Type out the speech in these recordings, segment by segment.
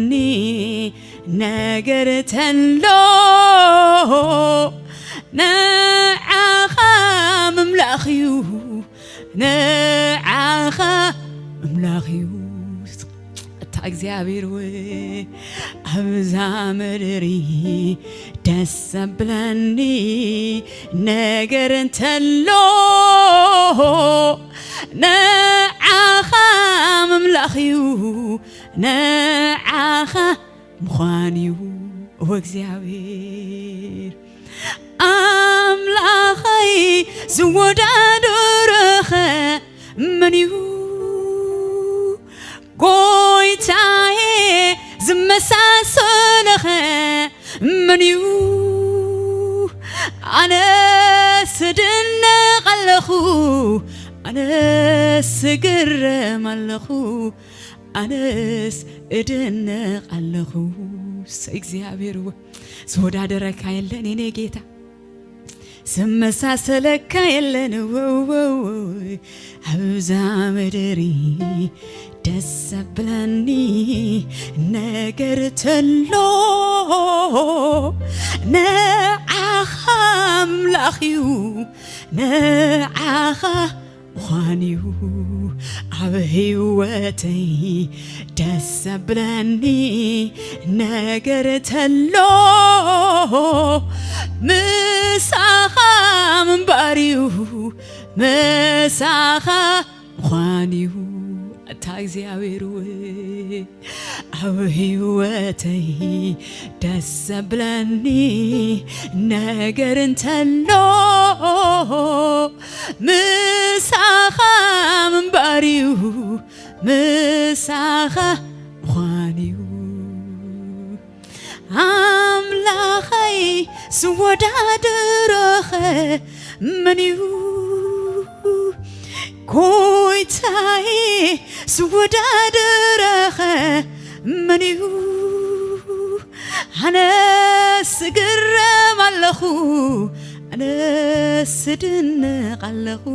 ኒ ነገር ተሎ ንዓኻ ምምላኽ እዩ፣ ንዓኻ ምምላኽ እዩ። እታ እግዚኣብሔር ወይ ኣብዛ ምድሪ ደስ ዘብለኒ ነገር እንተሎ ንዓኻ ምምላኽ እዩ፣ ንዓኻ ምዃን እዩ። ኦ እግዚኣብሔር ኣምላኸይ ዝወዳደረኸ መን እዩ? ጎይታዬ ዝመሳሰለኸ መን እዩ? ኣነስ እድነቕ ኣለኹ፣ ኣነስ እግረም ኣለኹ፣ ኣነስ እድነቕ ኣለኹ። እግዚኣብሔር እወ፣ ዝወዳደረካ የለን የኔ ጌታ፣ ዝመሳሰለካ የለን። እወ፣ እወ፣ እወ፣ ኣብዛ ምድሪ ደስ ዘብለኒ ነገር ተሎ ንዓኻ ኣምላኽ እዩ፣ ንዓኻ ምዃን እዩ። ኣብ ህይወተይ ደስ ዘብለኒ ነገር ተሎ ምሳኻ ምንባር እዩ፣ ምሳኻ ምዃን እዩ። ኣታ እግዚኣብሔር ወይ ኣብ ህይወተይ ደስ ዘብለኒ ነገር እንተሎ ምሳኻ ምንባር እዩ፣ ምሳኻ ምዃን እዩ። ኣምላኸይ ዝወዳደረኸ መን እዩ? ጎይታዬ ዝወዳደረኸ መን እዩ? ኣነስ እግረም ኣለኹ፣ ኣነስ እድነቕ ኣለኹ፣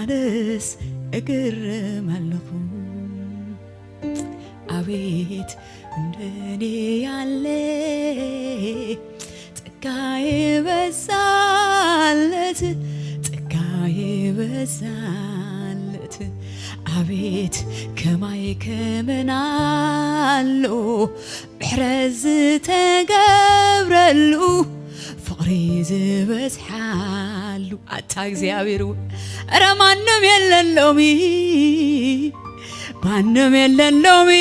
ኣነስ እግረም ኣለኹ። አቤት እንደኔ ያለ ጸጋ የበዛለት፣ ጸጋ የበዛለት፣ አቤት ከማይ ከመን ኣሎ ምሕረት ዝተገብረሉ ፍቕሪ ዝበዝሓሉ። ኣታ እግዚኣብሔር እውን፣ ኧረ ማንም የለን ሎሚ፣ ማንም የለን ሎሚ፣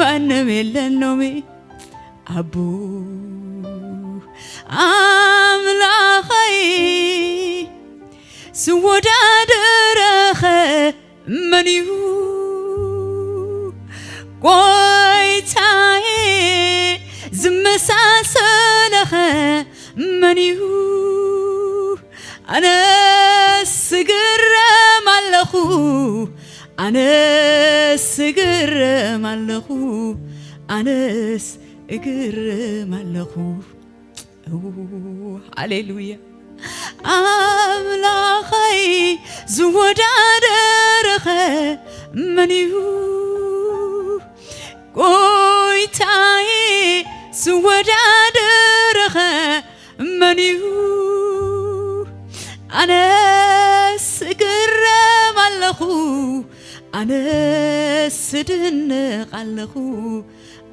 ማንም የለን ሎሚ። ኣቦ ኣምላኸይ ዝወዳደረኸ መን እዩ? ጎይታዬ ዝመሳሰለኸ መን እዩ? ኣነስ እግረም ኣለኹ፣ ኣነስ እግረም ኣለኹ፣ ኣነስ እግረም ኣለኹ። ኡ፣ ሃሌሉያ። ኣምላኸይ ዝወዳደረኸ መን እዩ? ጎይታዬ ዝወዳደረኸ መን እዩ? ኣነስ እግረም ኣለኹ፣ ኣነስ እድነቕ ኣለኹ፣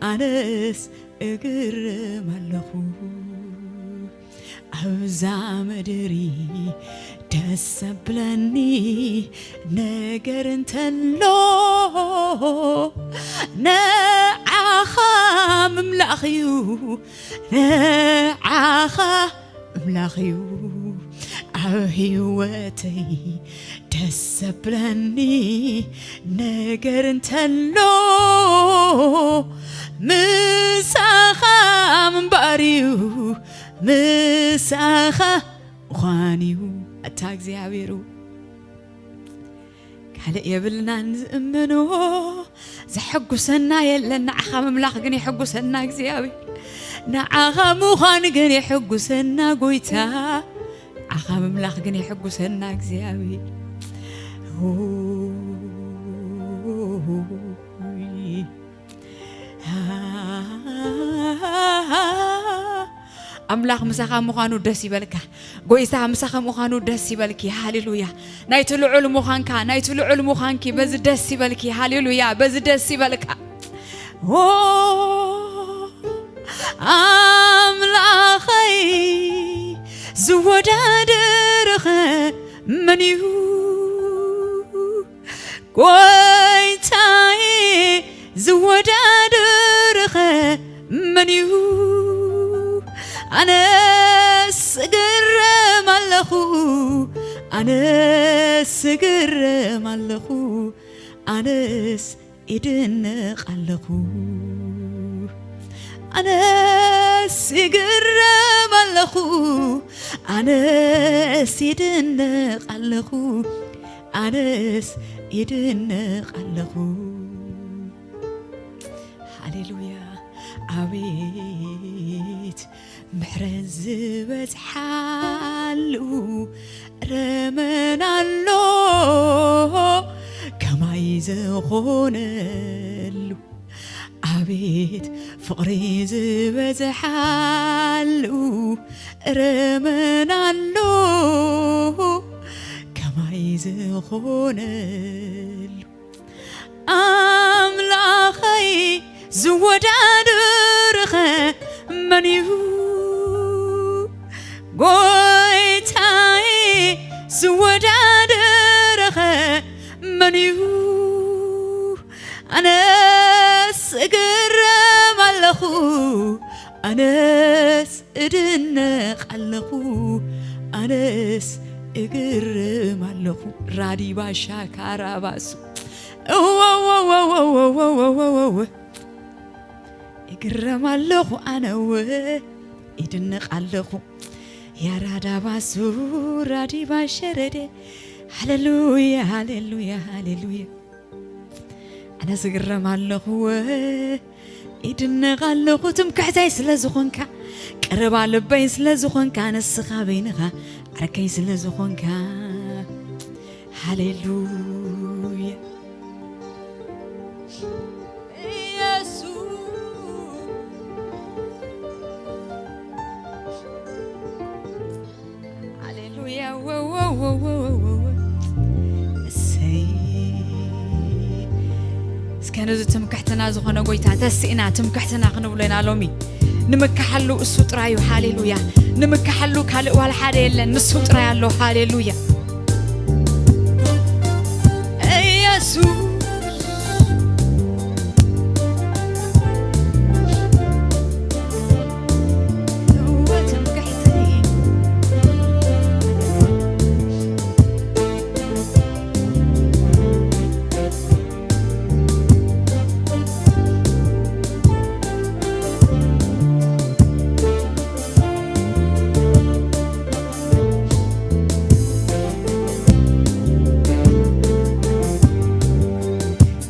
ኣነስ እግረም ኣለኹ። ኣብዛ ምድሪ ደስ ዘብለኒ ነገር እንተሎ ንዓኻ ምምላኽ እዩ፣ ንዓኻ ምምላኽ እዩ። ኣብ ህይወተይ ደስ ዘብለኒ ነገር እንተሎ ምሳኻ ምንባር እዩ፣ ምሳኻ ምዃን እዩ። ኣታ እግዚኣብሔር ካልእ የብልናን ዝእምንዎ፣ ዘሐጉሰና የለን። ንዓኻ ምምላኽ ግን የሐጉሰና እግዚኣብሔር፣ ንዓኻ ምዃን ግን የሐጉሰና ጎይታ፣ ንዓኻ ምምላኽ ግን የሐጉሰና እግዚኣብሔር። ኡይ። ኣምላኽ ምሳኻ ምዃኑ ደስ ይበልካ። ጎይታ ምሳኻ ምዃኑ ደስ ይበልኪ። ሃሌሉያ። ናይቲ ልዑል ምዃንካ፣ ናይቲ ልዑል ምዃንኪ በዚ ደስ ይበልኪ። ሃሌሉያ። በዚ ደስ ይበልካ። ኦ ኣምላኸይ፣ ዝወዳደርኸ መን እዩ? ጎይታዬ፣ ዝወዳደርኸ መን እዩ? ኣነስ እግረም ኣለኹ፣ ኣነስ እግረም ኣለኹ፣ ኣነስ እድነቕ ኣለኹ። ኣነስ እግረም ኣለኹ፣ ኣነስ እድነቕ ኣለኹ፣ ኣነስ እድነቕ ኣለኹ። ሃሌሉያ። ኣቤት ምሕረት ዝበዝሓሉ ረመን ኣሎ ከማይ ዝኾነሉ። ኣቤት ፍቕሪ ዝበዝሓሉ ረመን ኣሎ ከማይ ዝኾነሉ። ኣምላኸይ ዝወዳድርኸ መን እዩ? ጎይታዬ ዝወዳድርኸ መን እዩ? ኣነስ እግረም ኣለኹ፣ ኣነስ እድነቕ ኣለኹ፣ ኣነስ እግርም ኣለኹ። ራዲባ ሻካራባሱ እወወወወወወወወወወ እግረም ኣለኹ ኣነ እወ እድነቕ ኣለኹ። ያራዳባሱ ራዲባ ሸረደ። ሃሌሉያ፣ ሃሌሉያ፣ ሃሌሉያ። ኣነ ዝግረም ኣለኹ፣ እድነቕ ኣለኹ፣ ትምክሕተይ ስለ ዝኾንካ፣ ቀረባ ልበይ ስለ ዝኾንካ፣ ንስኻ በይንኻ ዓርከይ ስለ ዝኾንካ። ሃሌሉያ። ኢየሱስ። ሃሌሉያ። ወ-፣ ወ-፣ ወ-፣ ወ-፣ ወ-፣ ወ-፣ ወ-፣ እሰይ። እስከ ነዚ ትምክሕትና ዝኾነ ጎይታ ተስኢና ትምክሕትና ክንብሎ ኢና ሎሚ። ንምካሓሉ እሱ ጥራይ እዩ። ሃሌሉያ። ንምካሓሉ ካልእ ዋላ ሓደ የለን። ንሱ ጥራይ ኣሎ። ሃሌሉያ። ኢየሱስ።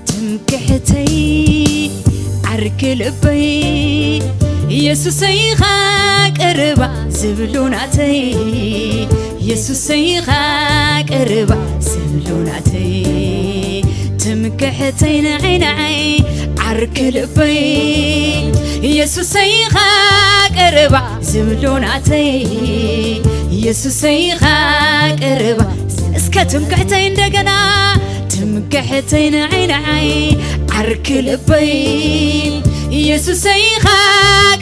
ትምክሕተይ ዓርኪ ልበይ የሱሰይ ኢኻ ቀረባ ዝብሉ ናተይ የሱሰይ ኢኻ ቀረባ ዝብሉ ናተይ ትምክሕተይ ንዓይ ንዓይ ዓርኪ ልበይ የሱሰይ ኢኻ ቀረባ ዝብሉ ናተይ የሱሰይ ኢኻ ቀረባ እስከ ትምክሕተይ እንደገና ትምክሕተይ ንዓይ ንዓይ ዓርኪ ልበይ የሱሰይ ኢኻ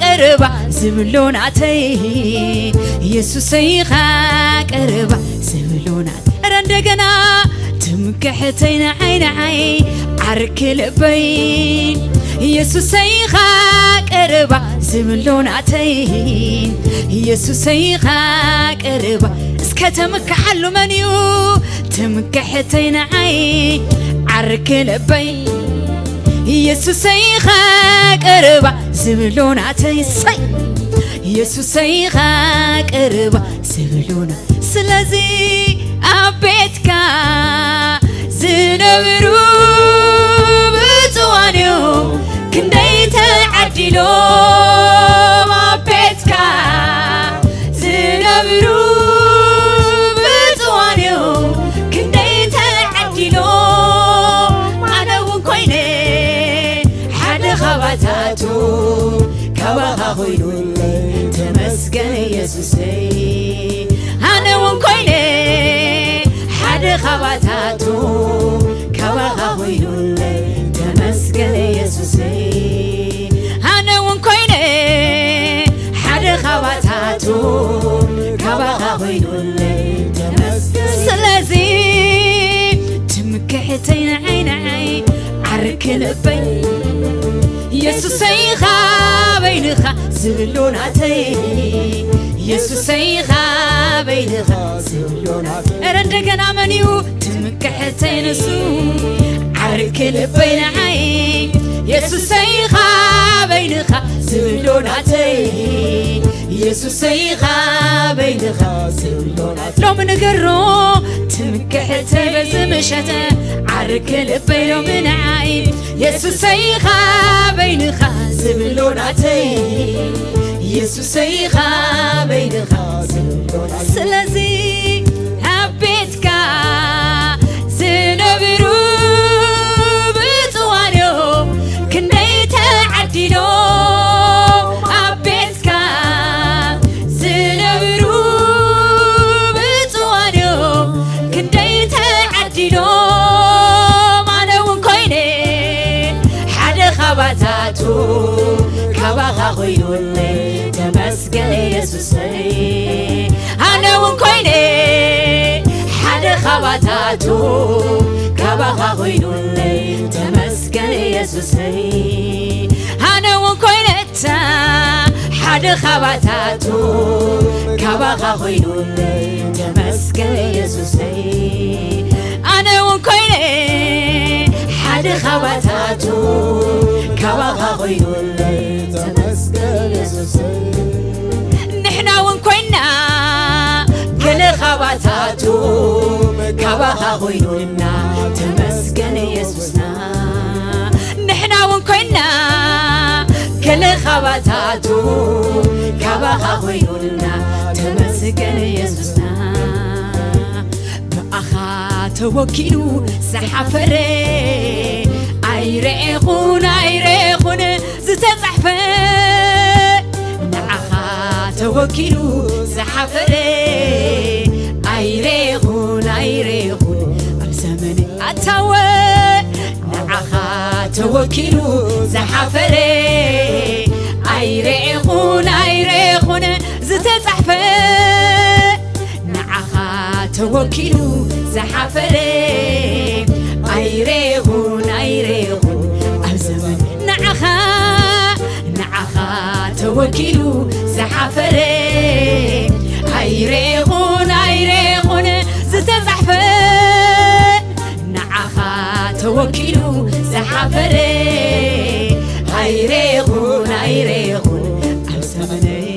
ቀረባ ዝብሉ ናተይ የሱሰይ ኢኻ ቀረባ ዝብሉ ናተይ እረ እንደገና ትምክሕተይ ንዓይ ንዓይ ዓርኪ ልበይ የሱሰይ ኢኻ ቀረባ ዝብሉ ናተይ የሱሰይ ኢኻ ቀረባ እስከ ተምክሓሉ መን እዩ ትምክሕተይ ንዓይ ዓርኪ ልበይ የሱሰይ ኢኻ ቀረባ ዝብሉ ናተይ ሰይ የሱሰይ ኢኻ ቀረባ ዝብሉ ና ስለዚ ኣብ ቤትካ ዝነብሩ ብፁዓን እዮም ክንደይ ተዓዲሎም ኣብ ቤትካ ዝነብሩ ብፁዓን እዮም ክንደይ ተዓዲሎም ኣነ እውን ኮይነ ሓደ ካባታቱ ካባኻ ኮይኑለይ ተመስ ገን የሱሰይ ኣነ እውን ኮይነ ሓደ ካባታቱ ካባኻ ኮይኑለይ ተመስገን የሱሰይ ኣነ እውን ኮይነ ሓደ ካባታቱ ካባኻ ኮይኑለይ ተመስገን ስለዚ ትምክሕተይ ንዓይ ንዓይ ዓርኪ ልበይ የሱሰይ ኢኻ በይንኻ ዝብሎ ናተይ የሱሰይ ኢኻ በይንኻ ዝብሎ ናተይ እረ እንደገና መን እዩ ትምክሕተይ ንሱ ዓርኪ ልበይ ንዓይ የሱሰይ ኢኻ በይንኻ ዝብሎ ናተይ የሱሰይ ኢኻ በይንኻ ዝብሎ ናተይ ሎም ንገሮ ትምክሕተይ በዚ ምሸት ዓርኪ ልበይ ሎም ንዓይ የሱሰይ ኢኻ በይንኻ ዝብሎ ናተይ የሱሰይ ኢኻ በይንኻ ዝብሎ ናተይ ስለዚ ኣብ ቤትካ ዝነብሩ ብፅዋንዮ ክንደይ ተዓዲሎ ኣብ ቤትካ ዝነብሩ ብፅዋንዮ ክንደይ ተዓዲሎ ኣነ እውን ኮይነ ሓደ ካባታቱ ካባኻ ኮይኑለይ ተመስገን የሱሰይ ኣነ እውን ኮይነ ሓደ ካባታቱ ካባኻ ኮይኑለይ ተመስገን የሱሰይ ኣነ እውን ኮይነ እታ ሓደ ካባታቱ ካባኻ ኮይኑለይ ተመስገን የሱሰይ ኣነ እውን ኮይነ ሓደ ካባታቱ ካባኻ ኮይኑለይ ተመስገን የሱሰይ ንሕና እውን ኮይና ገለ ካባታቱ ካባኻ ኮይኑልና ተመስገን የሱስና ንሕና እውን ኮይና ገለ ካባታቱ ካባኻ ኮይኑልና ተመስገን የሱስና ብኣኻ ተወኪሉ ዝሓፈረ ኣይረኤኹን ኣይረኤኹን ዝተጻሕፈ ንዓኻ ተወኪሉ ዝሓፈረ ኣይረኹን ኣይረኹን ኣብ ዘመን ኣታወ ንዓኻ ተወኪሉ ዝሓፈረ ኣይረኹን ኣይረኹን ዝተጻሕፈ ንዓኻ ተወኪሉ ዝሓፈረ ኣይረኹን ኣይረኹን ኣብ ዘመን ንዓኻ ንዓኻ ተወኪሉ ዝሓፈረ ኣይረኹን ኣይረኹን ዝተጻሕፈ ንዓኻ ተወኪሉ ዝሓፈረ ኣይረኹን ኣይረኹን ኣብ ዘመነይ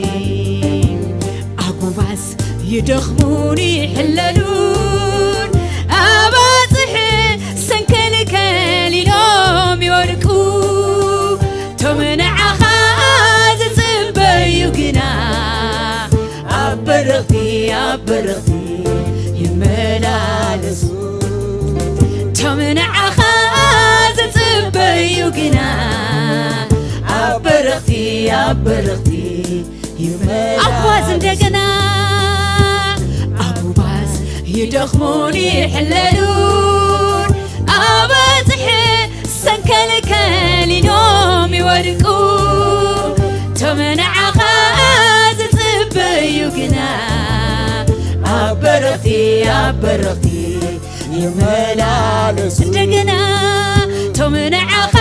ኣጉባዝ ይደኽሙን ይሕለሉን ኣባፅሕ ሰንከልከል ኢሎም ይወድቁ ቶም ንዓኻ ዝፅበዩ ግና ኣብ በረኽቲ ኣብ በረኽቲ ይመላለሱ ቶም ንዓኻ ዝፅበዩ ግና ኣብ በረኽቲ ኣብ በረኽቲ ኣጉባዝ እንደገና ኣጉባዝ ይደኽሙን ይሕለሉን ኣባፅሕ ሰንከልከል ኢሎም ይወድቁ ቶም ንዓኻ ዝፅበዩ ግና ኣብ በረኽቲ ኣብ በረኽቲ ይመላለሱ እንደገና ቶም ንዓኻ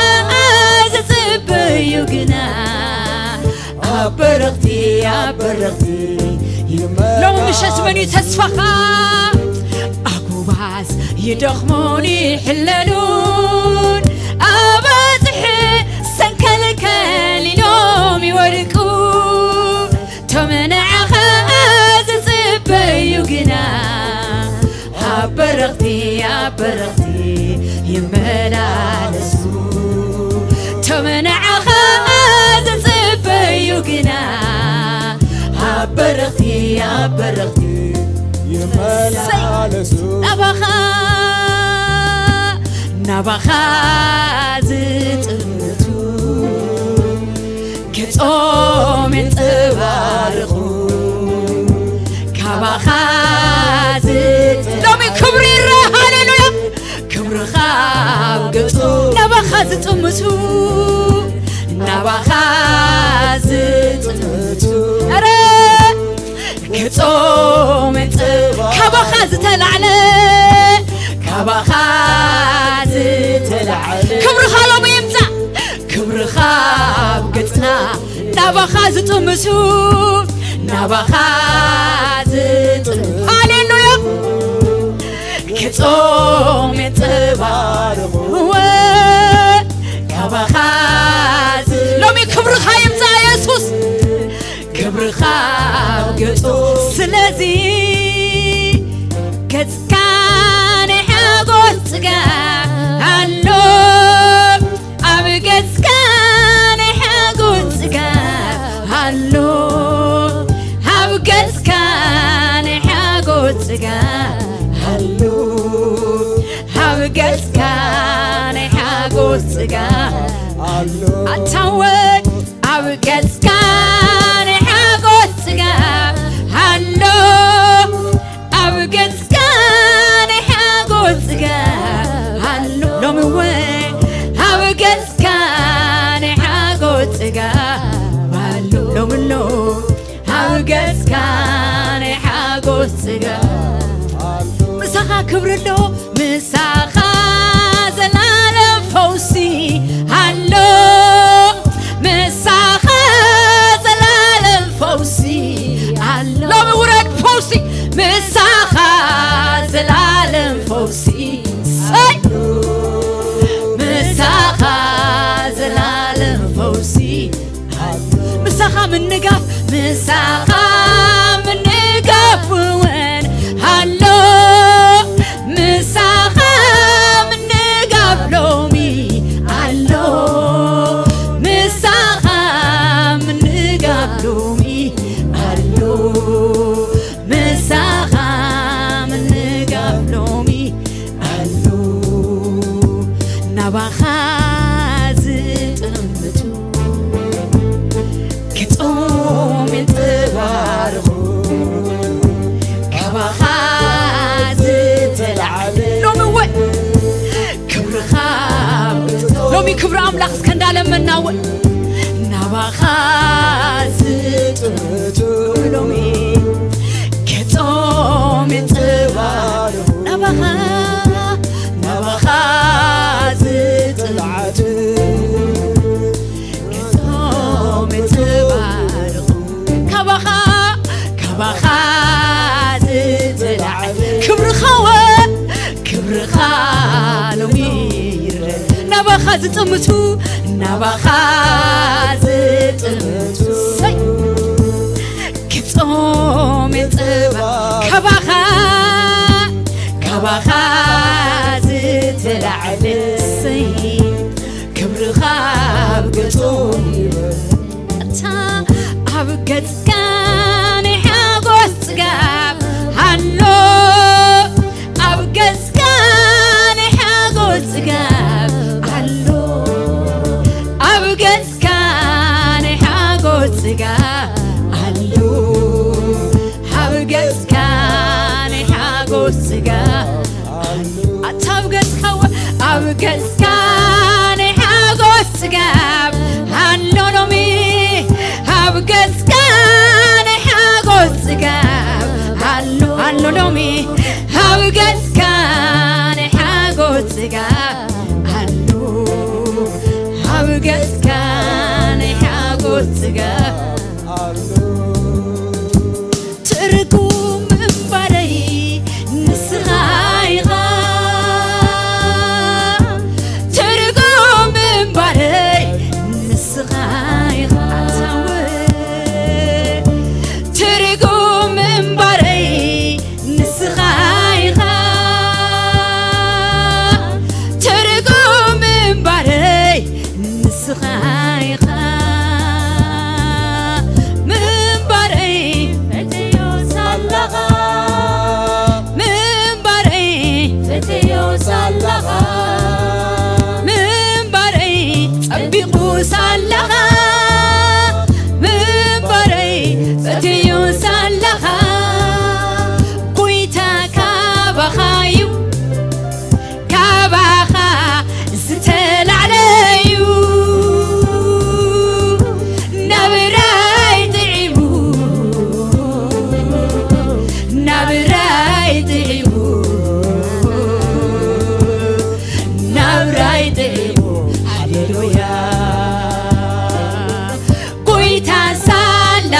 ዝፅበዩ ግና ኣብ በረኽቲ ኣብ በረኽቲ ይመላለሱ ሎሚ ምሸት መን እዩ ተስፋኻ ኣጉባዝ ይደኽሙን ይሕለሉን ኣባፅሕ ሰንከልከል ኢሎም ይወድቁ ቶም ንዓኻ ዝፅበዩ ግና ኣብ በረኽቲ ኣብ በረኽቲ ይመላለሱ ቶም ንዓኻ ዝፅበዩ ግና ኣብ በረኽቲ ኣብ በረኽቲ ይመላለሱ ናባኻ ናባኻ ዝጥምቱ ገጾም የንጸባርቑ ዝጥምቱ፣ ናባኻ ዝጥምቱ፣ ኧረ ክጾም ጽ-፣ ካባኻ ዝተላዕለ፣ ካባኻ ዝተላዕለ ክብርኻ ሎሚ ይምጻእ። ክብርኻ ኣብ ገጽና፣ ናባኻ ዝጥምቱ፣ ናባኻ ዝጥምቱ፣ ሃሌሉያ። ክጾም የንጸባርቑ፣ ካባኻ ዝ-፣ ሎሚ ክብርኻ ይምጻእ የሱስ። ክብርኻ ኣብ ገጹ። ስለዚ ገጽካ ናይ ሓጎስ ጽጋብ ኣሎ፣ ኣብ ገጽካ ናይ ሓጎስ ጽጋብ ኣሎ፣ ኣብ ገጽካ ናይ ሓጎስ ጽጋብ ኣሎ፣ ኣብ ገጽካ ናይ ሓጎስ ጽጋብ ኣሎ። ኣታ ወ-፣ ኣብ ገጽካ ናይ ሓጎስ ጽጋብ ኣሎ፣ ኣብ ገጽካ ናይ ሓጎስ ጽጋብ ኣሎ። ሎሚ ወ-፣ ኣብ ገጽካ ናይ ሓጎስ ጽጋብ ኣሎ። ሎሚ ኣሎ፣ ኣብ ገጽካ ናይ ሓጎስ ጽጋብ ኣሎ። ምሳኻ ክብሪ ኣሎ፣ ምሳኻ ዘላለም ፈውሲ ኣሎ፣ ምሳኻ ዘላለም ፈውሲ ኣሎ። ሎሚ ውረድ ፈውሲ፣ ምሳኻ ዘላለም ፈውሲ፣ ሰይ፣ ምሳኻ ዘላለም ፈውሲ፣ ምሳኻ ምንጋፍ፣ ምሳኻ ምንጋፍ እውን ኣሎ፣ ምሳኻ ምንጋፍ ሎሚ ኣሎ፣ ምሳኻ ምንጋፍ ሎሚ ኣሎ፣ ምሳኻ ምንጋፍ ሎሚ ኣሎ፣ ናባኻ ዝጥምቱ ክጾም የንጸባርቑ፣ ካባኻ ዝተላዕለ ሎሚ እወ ክብርኻ ሎሚ ክብሪ ኣምላኽ እስከ እንዳለመና እወ ናባኻ ዝጥምቱ ሎሚ ክጾም የንጸባርቑ፣ ናባኻ ናባኻ ዝጥምቱ ክጾም የንጸባርቑ፣ ካባኻ ካባኻ ዝተላዕለ ክብርኻ ወ-፣ ክብርኻ ሎሚ ይረድ፣ ናባኻ ዝጥምቱ፣ ናባኻ ዝጥምቱ፣ ሰይ፣ ክጾም የንጸባ-፣ ካባኻ፣ ካባኻ ዝተላዕለ፣ ሰይ፣ ክብርኻ ኣብ ገጾም ይበል። እታ ኣብ ገጽካ ናይ ሓጎስ ጽጋብ ኣሎ፣ ኣብ ገጽካ ናይ ሓጎስ ጽጋብ ኣሎ፣ ኣብ ገጽካ ናይ ሓጎስ ጽጋብ ኣሎ፣ ኣብ ገጽካ ናይ ሓጎስ ጽጋብ ኣሎ። ኣታ ኣብ ገጽካ ወ-፣ ኣብ ገጽካ ናይ ሓጎስ ጽጋብ ኣሎ ሎሚ፣ ኣብ ገጽካ ናይ ሓጎስ ጽጋብ ኣሎ፣ ኣሎ ሎሚ፣ ኣብ ገጽካ ናይ ሓጎስ ጽጋብ ኣሎ፣ ኣብ ገጽካ ናይ ሓጎስ ጽጋብ ኣሎ። ትርጉም እምባረይ ንስኻ ኢኻ፣ ትርጉም እምባረይ ንስኻ ኢኻ፣ ኣታ ወ-፣ ትርጉም እምባረይ ንስኻ ኢኻ፣ ትርጉም እምባረይ ንስኻ ኢኻ፣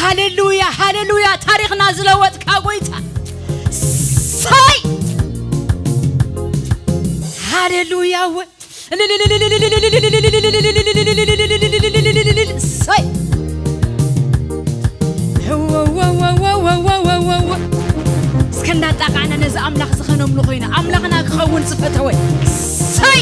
ሃሌሉያ፣ ሃሌሉያ። ታሪኽና ዝለወጥካ ጎይታ። ሳይ። ሃሌሉያ። ወ- ሳይ። እስከ እንዳጣቃዕና ነዚ ኣምላኽ ዝኸነምሉ ኮይና ኣምላኽና ክኸውን ዝፈተወ። ሳይ።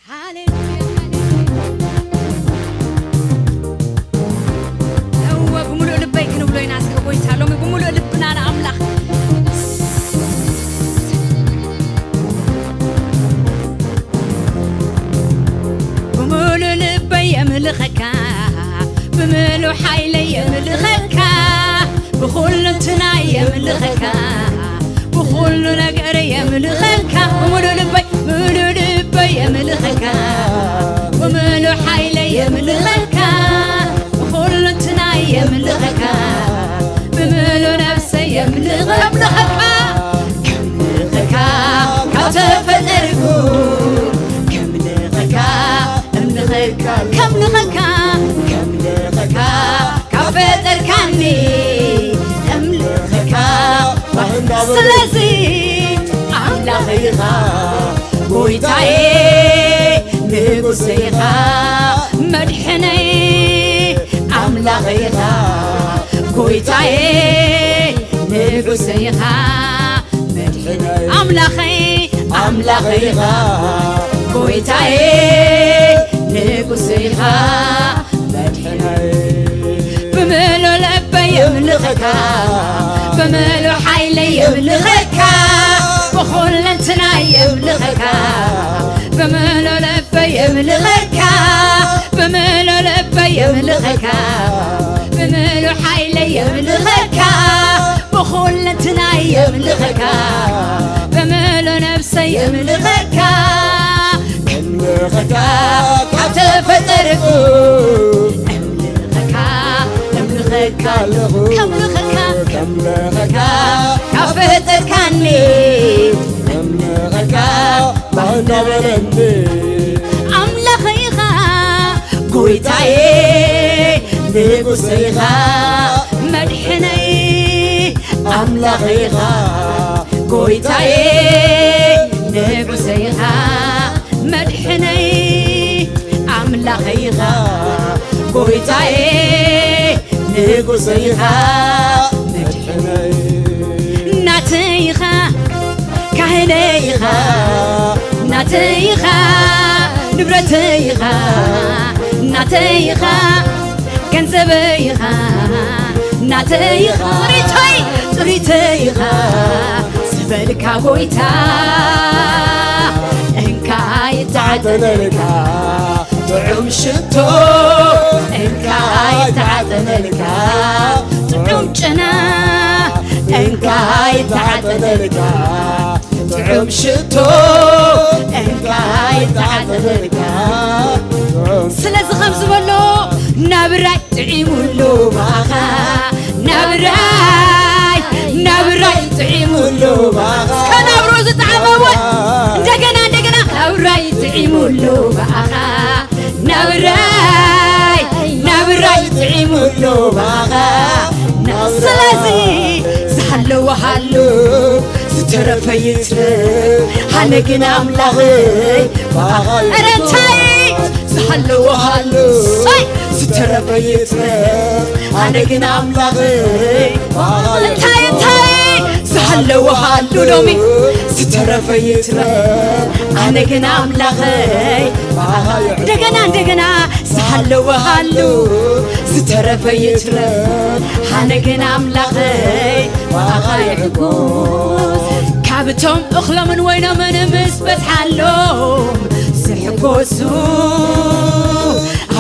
ሃሌሉያ፣ ሃሌሉያ። እወ፣ ብምሉእ ልበይ ክንብሎ ኢና እስከ ጎይታ፣ ሎሚ ብምሉእ ልብና ንኣምላኽ። ብምሉእ ልበይ የምልኸካ፣ ብምሉእ ሓይለይ የምልኸካ፣ ብኹሉ እንትናይ የምልኸካ፣ ብኹሉ ነገር የምልኸካ፣ ብምሉእ ልበይ፣ ምሉእ ልበይ የምልኸካ፣ ብምሉእ ሓይለይ የምልኸካ፣ ብኹሉ እንትናይ የምልኸካ፣ ብምሉእ ነብሰይ የምልኸካ፣ ከምልኸካ ካብ ተፈጠርኩ፣ ከምልኸካ፣ እምልኸካ፣ ከምልኸካ፣ ከምልኸካ ካብ ፈጠርካኒ፣ እምልኸካ። ስለዚ ኣምላኸይ ኢኻ ጎይታዬ፣ ንጉሰይ ኢኻ መድሕነይ፣ ኣምላኸይ ኢኻ ጎይታዬ፣ ንጉሰይ ኢኻ መድሕነይ፣ ኣምላኸይ፣ ኣምላኸይ ኢኻ ጎይታዬ፣ ንጉሰይ ኢኻ መድሕነይ። ብምሉእ ልበይ የምልኸካ፣ ብምሉእ ሓይለይ የምልኸካ፣ ብኹለንትናይ የምልኸካ፣ ብምሉእ ልበይ የምልኸካ፣ ብምሉእ ልበይ የምልኸካ፣ ብምሉእ ሓይለይ የምልኸካ፣ ብኹለንትናይ የምልኸካ፣ ብምሉእ ነብሰይ የምልኸካ። ከምልኸካ ካብ ተፈጠርኩ፣ እምልኸካ፣ እምልኸካ ኣለኹ። ከምልኸካ፣ ከምልኸካ ካብ ፈጠርካኒ፣ እምልኸካ ባህ እንዳበለኒ። ኣምላኸይ ኢኻ ጎይታዬ፣ ንጉሰይ ኢኻ መድሕነይ፣ ኣምላኸይ ኢኻ ጎይታዬ፣ ንጉሰይ ኢኻ መድሕነይ፣ ኣምላኸይ ኢኻ ጎይታዬ፣ ንጉሰይ ኢኻ መድሕነይ። ናተይ ኢኻ፣ ካህነይ ኢኻ፣ ናተይ ኢኻ፣ ንብረተይ ኢኻ፣ ናተይ ኢኻ፣ ገንዘበይ ኢኻ፣ ናተይ ኢኻ፣ ጥሪተይ፣ ጥሪተይ ኢኻ ዝበልካ ጎይታ፣ እንካ ይተዓደለልካ ጥዑም ሽቶ፣ እንካ ይተዓደለልካ ጥዑም ጨና፣ እንካ ይተዓደለልካ ጥዑም ሽቶ፣ እንካ ይተዓደለልካ ጥዑም። ስለዚ ከም ዝበሎ ናብራይ ጥዒሙሉ ባኻ፣ ናብራይ፣ ናብራይ ጥዒሙሉ ባኻ። እስከ ናብሮ ዝጠዓመ እውን እንደገና፣ እንደገና ናብራይ ጥዒሙሉ ባኻ፣ ናብራይ፣ ናብራይ ጥዒሙሉ ባኻ። ስለዚ ዝሃለወ ሃሉ ዝተረፈ ይትረፍ፣ ኣነ ግን ኣምላኸይ ባኻ እረ እንታይ ዝሃለወ ሃሉ፣ ሳይ፣ ዝተረፈ ይትረፍ፣ ኣነ ግን ኣምላኸይ ባኻ እንታይ፣ እንታይ ዝሃለወ ሃሉ ሎሚ ዝተረፈ ይትረፍ፣ ኣነ ግን ኣምላኸይ ባኻ እንደገና፣ እንደገና ዝሃለወ ሃሉ ዝተረፈ ይትረፍ፣ ኣነ ግን ኣምላኸይ ባኻ ይሕጎስ። ካብቶም እኽሎምን ወይኖምን ምስ በዝሓሎም ዝሕጎሱ፣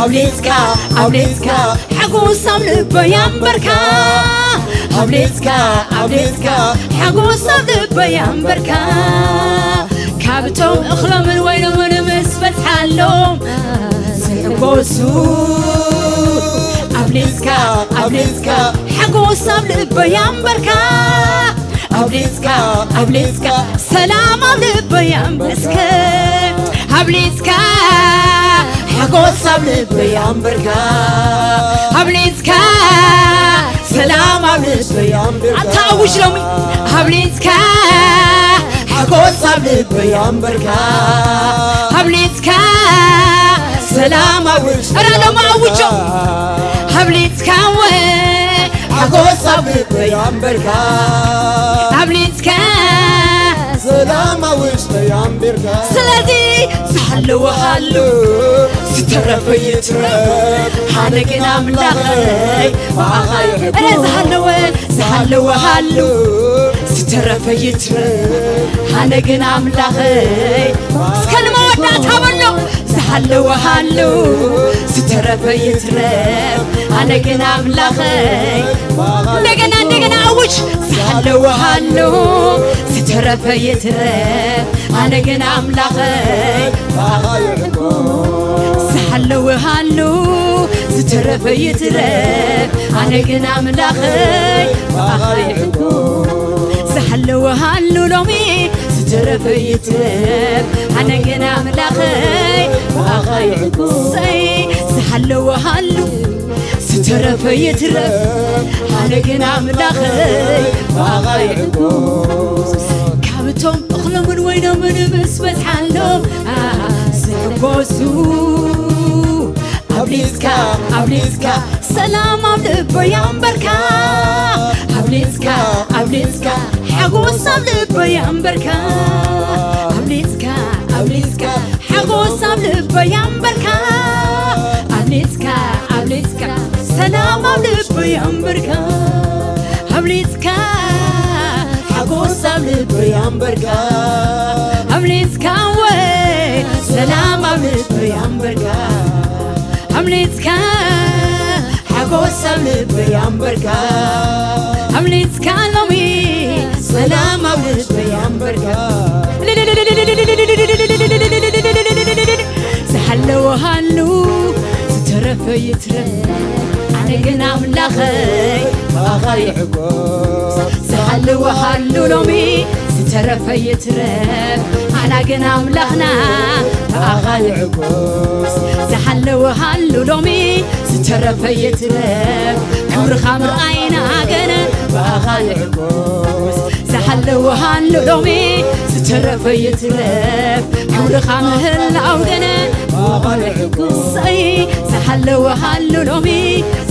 ኣብሊጽካ ኣብሊጽካ ሓጎስ ኣብ ልበይ ኣንበርካ። ኣብሊጽካ ኣብሊጽካ ሓጎስ ኣብ ልበይ ኣንበርካ። ካብቶም እኽሎምን ወይኖምን ምስ በጽሓሎም ዝሕጎሱ። ኣብሊጽካ ኣብሊጽካ ሓጎስ ኣብ ልበይ ኣንበርካ። ኣብሊጽካ ኣብሊጽካ ሰላም ኣብ ልበይ ኣንበስከ። ኣብሊጽካ ሓጎስ ኣብ ልበይ ኣንበርካ። ኣብሊጽካ ሰላም ኣብ ልበይ ኣንበርካ። ኣታ ኣውጅ ሎሚ። ኣብሊጽካ ሓጎስ ኣብ ልበይ ኣንበርካ። ኣብሊጽካ ሰላም ኣብ ውሽጠይ ኣረ ሎሚ ኣውጆ። ኣብሊጽካ ወ ሓጎስ ኣብ ልበይ ኣንበርካ። ኣብሊጽካ ሰላም ኣብ ውሽጠይ ኣንቢርካ። ስለዚ ዝሃለወ ሃሉ ዝተረፈ ይትረፍ። ኣነ ግን ኣምላኸይ ብኣኻ ይሕጎስ። እረ ዝሃለወ ዝሃለወ ሃሉ ዝተረፈ ይትረፍ። ኣነ ግን ኣምላኸይ እስከ ንመወዳእታ በሎ። ዝሃለወ ሃሉ ዝተረፈ ይትረፍ። ኣነ ግን ኣምላኸይ እንደገና እንደገና ኣውጅ። ዝሃለወ ሃሉ ዝተረፈ ይትረፍ። ኣነ ግን ኣምላኸይ ብኣኻ ይሕጎስ። ዝሃለወ ሃሉ ዝተረፈ ይትረፍ። ኣነ ግን ኣምላኸይ ብኣኻ ይሕጎስ። ዝሃለወ ሃሉ ሎሚ ዝተረፈ ይትረፍ። ኣነ ግን ኣምላኸይ ብኣኻ ይሕጎስ። ሰይ ዝሃለወ ሃሉ ዝተረፈ ይትረፍ። ኣነ ግን ኣምላኸይ ብኣኻ ይሕጎስ። ካብቶም እኽሎምን ወይኖምን ምስ በዝሓሎም ዝሕጎሱ። ኣብሊጽካ ኣብሊጽካ ሰላም ኣብ ልበይ ኣንበርካ። ኣብሊጽካ ኣብሊጽካ ሓጎስ ኣብ ልበይ ኣንበርካ። ኣብሊጽካ ኣብሊጽካ ሓጎስ ኣብ ልበይ ኣንበርካ። ኣብሊጽካ ኣብሊጽካ ሰላም ኣብ ልበይ ኣንበርካ። ኣብሊጽካ ሓጎስ ኣብ ልበይ ኣንበርካ። ኣብሊጽካ ወ ሰላም ኣብ ልበይ ኣንበርካ። ኣብሊጽካ ሓጎስ ኣብ ልበይ ኣንበርካ። ኣብሊጽካ ሎሚ ሰላም ኣብ ልበይ ኣንበርካ። ዝሃለወ ሃሉ ዝተረፈ ይትረፍ። ኣነ ግን ኣምላኸይ ብኣኻ ይሕጎስ። ዝሃለወ ሃሉ ሎሚ ዝተረፈ ይትረፍ። ኣና ግን ኣምላኽና ብኣኻ ይሕጎስ። ዝሃለወ ሃሉ ሎሚ ዝተረፈ ይትረፍ። ክብርኻ ምርኣይና ገነ ብኣኻ ይሕጎስ። ዝሃለወ ሃሉ ሎሚ ዝተረፈ ይትረፍ። ክብርኻ ምህላው ገነ ብኣኻ ይሕጎስ። ሰይ ዝሃለወ ሃሉ ሎሚ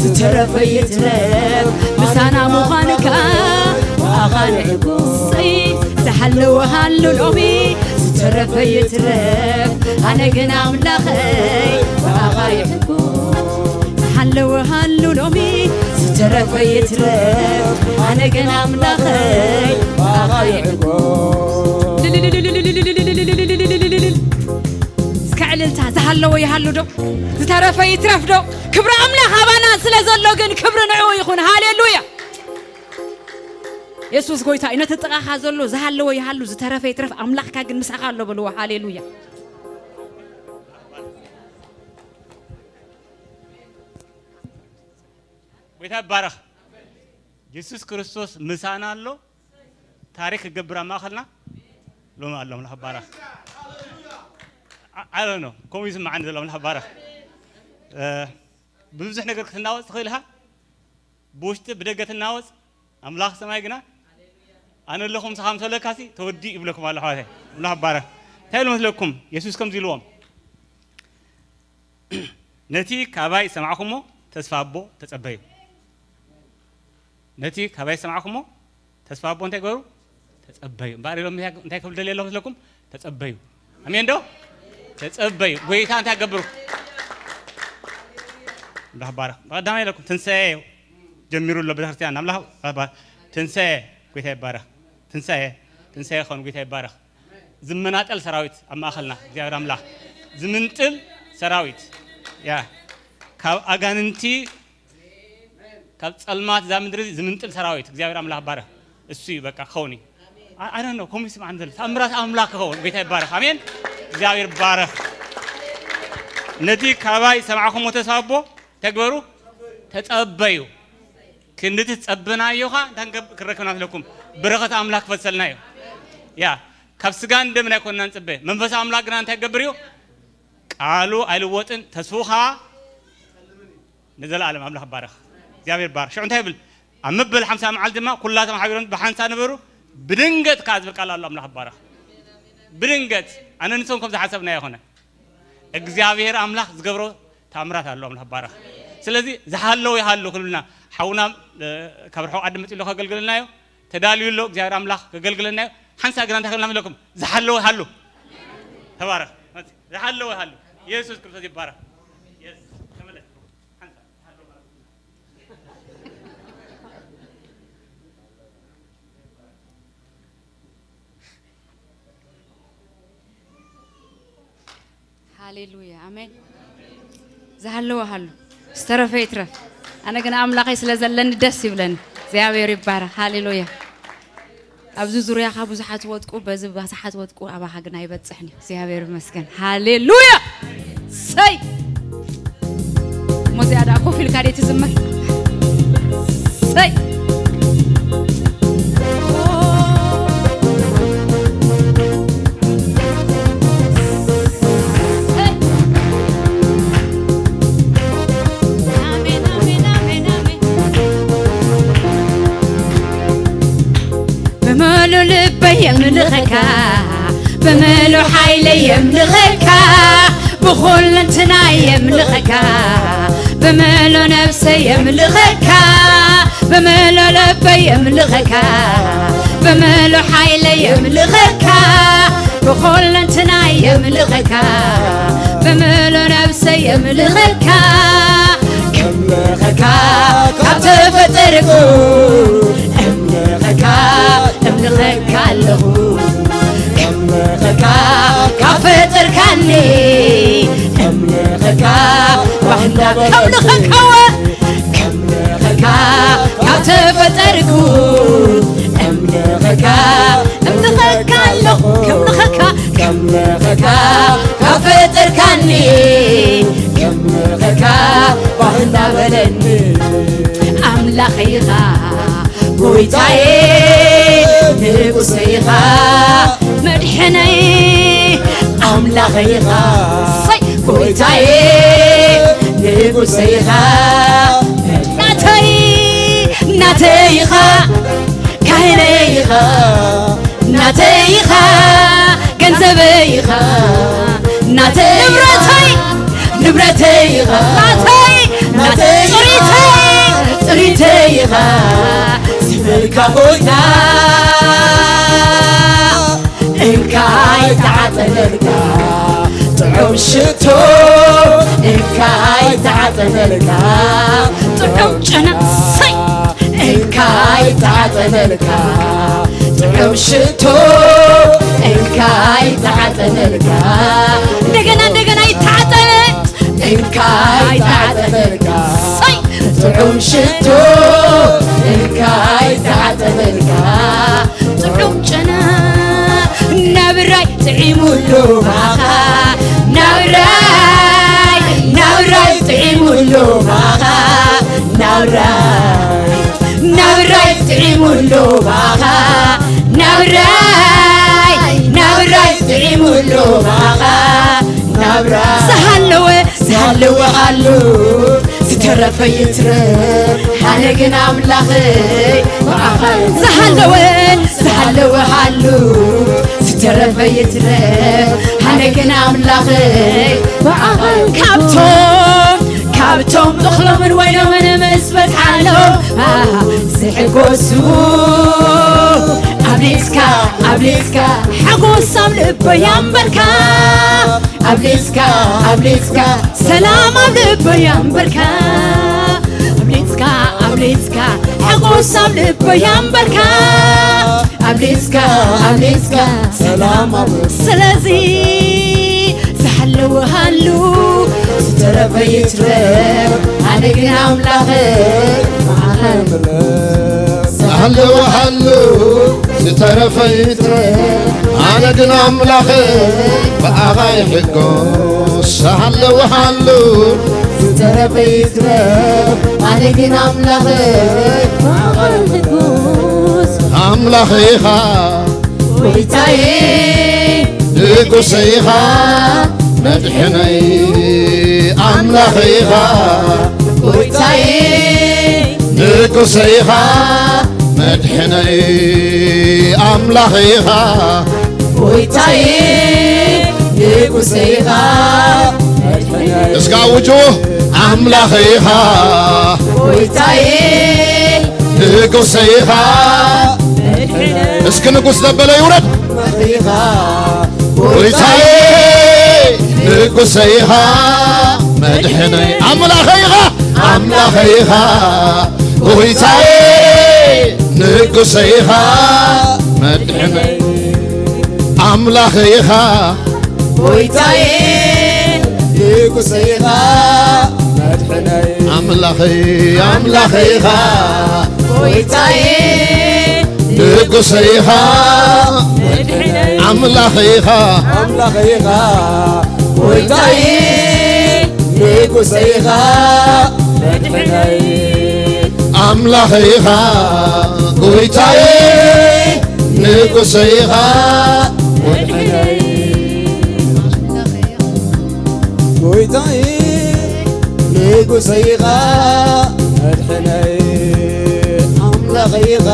ዝተረፈ ይትረፍ። ምሳና ምዃንካ ብኣኻ ይሕጎስ። ሰይ ዝሃለወ ሃሉ ሎሚ ዝተረፈ ይትረፍ። ኣነ ግን ኣምላኸይ ብኣኻ ይሕጎስ። ዝሃለወ ሃሉ ሎሚ ዝተረፈ ይትረፍ። ኣነ ግን ኣምላኸይ ብኣኻ ይሕጎስ። እስከ ዕልልታ ዝሃለወ ይሃሉ ዶ? ዝተረፈ ይትረፍ ዶ? ክብሪ ኣምላኽ ኣባና ስለ ዘሎ ግን ክብሪ ንዕኡ ይኹን። ሃሌሉያ። የሱስ ጎይታ እዩ። ነቲ ጥቓኻ ዘሎ ዝሃለወ ይሃሉ፣ ዝተረፈ ይትረፍ፣ ኣምላኽካ ግን ምሳኻ ኣሎ በልዎ። ሃሌሉያ። ጎይታ ይባረኽ። የሱስ ክርስቶስ ምሳና ኣሎ። ታሪክ ክገብር ኣብ ማእኸልና ሎሚ ኣሎ። ኣምላኽ ይባረኽ። አ-፣ I don't know፣ ከምኡ ይስምዓኒ ዘሎ። ኣምላኽ ይባረኽ። እ፣ ብብዙሕ ነገር ክትናወጽ ትኽእል ኢኻ። ብውሽጢ ብደገ ትናወጽ፣ ኣምላኽ ሰማይ ግና ኣነ ኣለኹ ምሳኻ ምስ በለካሲ ተወዲኡ ይብለኩም ኣሎ ኣሕዋተይ። ኣምላኽ ይባረኽ። እንታይ ኢሉ መስለኩም? የሱስ ከምዚ ኢልዎም፣ ነቲ ካባይ ዝሰማዕኩሞ ተስፋ ኣቦ ተጸበዩ። ነቲ ካባይ ዝሰማዕኩሞ ተስፋ ኣቦ እንታይ ገሩ? ተጸበዩ። እምበኣር ኢሎም እንታይ፣ እንታይ ክብል ደልየ ኣለኹ መስለኩም? ተጸበዩ። ኣሜን ዶ? ተጸበዩ። ጎይታ እንታይ ገብሩ? ኣምላኽ ባረኽ። ብቐዳማይ ኢለኩም ትንሳኤ ጀሚሩ ኣሎ ቤተክርስትያን። ኣምላኽ ባረኽ። ትንሳኤ ጎይታ ይባረኽ። ትንሳኤ፣ ትንሳኤ ኾን ጎይታ ይባረኽ። ዝመናጠል ሰራዊት ኣብ ማእኸልና እግዚኣብሔር ኣምላኽ። ዝምንጥል ሰራዊት። ያ። ካብ ኣጋንንቲ ካብ ጸልማት እዛ ምድሪ ዝምንጥል ሰራዊት እግዚኣብሔር ኣምላኽ ባረኽ። እሱ እዩ በቃ ክኸውን እዩ። ኣነ ነው ኮሚስ ማዕን ዘሎ ታምራት ኣምላኽ ክኸውን ጌታ ይባረኽ። ኣሜን። እግዚኣብሔር ባረኽ። ነቲ ካባይ ሰማዕኹሞ ተሳቦ ተግበሩ ተጸበዩ። ክንድቲ ዝጸበናዮኻ እንታይ ክንገብር ክረክብና ኣለኩም። በረኸት ኣምላኽ ክፈሰልና እዩ። ያ ካብ ስጋን ደምን ኣይኮንና ንጽበ። መንፈስ ኣምላኽ ግና እንታይ ክገብር እዩ? ቃሉ ኣይልወጥን። ተስፉኻ ንዘለኣለም ኣምላኽ ባረኽ። እግዚኣብሔር ባረኽ። ሽዑ እንታይ ይብል? ኣብ መበል ሓምሳ መዓልቲ ድማ ኩላቶም ሓቢሮም ብሓንሳ ነበሩ። ብድንገት ከኣ ዝብል ቃል ኣሎ። ኣምላኽ ባረኽ። ብድንገት ኣነ ንሶም ከም ዝሓሰብና ይኾነ እግዚኣብሔር ኣምላኽ ዝገብሮ ተኣምራት ኣሎ። ኣምላኽ ባረኽ። ስለዚ ዝሃለዉ ይሃሉ ክብልና ሓውና ካብ ርሑቕ ዓዲ መጺኡ ከገልግለና እዩ። ተዳልዩ ኣሎ እግዚኣብሔር ኣምላኽ ከገልግለና እዩ። ሓንሳ ግና እንታይ ክብልና ኣለኩም? ዝሃለዉ ይሃሉ። ተባረኽ። ዝሃለዉ ይሃሉ። ኢየሱስ ክርስቶስ ይባረኽ። የስ፣ ተመለስ። ሓንሳ፣ ዝሃለዉ ይሃሉ። ሃሌሉያ፣ ኣሜን። ዝሃለወ ሃሉ፣ ዝተረፈ ይትረፍ። ኣነ ግን ኣምላኸይ ስለ ዘለኒ ደስ ይብለኒ። እግዚኣብሔር ይባረኽ። ሃሌሉያ። ኣብዚ ዙርያኻ ብዙሓት ወድቁ፣ በዚ ብዙሓት ወድቁ፣ ኣባኻ ግን ኣይበጽሕን እዩ። እግዚኣብሔር ይመስገን። ሃሌሉያ። ሰይ እሞ እዚኣ ደኣ ኮፍ ኢልካ ደይ ትዝምር? ሰይ ብምሉእ ልበይ የምልኸካ፣ ብምሉእ ሓይለይ የምልኸካ፣ ብኹለንትናይ የምልኸካ፣ ብምሉእ ነብሰይ የምልኸካ፣ ብምሉእ ልበይ የምልኸካ፣ ብምሉእ ሓይለይ የምልኸካ፣ ብኹለንትናይ የምልኸካ፣ ብምሉእ ነብሰይ የምልኸካ። ከምልኸካ ካብ ተፈጠርኩ እምልኸካ እምልኸካ ኣለኹ። ከምልኸካ ካብ ፈጠርካኒ እምልኸካ ባህንዳ ከምልኸካወ ከምልኸካ ካብ ተፈጠርኩ እምልኸካ እምልኸካ ኣለኹ። ከምልኸካ ከምልኸካ ካብ ፈጠርካኒ ከምልኸካ ባህንዳ በለኒ ኣምላኸይኻ ጎይታዬ ንጉሰይኻ መድሕነይ ኣምላኸይኻ ሰይ ጎይታዬ ንጉሰይኻ ናተይ ናተይኻ ካህነይኻ ናተይኻ ገንዘበይኻ ናተይ ንብረተይ ንብረተይ ኢኻ ናተይ ናተይ ጥሪተይ ጥሪተይ ኢኻ ዝብልካ ጎይታ እንካ ኣይተዓጠነልካ ጥዑም ሽቶ እንካ ኣይተዓጠነልካ ጥዑም ጨና ሰይ እንካ ኣይተዓጠነልካ ጥዑም ሽቶ እንካ ኣይተዓጠነልካ እንደገና እንደገና ይተዓጠነ እንካ ኣይተዓጠነልካ ጥዑም ሽቶ እንካ ኣይተዓጠነልካ ጥዑም ጨና ናብራይ ጥዒሙሉ ባኻ ናብራይ ናብራይ ጥዒሙሉ ባኻ ናብራይ ናብራይ ጥዒሙሉ ባኻ ናብራይ ናብራይ ጥዒሙሉ ባኻ ናብራይ ዝሃለወ ዝሃለወ ሃሉ ዝተረፈ ይትረፍ ኣነ ግን ኣምላኸይ ብኣኻ ዝሃለወ ዝሃለወ ሃሉ ዝተረፈ ይትረፍ ኣነ ግን ኣምላኸይ ብኣኻ ካብቶም ካብቶም እኽሎምን ወይኖምን ምስ በዝሓሎም ዝሕጎሱ ኣብሊጽካ ኣብሊጽካ ሓጎስ ኣብ ልበይ ኣንበርካ ኣብሊጽካ ኣብሊጽካ ሰላም ኣብ ልበይ ኣንበርካ ኣብሊጽካ ኣብሊጽካ ሓጎስ ኣብ ልበይ ኣንበርካ ኣብሊጽካ ኣብሊጽካ ሰላም ኣብ ስለዚ ዝሃለወ ሃሉ ዝተረ ፈይትረፍ ኣነ ግን ኣምላኸይ ሃለወ ሃሉ ዝተረፈ ይትረፍ ኣነ ግን ኣምላኸይ ብኣኻ ይሕጎስ ሃለወ ሃሉ ዝተረፈ ይትረፍ ኣነ ግን ኣምላኸይ ብኣኻ ይሕጎስ ኣምላኸይ ኢኻ ጎይታዬ ንጉሰይ ኢኻ መድሕነይ ኣምላኸይ ኢኻ ጎይታዬ ንጉሰይ ኢኻ መድሕነይ ኣምላኸይ ኢኻ ጎይታዬ ንጉሰይ ኢኻ መድሕነይ እስካ ውጁ ኣምላኸይ ኢኻ ጎይታዬ ንጉሰይ ኢኻ እስኪ ንጉስ ዘበለ ይውረድ ኢኻ ጎይታዬ ንጉሰይ ኢኻ መድሕነይ ኣምላኸይ ኢኻ ኣምላኸይ ኢኻ ጎይታዬ ንጉሰይ ኢኻ መድሕነይ ኣምላኸይ ኢኻ ጎይታዬ ንጉሰይ ኢኻ መድሕነይ ኣምላኸይ ኣምላኸይ ኢኻ ጎይታዬ ንጉሰይ ኢኻ ኣምላኸይ ኢኻ ኣምላኸይ ኢኻ ጎይታዬ ንጉሰይ ኢኻ መድሕነይ ኣምላኸይ ኢኻ ጎይታዬ ንጉሰይ ኢኻ መድሕነይ ጎይታዬ ንጉሰይ ኢኻ መድሕነይ ኣምላኸይ ኢኻ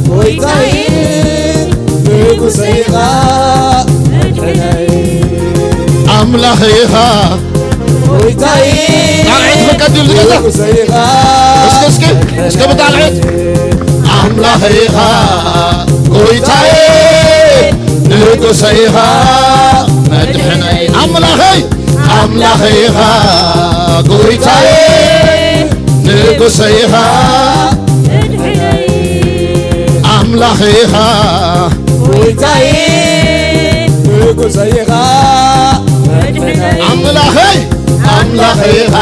ጎይታዬ ንጉሰይ ኢኻ መድሕነይ ኣምላኸይ ኢኻ ጎይታዬ ጣልዒት ፈቀድል ዝገዛ ንጉሰይ ኢኻ እስኪ እስኪ እስኪ ብጣልዒት ኣምላኸይ ኢኻ ጎይታዬ ንጉሰይ ኢኻ መድሕነይ ኣምላኸይ ኣምላኸይ ኢኻ ጎይታዬ ንጉሰይ ኢኻ ኣምላኸይ ኢኻ ጎይታዬ ንጉሰይ ኢኻ ኣምላኸይ ኣምላኸይ ኢኻ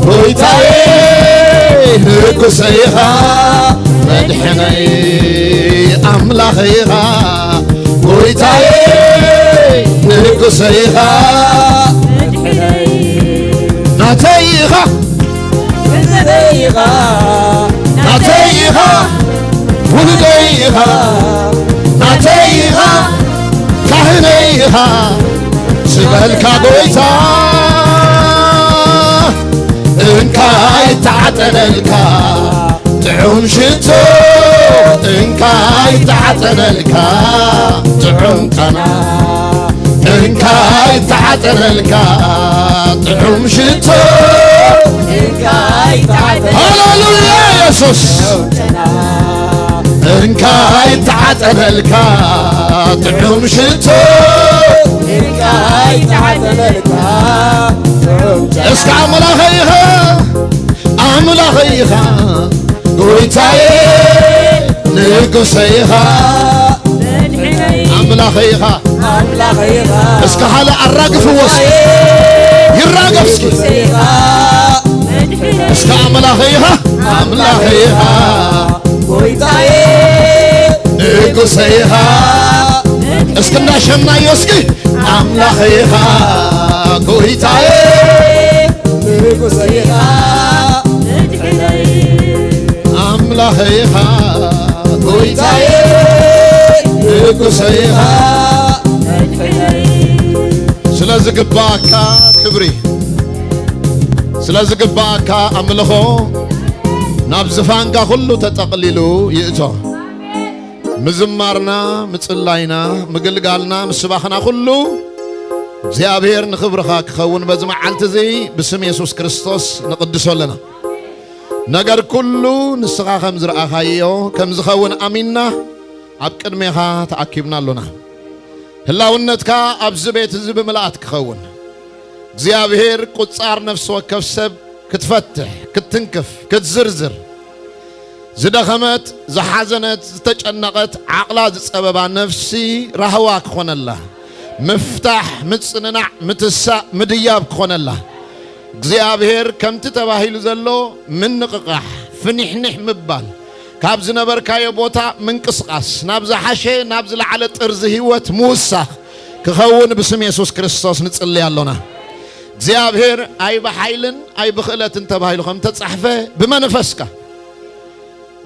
ጎይታዬ ንጉሰይ ኢኻ መድሕነይ ኣምላኸይ ኢኻ ጎይታዬ ንጉሰይ ኢኻ ናተይ ኢኻ ገንዘበይ ኢኻ ናተይ ኢኻ ውሉደይ ኢኻ ናተይ ኢኻ ካህነይ ኢኻ ዝበልካ ጎይታ እንካ ይተዓጠነልካ ጥዑም ሽቶ እንካ ይተዓጠነልካ ጥዑም ቃና እንካ ይተዓጠነልካ ጥዑም ሽቶ ሃሌሉያ ኢየሱስ እንካ ይተዓጠነልካ ጥዑም ሽቶ እስከ ኣምላኸ ኢኻ ኣምላኸ ኢኻ ጎይታዬ ንጉሰ ኢኻ ኣምላኸ ኢኻ እስከ ሓደ ኣራግፍዎ እስኪ ይራገፍ እስኪ እስከ ኣምላኸ ኢኻ ኣምላኸ ኢኻ ጎይታዬ ንጉሰ ኢኻ እስኪ እናሸምናዮ እስኪ ኣምላኸ ኢኻ ጎይታዬ ንጉሰ ኢኻ ኣምላኸ ኢኻ ጎይታዬ ንጉሰ ኢኻ ስለ ዝግባእካ ክብሪ ስለ ዝግባእካ ኣምልኾ ናብ ዝፋንካ ኩሉ ተጠቕሊሉ ይእቶ ምዝማርና ምጽላይና ምግልጋልና ምስባኽና ኩሉ እግዚኣብሔር ንኽብርኻ ክኸውን በዚ መዓልቲ እዚ ብስም የሱስ ክርስቶስ ንቕድሶ ኣለና ነገር ኩሉ ንስኻ ከም ዝረኣኻዮ ከም ዝኸውን ኣሚንና ኣብ ቅድሜኻ ተኣኪብና ኣሎና ህላውነትካ ኣብዚ ቤት እዚ ብምልኣት ክኸውን እግዚኣብሔር ቁጻር ነፍሲ ወከፍ ሰብ ክትፈትሕ ክትትንክፍ ክትዝርዝር ዝደኸመት ዝሓዘነት ዝተጨነቐት ዓቕላ ዝጸበባ ነፍሲ ራህዋ ክኾነላ ምፍታሕ ምጽንናዕ ምትሳእ ምድያብ ክኾነላ እግዚኣብሔር ከምቲ ተባሂሉ ዘሎ ምንቕቓሕ፣ ፍኒሕኒሕ ምባል፣ ካብ ዝነበርካዮ ቦታ ምንቅስቓስ፣ ናብ ዝሓሸ፣ ናብ ዝለዓለ ጥርዚ ህይወት ምውሳኽ ክኸውን ብስም የሱስ ክርስቶስ ንጽሊ ኣሎና። እግዚኣብሔር ኣይ ብሓይልን ኣይ ብኽእለትን ተባሂሉ ከም ተጻሕፈ ብመንፈስካ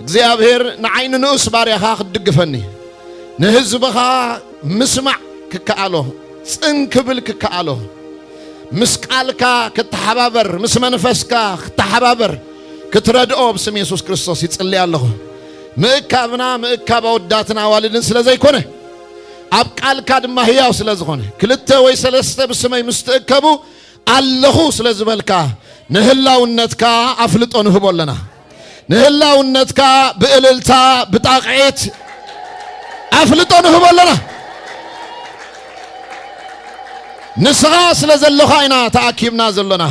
እግዚኣብሔር ንዓይ ንንኡስ ባርያኻ ክትድግፈኒ፣ ንህዝብኻ ምስማዕ ክከኣሎ፣ ጽን ክብል ክከኣሎ፣ ምስ ቃልካ ክተሓባበር፣ ምስ መንፈስካ ክተሓባበር ክትረድኦ ብስም የሱስ ክርስቶስ ይጽሊ ኣለኹ። ምእካብና ምእካብ ኣወዳትን ኣዋልድን ስለ ዘይኮነ፣ ኣብ ቃልካ ድማ ህያው ስለ ዝኾነ፣ ክልተ ወይ ሰለስተ ብስመይ ምስ ትእከቡ ኣለኹ ስለ ዝበልካ፣ ንህላውነትካ ኣፍልጦ ንህቦ ኣለና። ንህላውነትካ ብእልልታ፣ ብጣቕዒት ኣፍልጦ ንህቦ ኣለና። ንስኻ ስለ ዘለኻ ኢና ተኣኪብና ዘሎና።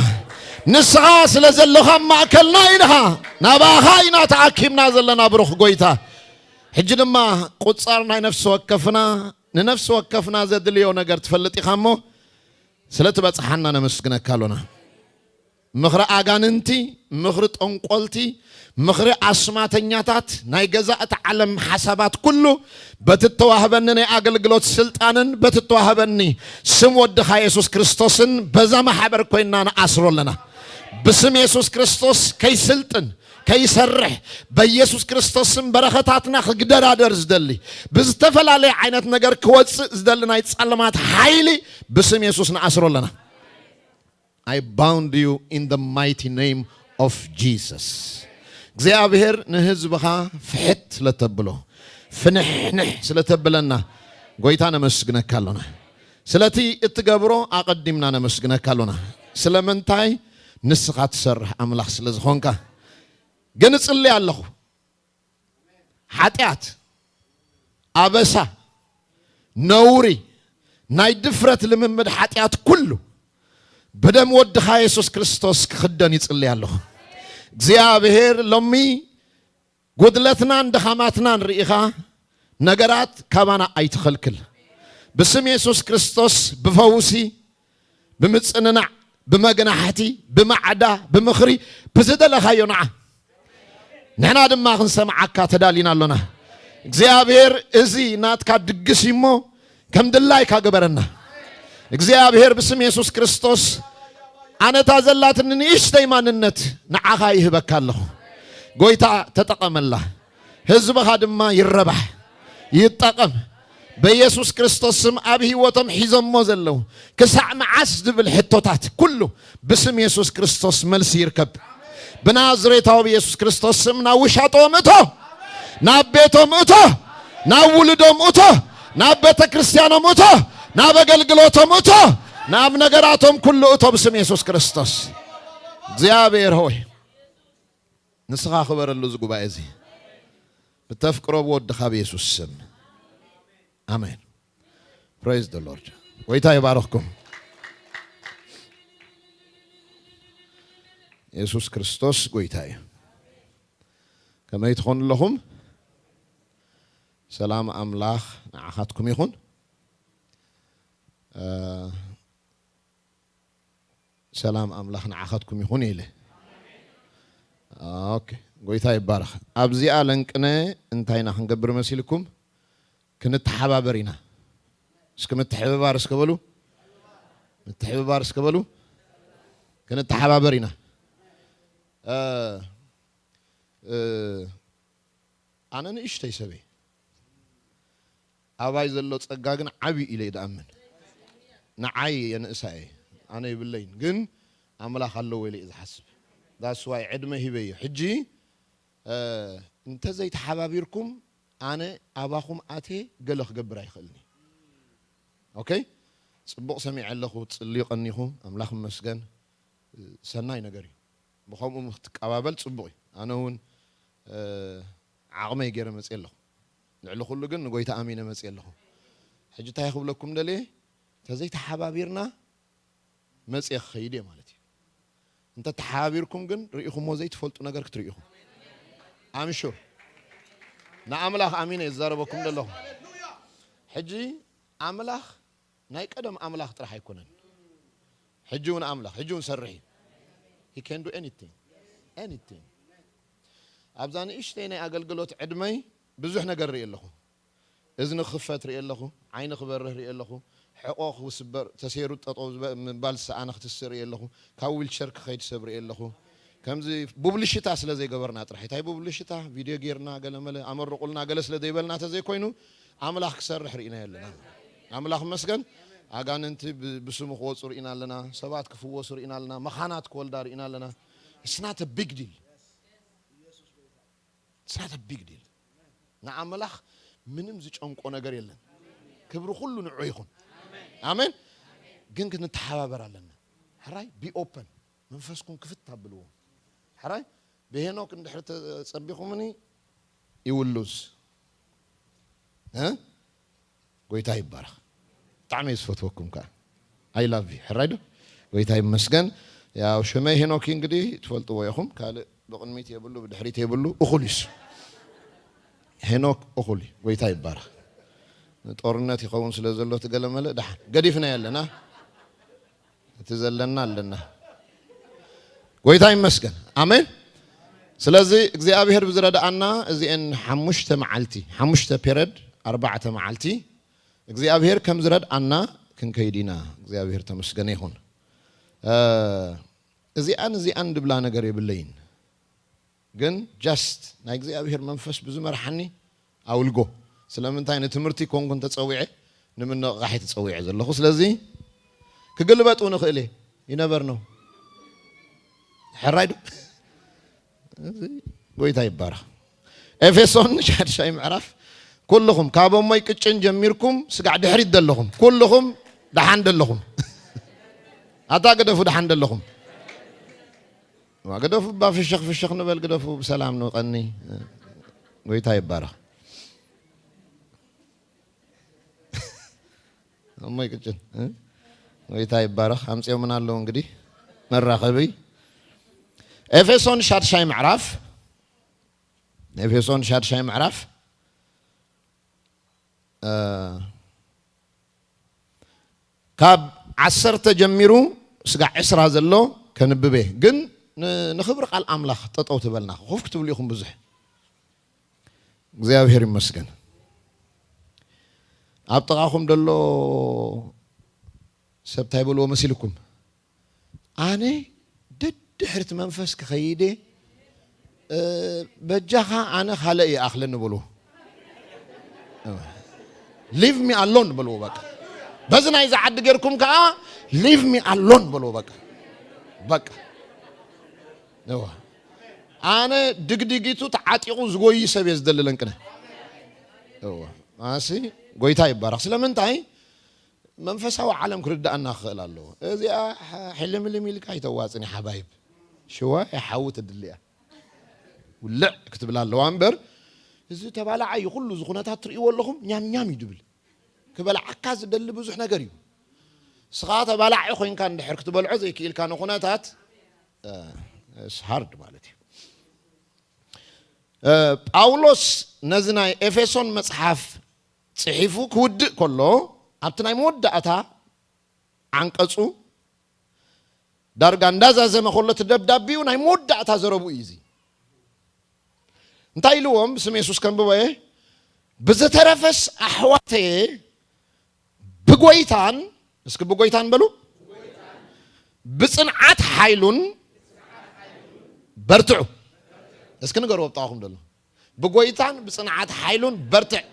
ንስኻ ስለ ዘለኻ ኣብ ማእከልና ኢኻ። ናባኻ ኢና ተኣኪብና ዘለና ብሩኽ ጎይታ። ሕጂ ድማ ቁጻር ናይ ነፍሲ ወከፍና፣ ንነፍሲ ወከፍና ዘድልዮ ነገር ትፈልጥ ኢኻ እሞ፣ ስለ ትበጽሓና ነመስግነካ ኣሎና። ምኽሪ ኣጋንንቲ፣ ምኽሪ ጠንቆልቲ፣ ምኽሪ ኣስማተኛታት፣ ናይ ገዛእ እቲ ዓለም ሓሳባት ኩሉ በቲ እተዋህበኒ ናይ ኣገልግሎት ስልጣንን በቲ እተዋህበኒ ስም ወድኻ የሱስ ክርስቶስን በዛ ማሕበር ኮይንና ንኣስሮ ኣለና። ብስም የሱስ ክርስቶስ ከይስልጥን፣ ከይሰርሕ፣ በየሱስ ክርስቶስ ስም በረኸታትና ክግደራደር ዝደሊ፣ ብዝተፈላለየ ዓይነት ነገር ክወጽእ ዝደሊ ናይ ጸልማት ሓይሊ ብስም የሱስ ንኣስሮ ኣለና። I bound you in the mighty name of Jesus። እግዚኣብሔር ንህዝብኻ ፍሕት ስለተብሎ፣ ፍንሕንሕ ስለተብለና ጎይታ ነመስግነካ ኣሎና። ስለቲ እትገብሮ ኣቐዲምና ነመስግነካ ኣሎና። ስለምንታይ? ንስኻ ትሰርሕ ኣምላኽ ስለ ዝኾንካ። ግን እጽሊ ኣለኹ። ሓጢኣት፣ ኣበሳ፣ ነውሪ፣ ናይ ድፍረት ልምምድ ሓጢኣት ኩሉ ብደም ወድኻ የሱስ ክርስቶስ ክኽደን ይጽሊ ኣለኹ። እግዚኣብሔር ሎሚ ጉድለትናን ድኻማትናን ርኢኻ ነገራት ካባና ኣይትኸልክል። ብስም የሱስ ክርስቶስ ብፈውሲ፣ ብምጽንናዕ፣ ብመግናሕቲ፣ ብማዕዳ፣ ብምኽሪ፣ ብዝደለኻዮ ንዓ። ንሕና ድማ ክንሰምዓካ ተዳሊና ኣሎና። እግዚኣብሔር እዚ ናትካ ድግስ እዩ እሞ ከም ድላይካ ግበረና። እግዚኣብሔር ብስም የሱስ ክርስቶስ ኣነታ ዘላትኒ ንእሽተይ ማንነት ንዓኻ ይህበካ ኣለኹ። ጎይታ ተጠቐመላ። ህዝብኻ ድማ ይረባሕ፣ ይጠቐም። በየሱስ ክርስቶስ ስም ኣብ ህይወቶም ሒዞሞ ዘለዉ ክሳዕ መዓስ ዝብል ሕቶታት ኩሉ ብስም የሱስ ክርስቶስ መልሲ ይርከብ። ብናዝሬታዊ ብየሱስ ክርስቶስ ስም ናብ ውሻጦም እቶ፣ ናብ ቤቶም እቶ፣ ናብ ውልዶም እቶ፣ ናብ ቤተ ክርስቲያኖም እቶ፣ ናብ ኣገልግሎቶም እቶ፣ ናብ ነገራቶም ኩሉ እቶ ብስም የሱስ ክርስቶስ። እግዚኣብሔር ሆይ ንስኻ ክበረሉ እዚ ጉባኤ እዚ ብተፍቅሮ ብወድኻ ብየሱስ ስም ኣሜን። Praise the Lord። ጎይታ ይባረኽኩም። የሱስ ክርስቶስ ጎይታ እዩ። ከመይ ትኾኑ ኣለኹም? ሰላም ኣምላኽ ንዓኻትኩም ይኹን። እ፣ ሰላም ኣምላኽ ንዓኻትኩም ይኹን ኢለ። ኦኬ፣ ጎይታ ይባረኽ። ኣብዚኣ ለንቅነ እንታይ ኢና ክንገብር መሲልኩም? ክንተሓባበር ኢና። እስኪ ምትሕብባር እስከ በሉ። ምትሕብባር እስከ በሉ። ክንተሓባበር ኢና። እ፣ እ፣ ኣነ ንእሽተይ ሰበይ፣ ኣባይ ዘሎ ጸጋ ግን ዓቢ ኢለ እየ ዝኣምን። ንዓይ የንእሳ እየ፣ ኣነ ይብለይን፣ ግን ኣምላኽ ኣለዎ ኢለ እየ ዝሓስብ። That's why ዕድመ ሂበዮ። ሕጂ፣ እ፣ እንተዘይተሓባቢርኩም ኣነ ኣባኹም ኣትየ ገለ ክገብር ኣይኽእልን እየ። ኦኬ? ጽቡቕ ሰሚዐ ኣለኹ፣ ትጽልዩ ቀኒኹም፣ ኣምላኽ ይመስገን። ሰናይ ነገር እዩ። ብኸምኡ ክትቀባበል ጽቡቕ እዩ። ኣነ እውን፣ እ፣ ዓቕመይ ገይረ መጽየ ኣለኹ። ልዕሊ ኩሉ ግን ንጎይታ ኣሚነ መጽየ ኣለኹ። ሕጂ እንታይ ክብለኩም ደልየ? እንተዘይተሓባቢርና መጽየ ክኸይድ እየ ማለት እዩ። እንተ ተሓባቢርኩም ግን ርኢኹምዎ ዘይትፈልጡ ነገር ክትርእዩ ኢኹም። I'm sure። ንኣምላኽ ኣሚነ እየ ዝዛረበኩም ዘለኹ። ሕጂ ኣምላኽ ናይ ቀደም ኣምላኽ ጥራሕ ኣይኮነን። ሕጂ እውን ኣምላኽ፣ ሕጂ እውን ሰርሕ እዩ። He can do anything. Anything. ኣብዛ ንእሽተይ ናይ ኣገልግሎት ዕድመይ ብዙሕ ነገር ርኢ ኣለኹ። እዝኒ ክኽፈት ርኢ ኣለኹ፣ ዓይኒ ክበርህ ርኢ ኣለኹ፣ ሕቖ ክስበር፣ ተሰይሩ ጠጠው ዝበ-፣ ምባል ዝሰኣነ ክትስእ ርኢ ኣለኹ፣ ካብ ዊልቸር ክኸይድ ሰብ ርኢ ኣለኹ። ከምዚ ቡብልሽታ ስለ ዘይገበርና ጥራሕ። እንታይ ቡብልሽታ? ቪድዮ ጌርና፣ ገለመለ፣ ኣመርቑልና፣ ገለ ስለ ዘይበልና ተዘይኮይኑ፣ ኣምላኽ ክሰርሕ ርኢናዮ ኣለና። ኣምላኽ መስገን። ኣጋንንቲ ብ-፣ ብስሙ ክወፁ ርኢና ኣለና፣ ሰባት ክፍወሱ ርኢና ኣለና፣ መኻናት ክወልዳ ርኢና ኣለና። It's not a big deal. It's not a big deal. ንኣምላኽ ምንም ዝጨንቆ ነገር የለን። ክብሪ ኩሉ ንዑ ይኹን። ኣሜን። ግን ክንተሓባበር ኣለና። ሕራይ፣ be open፣ መንፈስኩም ክፍት ኣብልዎ። ሕራይ፣ ብሄኖክ እንድሕር ተጸቢኹምኒ፣ you will lose። እ? ጎይታ ይባረኽ። ብጣዕሚ እየ ዝፈትወኩም ከዓ። I love you። ሕራይ ዶ? ጎይታ ይመስገን። ያው ሽመይ ሄኖክ እዩ፣ እንግዲህ ትፈልጥዎ ኢኹም። ካልእ ብቕድሚት የብሉ፣ ብድሕሪት የብሉ፣ እኹል እዩ እሱ። ሄኖክ እኹል እዩ። ጎይታ ይባረኽ። ጦርነት ይኸውን ስለ ዘሎ፣ እቲ ገለመለ ደሓን ገዲፍና ኣለና። እቲ ዘለና ኣለና። ጎይታ ይመስገን። ኣሜን። ስለዚ እግዚኣብሔር ብዝረድኣና እዚኤን ሓሙሽተ መዓልቲ፣ ሓሙሽተ ፔረድ፣ ኣርባዕተ መዓልቲ እግዚኣብሔር ከም ዝረድኣና ክንከይድ ኢና። እግዚኣብሔር ተመስገነ ይኹን። እ፣ እዚኣን እዚኣን ድብላ ነገር የብለይን። ግን just ናይ እግዚኣብሔር መንፈስ ብዝመርሓኒ ኣውልጎ። ስለምንታይ ንትምህርቲ ኮንኩን ተጸዊዐ፣ ንምንቕቓሕ ተጸዊዐ ዘለኹ። ስለዚ ክግልበጥ እውን እኽእል እየ። You never know። ሕራይ ዶ? እዚ ጎይታ ይባረኽ። ኤፌሶን ሻድሻይ ምዕራፍ፣ ኩልኹም ካብ እሞይ ቅጭን ጀሚርኩም ስጋዕ ድሕሪት ዘለኹም፣ ኩልኹም ደሓን ዘለኹም። ኣታ ግደፉ፣ ደሓን ዘለኹም። ዋ፣ ግደፉ፣ እባ ፍሽኽ ፍሽኽ ንበል፣ ግደፉ፣ ብሰላም ንቐኒ። ጎይታ ይባረኽ። እሞይ ቅጭን፣ እ? ጎይታ ይባረኽ። ኣምጺኦምና ኣለዉ እንግዲህ መራኸቢ። ኤፌሶን ሻድሻይ ምዕራፍ፣ ኤፌሶን ሻድሻይ ምዕራፍ፣ እ፣ ካብ ዓሰርተ ጀሚሩ ስጋዕ ዕስራ ዘሎ ከንብብ እየ። ግን ን-፣ ንኽብሪ ቃል ኣምላኽ ጠጠው ትበልና። ኮፍ ክትብሉ ኢኹም ብዙሕ። እግዚኣብሔር ይመስገን። ኣብ ጥቓኹም ደሎ ሰብ እንታይ በልዎ መሲልኩም? ኣነ ደድሕርቲ መንፈስ ክኸይደ፣ እ፣ በጃኻ ኣነ ካልእ ይኣኽለኒ በልዎ። Leave me alone በልዎ በቃ። በዚ ናይዚ ዓዲ ጌርኩም ከኣ leave me alone በልዎ በቃ። በቃ። እዋ። ኣነ ድግዲጊቱ ተዓጢቑ ዝጎይ ሰብ እየ ዝደሊ ለንቅነ። እዋ። ኣሲ ጎይታ ይባረኽ። ስለምንታይ? መንፈሳዊ ዓለም ክርድኣና ክኽእል ኣለዎ። እዚኣ ሕ-፣ ሕልምልም ኢልካ ኣይተዋጽን እያ ሓባይብ። ሽዋ እያ ሓዊ ተድልያ። ውልዕ ክትብላ ኣለዋ እምበር፣ እዚ ተባላዓይ እዩ፣ ኩሉ እዚ ኩነታት ትርእይዎ ኣለኹም፣ ኛም ኛም እዩ ድብል። ክበልዓካ ዝደሊ ብዙሕ ነገር እዩ። ንስኻ ተባላዒ ኮይንካ እንድሕር ክትበልዖ ዘይክኢልካ ንኩነታት፣ እ፣ it's hard ማለት እዩ። እ፣ ጳውሎስ ነዚ ናይ ኤፌሶን መጽሓፍ ጽሒፉ ክውድእ ከሎ፣ ኣብቲ ናይ መወዳእታ ዓንቀጹ ዳርጋ እንዳዛዘመ ከሎ፣ እቲ ደብዳቤኡ ናይ መወዳእታ ዘረቡ እዩ እዚ። እንታይ ኢልዎም? ብስም የሱስ ከንብቦ እየ። ብዝተረፈስ ኣሕዋተየ ብጎይታን፣ እስኪ ብጎይታን በሉ፣ ብጽንዓት ሓይሉን በርትዑ። እስኪ ንገርዎ ብጣኹም ደሎ። ብጎይታን ብጽንዓት ሓይሉን በርትዕ።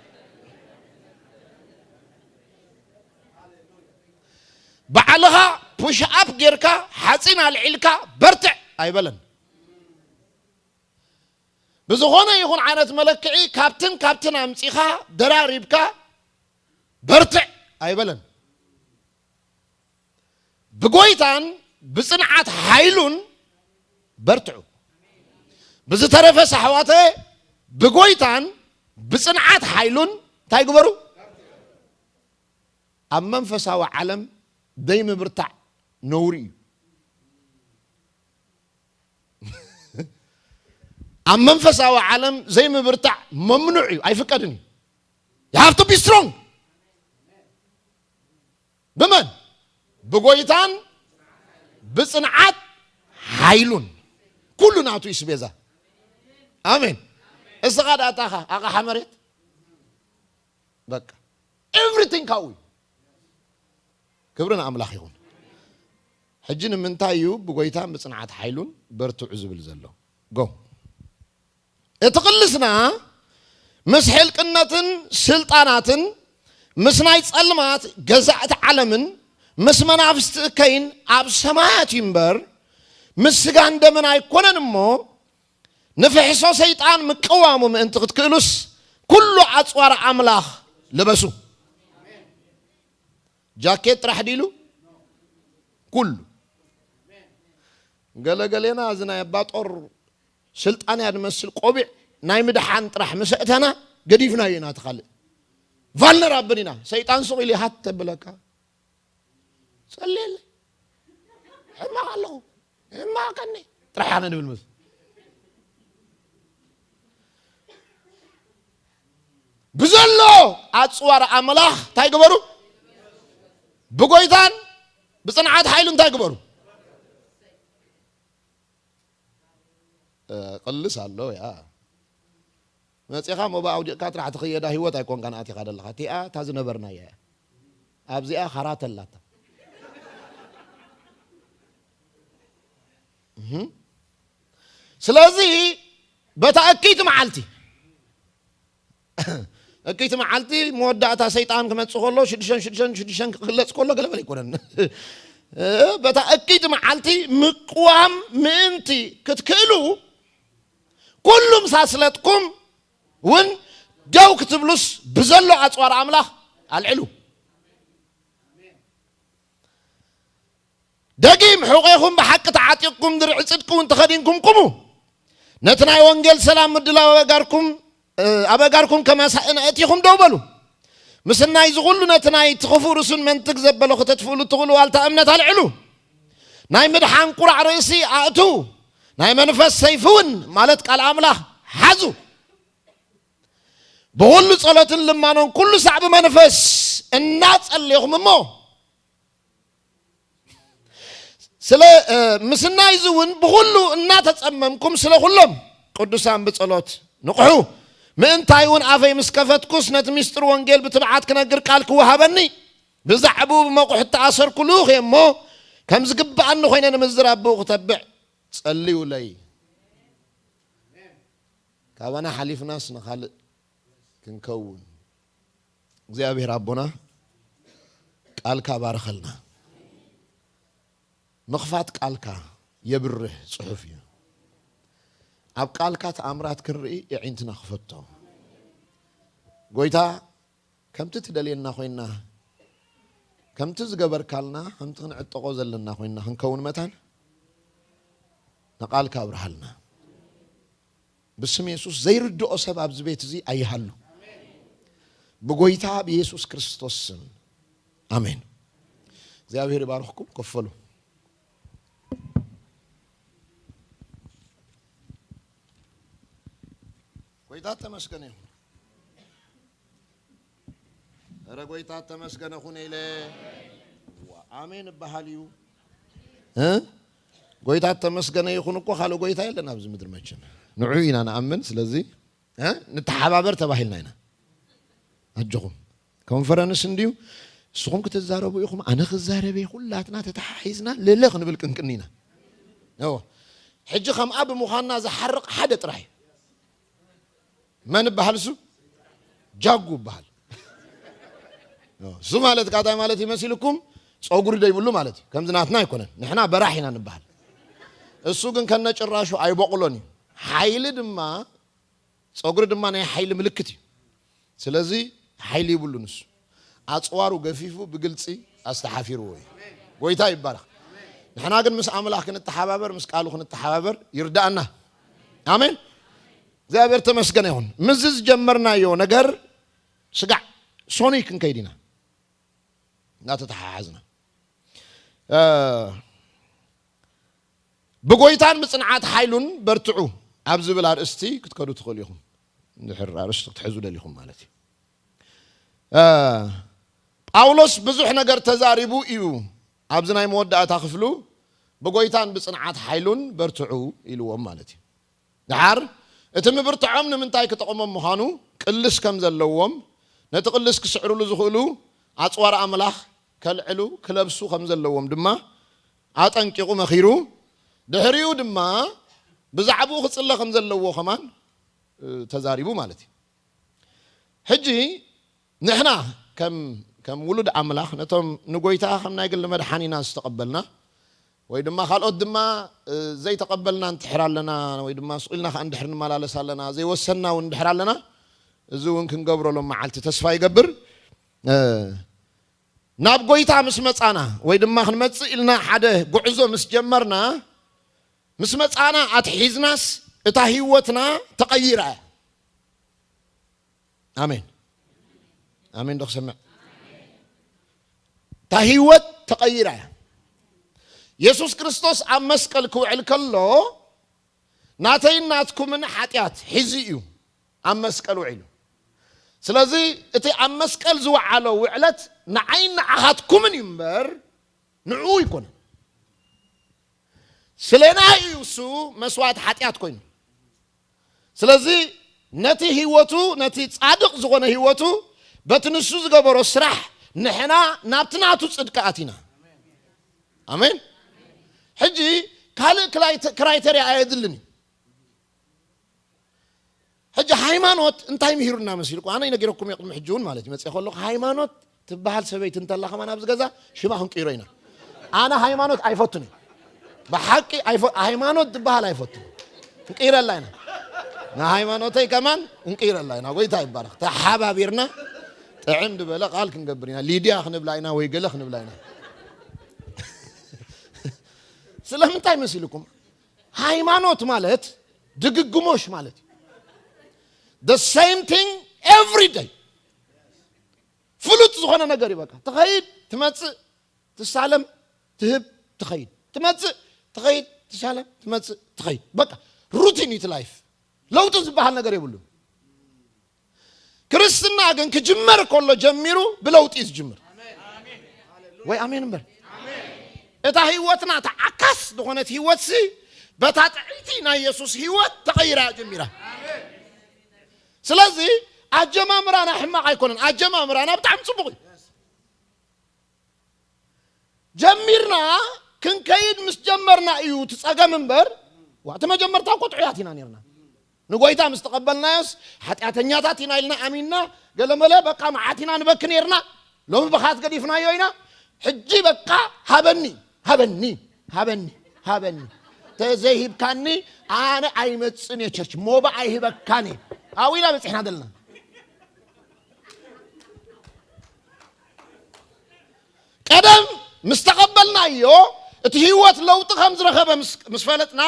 ባዕልኻ ፑሽ ኣፕ ጌርካ፣ ሓጺን ኣልዒልካ በርትዕ ኣይበለን። ብዝኾነ ይኹን ዓይነት መለክዒ ካብትን ካብትን ኣምጺኻ ደራሪብካ በርትዕ ኣይበለን። ብጎይታን ብጽንዓት ሓይሉን በርትዑ። ብዝተረፈስ ኣሕዋተ ብጎይታን ብጽንዓት ሓይሉን እንታይ ግበሩ? ኣብ መንፈሳዊ ዓለም ዘይምብርታዕ ነውሪ እዩ። ኣብ መንፈሳዊ ዓለም ዘይምብርታዕ መምኑዕ እዩ፣ ኣይፍቀድን እዩ። You have to be strong። ብመን? ብጎይታን ብጽንዓት ሓይሉን ኩሉ ናቱ እዩ ስቤዛ። ኣሜን። እስኻ ደኣ ኣታኻ ኣቕሓ መሬት በቃ ኤቭሪቲንግ ካብኡ እዩ። ክብሪ ንኣምላኽ ይኹን። ሕጂ ንምንታይ እዩ ብጎይታን ብጽንዓት ሓይሉን በርትዑ ዝብል ዘሎ? ጎ እቲ ቅልስና ምስ ሕልቅነትን ስልጣናትን ምስ ናይ ጸልማት ገዛእቲ ዓለምን ምስ መናፍስቲ እከይን ኣብ ሰማያት እዩ እምበር ምስ ስጋን ደምን ኣይኮነን እሞ ንፍሕሶ ሰይጣን ምቅዋሙ ምእንቲ ክትክእሉስ ኩሉ ኣጽዋር ኣምላኽ ልበሱ። ጃኬት ጥራሕ ዲሉ ኩሉ ገለገሌና እዚ ናይ ኣባጦር ስልጣን እያ ንመስል ቆቢዕ ናይ ምድሓን ጥራሕ ምስ ኣእተና ገዲፍናዮ ኢና። እቲ ካልእ ቫልነራብል ኢና። ሰይጣን ሱቕ ኢሉ ሃት ተብለካ ጸልየለይ ሕማቕ ኣለኹ ሕማቐኒ ጥራሕ ኣነ ንብል ምስ ብዘሎ ኣጽዋር ኣምላኽ እንታይ ግበሩ? ብጎይታን ብጽንዓት ሓይሉ እንታይ ግበሩ? እ፣ ቅልስ ኣሎ ያ መጺኻ ሞባ ኣውዲቕካ ጥራሕ ትኽየዳ ህይወት ኣይኮንካን ኣቲኻ ዘለኻ። እቲኣ እታ ዝነበርናያ እያ። ኣብዚኣ ኻራተ ኣላታ። እህ። ስለዚ በታ እክይቲ መዓልቲ እክይቲ መዓልቲ መወዳእታ ሰይጣን ክመጽእ ከሎ ሽዱሽተን ሽዱሽተን ሽዱሽተን ክግለጽ ከሎ ገለመለ ኣይኮነን። እ፣ በታ እክይቲ መዓልቲ ምቅዋም ምእንቲ ክትክእሉ ኩሉም ሳስለጥኩም እውን ደው ክትብሉስ ብዘሎ ኣጽዋር ኣምላኽ ኣልዕሉ። ደጊም ሕቖኹም ብሓቂ ተዓጢቕኩም ድርዒ ጽድቂ እውን ተኸዲንኩም ቁሙ። ነቲ ናይ ወንጌል ሰላም ምድላው ኣብ ኣእጋርኩም፣ እ፣ ኣብ ኣእጋርኩም ከማሳእን ኣእቲኹም ደው በሉ። ምስናይ እዚ ኹሉ ነቲ ናይ እቲ ክፉእ ርእሱን መንትግ ዘበሎ ከተጥፍእሉ እትኽእሉ ዋልታ እምነት ኣልዕሉ። ናይ ምድሓን ቁራዕ ርእሲ ኣእትዉ። ናይ መንፈስ ሰይፊ እውን ማለት ቃል ኣምላኽ ሓዙ። ብኹሉ ጸሎትን ልማኖን ኩሉ ሳዕ ብመንፈስ እናጸለኹም እሞ ስለ፣ እ፣ ምስናይ እዚ እውን ብኹሉ እናተጸመምኩም ስለ ኩሎም ቅዱሳን ብጸሎት ንቕሑ። ምእንታይ እውን ኣፈይ ምስ ከፈትኩስ ነቲ ምስጢር ወንጌል ብትብዓት ክነግር ቃል ክወሃበኒ ብዛዕባኡ ብመቑሕ እተኣሰርኩ ልኡኽ እየ እሞ ከም ዝግብኣኒ ኮይነ ንምዝራብ ብኡ ክተብዕ ጸልዩለይ። ካባና ሓሊፍናስ ንኻልእ ክንከውን እግዚኣብሔር ኣቦና ቃልካ ባርኸልና። ምኽፋት ቃልካ የብርህ ጽሑፍ እዩ። ኣብ ቃልካ ተኣምራት ክንርኢ የዒንትና ክፈቶ። ጎይታ ከምቲ ትደልየና ኮይና ከምቲ ዝገበርካልና ከምቲ ክንዕጠቖ ዘለና ኮይና ክንከውን መታን ንቃልካ ኣብርሃልና። ብስም የሱስ ዘይርድኦ ሰብ ኣብዚ ቤት እዚ ኣይሃሉ። ብጎይታ ብየሱስ ክርስቶስ ስም ኣሜን። እግዚኣብሔር ይባርኽኩም። ከፈሉ። ጎይታ ተመስገነ ይሁን። እረ ጎይታ ተመስገነ ኩን ኢለ ዋ፣ ኣሜን እበሃል እዩ። እ? ጎይታ ተመስገነ ይኹን እኮ ካልእ ጎይታ የለን ኣብዚ ምድሪ መቸም። ንዑ ኢና ንኣምን። ስለዚ እ? ንተሓባበር ተባሂልና ኢና። ኣጆኹም ኮንፈረንስ እንድዩ። ንስኹም ክትዛረቡ ኢኹም፣ ኣነ ክዛረብ እየ። ኩላትና ተተሓሒዝና ልለ ክንብል ቅንቅን ኢና። እዎ። ሕጂ ከምኣ ብምዃንና ዝሓርቕ ሓደ ጥራይ እዩ። መን ይበሃል እሱ? ጃጉ ይበሃል። እሱ ማለት ካታይ ማለት ይመሲልኩም? ጸጉሪ ደይብሉ ማለት እዩ። ከምዚ ናትና ኣይኮነን። ንሕና በራሕ ኢና ንበሃል። እሱ ግን ከነጭራሹ ኣይበቑሎን እዩ። ሓይሊ ድማ፣ ጸጉሪ ድማ ናይ ሓይሊ ምልክት እዩ። ስለዚ ሓይሊ ይብሉን እሱ። ኣጽዋሩ ገፊፉ ብግልጺ ኣስተሓፊርዎ እዩ። ጎይታ ይባረኽ። ንሕና ግን ምስ ኣምላኽ ክንተሓባበር፣ ምስ ቃሉ ክንተሓባበር ይርዳእና። ኣሜን። እግዚኣብሔር ተመስገነ ይኹን። ምስዚ ዝጀመርናዮ ነገር ስጋዕ ሶኑይ ክንከይድ ኢና። እናተተሓሓዝና፣ እ፣ ብጎይታን ብጽንዓት ሓይሉን በርትዑ ኣብ ዝብል ኣርእስቲ ክትከዱ ትኽእሉ ኢኹም። እንድሕር ኣርእስቲ ክትሕዙ ደሊኹም ማለት እዩ። እ፣ ጳውሎስ ብዙሕ ነገር ተዛሪቡ እዩ ኣብዚ ናይ መወዳእታ ክፍሉ ብጎይታን ብጽንዓት ሓይሉን በርትዑ ኢልዎም ማለት እዩ። ደሓር እቲ ምብርትዖም ንምንታይ ክጠቕሞም ምዃኑ ቅልስ ከም ዘለዎም፣ ነቲ ቅልስ ክስዕርሉ ዝኽእሉ ኣጽዋር ኣምላኽ ከልዕሉ ክለብሱ ከም ዘለዎም ድማ ኣጠንቂቑ መኺሩ። ድሕሪኡ ድማ ብዛዕባኡ ክጽለ ከም ዘለዎ ከማን ተዛሪቡ ማለት እዩ። ሕጂ ንሕና ከም ከም ውሉድ ኣምላኽ ነቶም ንጎይታ ከም ናይ ግሊ መድሓኒና ዝተቐበልና ወይ ድማ ካልኦት ድማ ዘይተቐበልና እንድሕር ኣለና ወይ ድማ ስቕ ኢልና ከዓ እንድሕር ንመላለስ ኣለና ዘይወሰንና እውን እንድሕር ኣለና፣ እዚ እውን ክንገብሮ ሎም መዓልቲ ተስፋ ይገብር። ናብ ጎይታ ምስ መጻና ወይ ድማ ክንመጽእ ኢልና ሓደ ጉዕዞ ምስ ጀመርና፣ ምስ መጻና ኣትሒዝናስ እታ ህይወትና ተቐይራ እያ። ኣሜን። ኣሜን ዶ ክሰምዕ? እታ ህይወት ተቐይራ እያ። የሱስ ክርስቶስ ኣብ መስቀል ክውዕል ከሎ ናተይን ናትኩምን ሓጢኣት ሒዙ እዩ ኣብ መስቀል ውዒሉ። ስለዚ እቲ ኣብ መስቀል ዝወዓሎ ውዕለት ንዓይን ንዓኻትኩምን እዩ እምበር ንዕኡ ኣይኮነን። ስለና እዩ እሱ መስዋዕት ሓጢኣት ኮይኑ። ስለዚ ነቲ ህይወቱ፣ ነቲ ጻድቕ ዝኾነ ህይወቱ በቲ ንሱ ዝገበሮ ስራሕ ንሕና ናብቲ ናቱ ጽድቂ ኣቲና። ኣሜን። ሕጂ ካልእ ክራይተ- ክራይተርያ ኣየድልን እዩ። ሕጂ ሃይማኖት እንታይ ምሂሩና መሲልኩም? ኣነ ይነገረኩም እየ ቅድሚ ሕጂ እውን ማለት እዩ። መፅእ ከለኹ ሃይማኖት ትበሃል ሰበይቲ እንተላ ከማን ኣብዚ ገዛ ሽማ ክንቅይሮ ኢና። ኣነ ሃይማኖት ኣይፈቱን እዩ። ብሓቂ ኣይፈ- ሃይማኖት ትበሃል ኣይፈቱን። ክንቅይረላ ኢና። ንሃይማኖተይ ከማን ክንቅይረላ ኢና። ጎይታ ይባረኽ። ተሓባቢርና ጥዕም ዝበለ ቃል ክንገብር ኢና። ሊድያ ክንብላ ኢና ወይ ገለ ክንብላ ኢና። ስለምንታይ መሲልኩም? ሃይማኖት ማለት ድግግሞሽ ማለት እዩ። The same thing every day። ፍሉጥ ዝኾነ ነገር እዩ። በቃ ትኸይድ፣ ትመጽእ፣ ትሳለም፣ ትህብ፣ ትኸይድ፣ ትመጽእ፣ ትኸይድ፣ ትሳለም፣ ትመጽእ፣ ትኸይድ። በቃ ሩቲን እዩ እቲ ላይፍ። ለውጢ ዝበሃል ነገር የብሉን። ክርስትና ግን ክጅመር ከሎ ጀሚሩ ብለውጢ እዩ ዝጅምር። ወይ ኣሜን እምበር። እታ ህይወትና፣ እታ ዓካስ ዝኾነት ህይወትሲ በታ ጥዕይቲ ናይ የሱስ ህይወት ተቐይራ እያ ጀሚራ። ስለዚ ኣጀማምራና ሕማቕ ኣይኮነን። ኣጀማምራና ብጣዕሚ ጽቡቕ እዩ። ጀሚርና ክንከይድ ምስ ጀመርና እዩ እቲ ጸገም እምበር፣ ዋ፣ እቲ መጀመርታ እኮ ጥዑያት ኢና ነርና። ንጎይታ ምስ ተቐበልናዮስ ሓጢኣተኛታት ኢና ኢልና ኣሚንና፣ ገለመለ በቃ መዓት ኢና ንበኪ ነርና። ሎሚ ብኻት ገዲፍናዮ ኢና። ሕጂ በቃ ሃበኒ፣ ሃበኒ፣ ሃበኒ፣ ሃበኒ። ተዘይሂብካኒ ኣነ ኣይመጽን እየ ቸርች፣ ሞባ ኣይህበካን እየ። ኣብኡ ኢና በጺሕና ዘለና። ቀደም ምስ ተቐበልናዮ፣ እቲ ህይወት ለውጢ ከም ዝረኸበ ምስ- ምስ ፈለጥና፣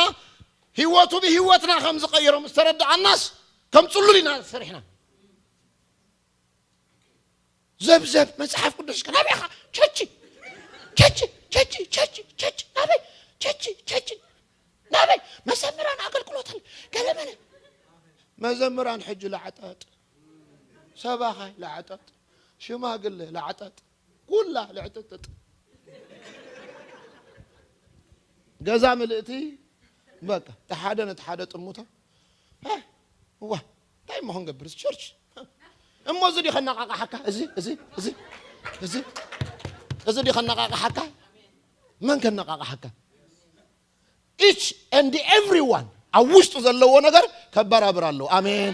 ህይወቱ ብህይወትና ከም ዝቐይሮ ምስ ተረድኣናስ፣ ከም ጽሉል ኢና ሰሪሕና። ዘብዘብ መጽሓፍ ቅዱስ ከ ናበይ ኢኻ? ቸርች፣ ቸርች፣ ቸርች፣ ቸርች፣ ቸርች፣ ናበይ? ቸርች፣ ቸርች፣ ናበይ? መዘምራን ኣገልግሎት ኣለ፣ ገለመለ። መዘምራን ሕጂ ላዕጠጥ፣ ሰባኻይ ላዕጠጥ፣ ሽማግለ ላዕጠጥ፣ ኩላ ልዕጥጥጥ። ገዛ ምልእቲ በቃ፣ እቲ ሓደ ነቲ ሓደ ጥሙቶ። እ፣ እዋ፣ እንታይ እሞ ክንገብር? እዚ ቸርች። እሞ እዚ ድዩ ከነቃቃሓካ? እዚ፣ እዚ፣ እዚ፣ እዚ፣ እዚ ድዩ ከነቃቃሓካ? መን ከነቃቃሓካ? Each and everyone ኣብ ውሽጡ ዘለዎ ነገር ከባራብር ኣለዎ። ኣሜን፣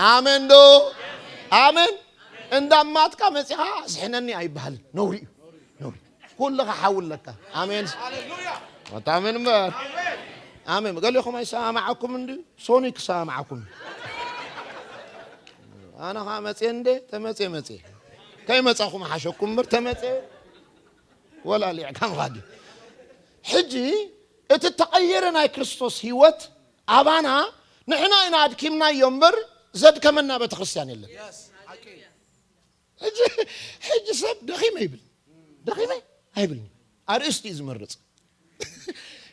ኣሜን ዶ? ኣሜን። እንዳማትካ መጺኻ ኣስሕነኒ ኣይበሃልን። ነውሪ እዩ፣ ነውሪ። ኩልኻ ሓዊ ኣለካ። ኣሜን። ኣታ ኣሜን እምበር። ኣሜን። ገሊኹም ኣይሰማማዓኩም እንዲ ሶኒ ክሰማማዓኩም። ኣነ ኸዓ መጽየ እንደ ተመጽየ መጽየ። ከይመጻኹም ሓሸኩም እምበር ተመጽየ ወላ ሊዕካ ምኻድ እዩ። ሕጂ እቲ ተቐየረ ናይ ክርስቶስ ህይወት ኣባና ንሕና ኢና ኣድኪምናዮ እምበር ዘድከመና ቤተክርስትያን የለን። ሕጂ ሕጂ ሰብ ደኺመ ይብል፣ ደኺመ ኣይብልኒ። ኣርእስቲ እዩ ዝመርጽ።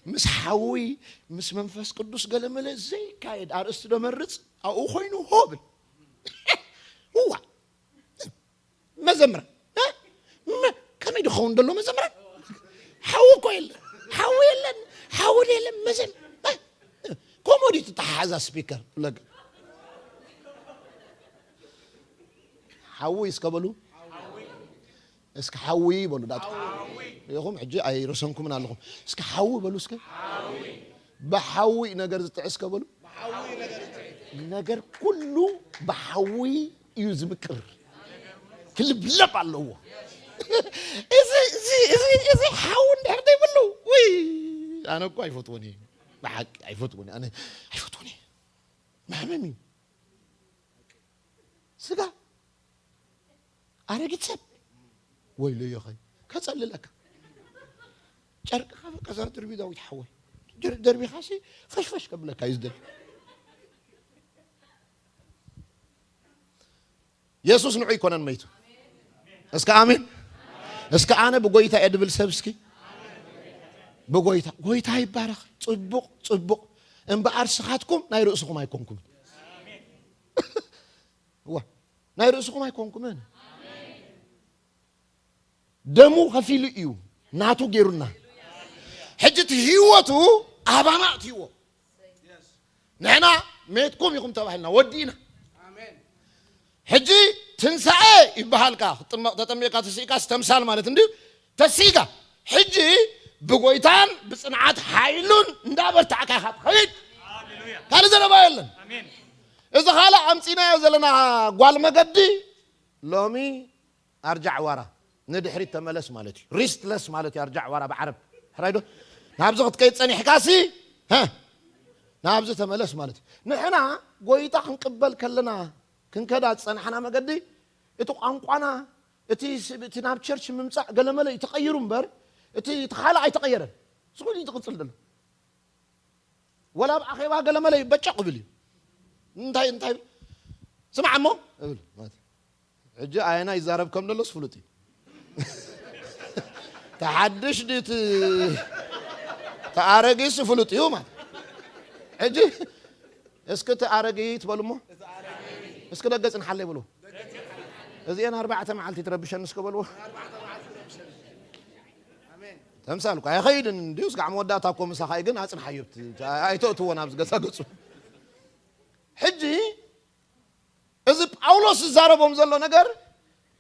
ምስ ሓዊ ምስ መንፈስ ቅዱስ ገለመለ ዘይካየድ ኣርእስቲ ዶ መርጽ ኣብኡ ኮይኑ ሆ ብል። እዋ መዘምራን እ? መ- ከመይ ድኸውን ደሎ መዘምራን ሓዊ እኮ የለ። ሓዊ የለን፣ ሓዊ የለን መዘን። ኮሞዲቲ ተሓሓዛ ስፒከር ብለካ። ሓዊ እስከ በሉ። እስከ ሓዊ በሉ። ዳት ኢኹም ሕጂ ኣይረሰንኩምን ኣለኹም። እስከ ሓዊ በሉ እስከ። ብሓዊ ነገር ዝጥዕስ ከ በሉ። ነገር ኩሉ ብሓዊ እዩ ዝምቅር። ክልብለብ ኣለዎ። እዚ፣ እዚ፣ እዚ፣ እዚ ሓዊ እንድሕር ዘይብሉ፣ ውይ፣ ኣነ እኮ ኣይፈትዎን እየ። ብሓቂ ኣይፈትዎን እየ። ኣነ ኣይፈትዎን እየ። መሕመም እዩ። ስጋ ኣረጊት ሰብ ወይለዮ ኸይ ከጸልለካ። ጨርቅኻ በቃ እዛ ድርቢ ዳዊት ሓወይ። ድር-፣ ደርቢኻሲ ፈሽፈሽ ከብለካ እዩ ዝደሊ። የሱስ ንዑ ይኮነን መይቱ። እስከ ኣሜን። እስከ ኣነ ብጎይታ እየ ድብል ሰብ እስኪ። ብጎይታ፣ ጎይታ ይባረኽ። ጽቡቕ፣ ጽቡቕ። እምበኣር ስኻትኩም ናይ ርእስኹም ኣይኮንኩምን። እዋ፣ ናይ ርእስኹም ኣይኮንኩምን። ደሙ ከፊሉ እዩ፣ ናቱ ገይሩና። ሕጂ እቲ ህይወቱ ኣባና እትይዎ። ንሕና ሜትኩም ኢኹም ተባሂልና፣ ወዲእና። ሕጂ ትንሳኤ ይበሃልካ፣ ክትጥመቕ ተጠሚቕካ ተሲእካ ተምሳል ማለት እንድዩ። ተሲእካ። ሕጂ ብጎይታን ብጽንዓት ሓይሉን እንዳበርታዕካ ኢኻ ትኸይድ። ካልእ ዘረባ የለን። ኣሜን። እዚ ካልእ ኣምጺናዮ ዘለና ጓል መገዲ ሎሚ ኣርጃዕ ዋራ ንድሕሪት ተመለስ ማለት እዩ። ሪስትለስ ማለት እዩ ኣርጃዕ ዋራ ብዓረብ። ሕራይ ዶ? ናብዚ ክትከይድ ጸኒሕካሲ፣ ሀ? ናብዚ ተመለስ ማለት እዩ። ንሕና ጎይታ ክንቅበል ከለና ክንከዳ ዝጸናሕና መገዲ፣ እቲ ቋንቋና፣ እቲ ስ-፣ እቲ ናብ ቸርች ምምጻእ ገለመለ እዩ ተቐይሩ እምበር፣ እቲ፣ እቲ ካልእ ኣይተቐየረን። እዚ ኮይኑ እዩ ዝቕጽል ዘሎ። ወላ ኣብ ኣኼባ ገለመለ እዩ በጨቕ እብል እዩ። እንታይ፣ እንታይ? ስማዕ እሞ እብል ማለት እዩ። ሕጂ ኣየና ይዛረብ ከም ዘሎስ ፍሉጥ እዩ። ተሓድሽ ድዩ እቲ ተኣረጊስ ፍሉጥ እዩ ማለት። ሕጂ እስኪ እቲ ኣረጊት በሉ እሞ፣ እስኪ ደገ ጽንሓለይ በሉ። እዚኤን ኣርባዕተ መዓልቲ ትረብሸኒ እስከ በልዎ። ተምሳል እኮ ኣይኸይድን እንድዩ፣ ስጋዕ መወዳእታ እኮ ምሳኻ እዩ፣ ግን ኣጽንሓዮ፣ ኣብቲ ኣይተእትዎ ናብዚ ገጻ ገጹ። ሕጂ እዚ ጳውሎስ ዝዛረቦም ዘሎ ነገር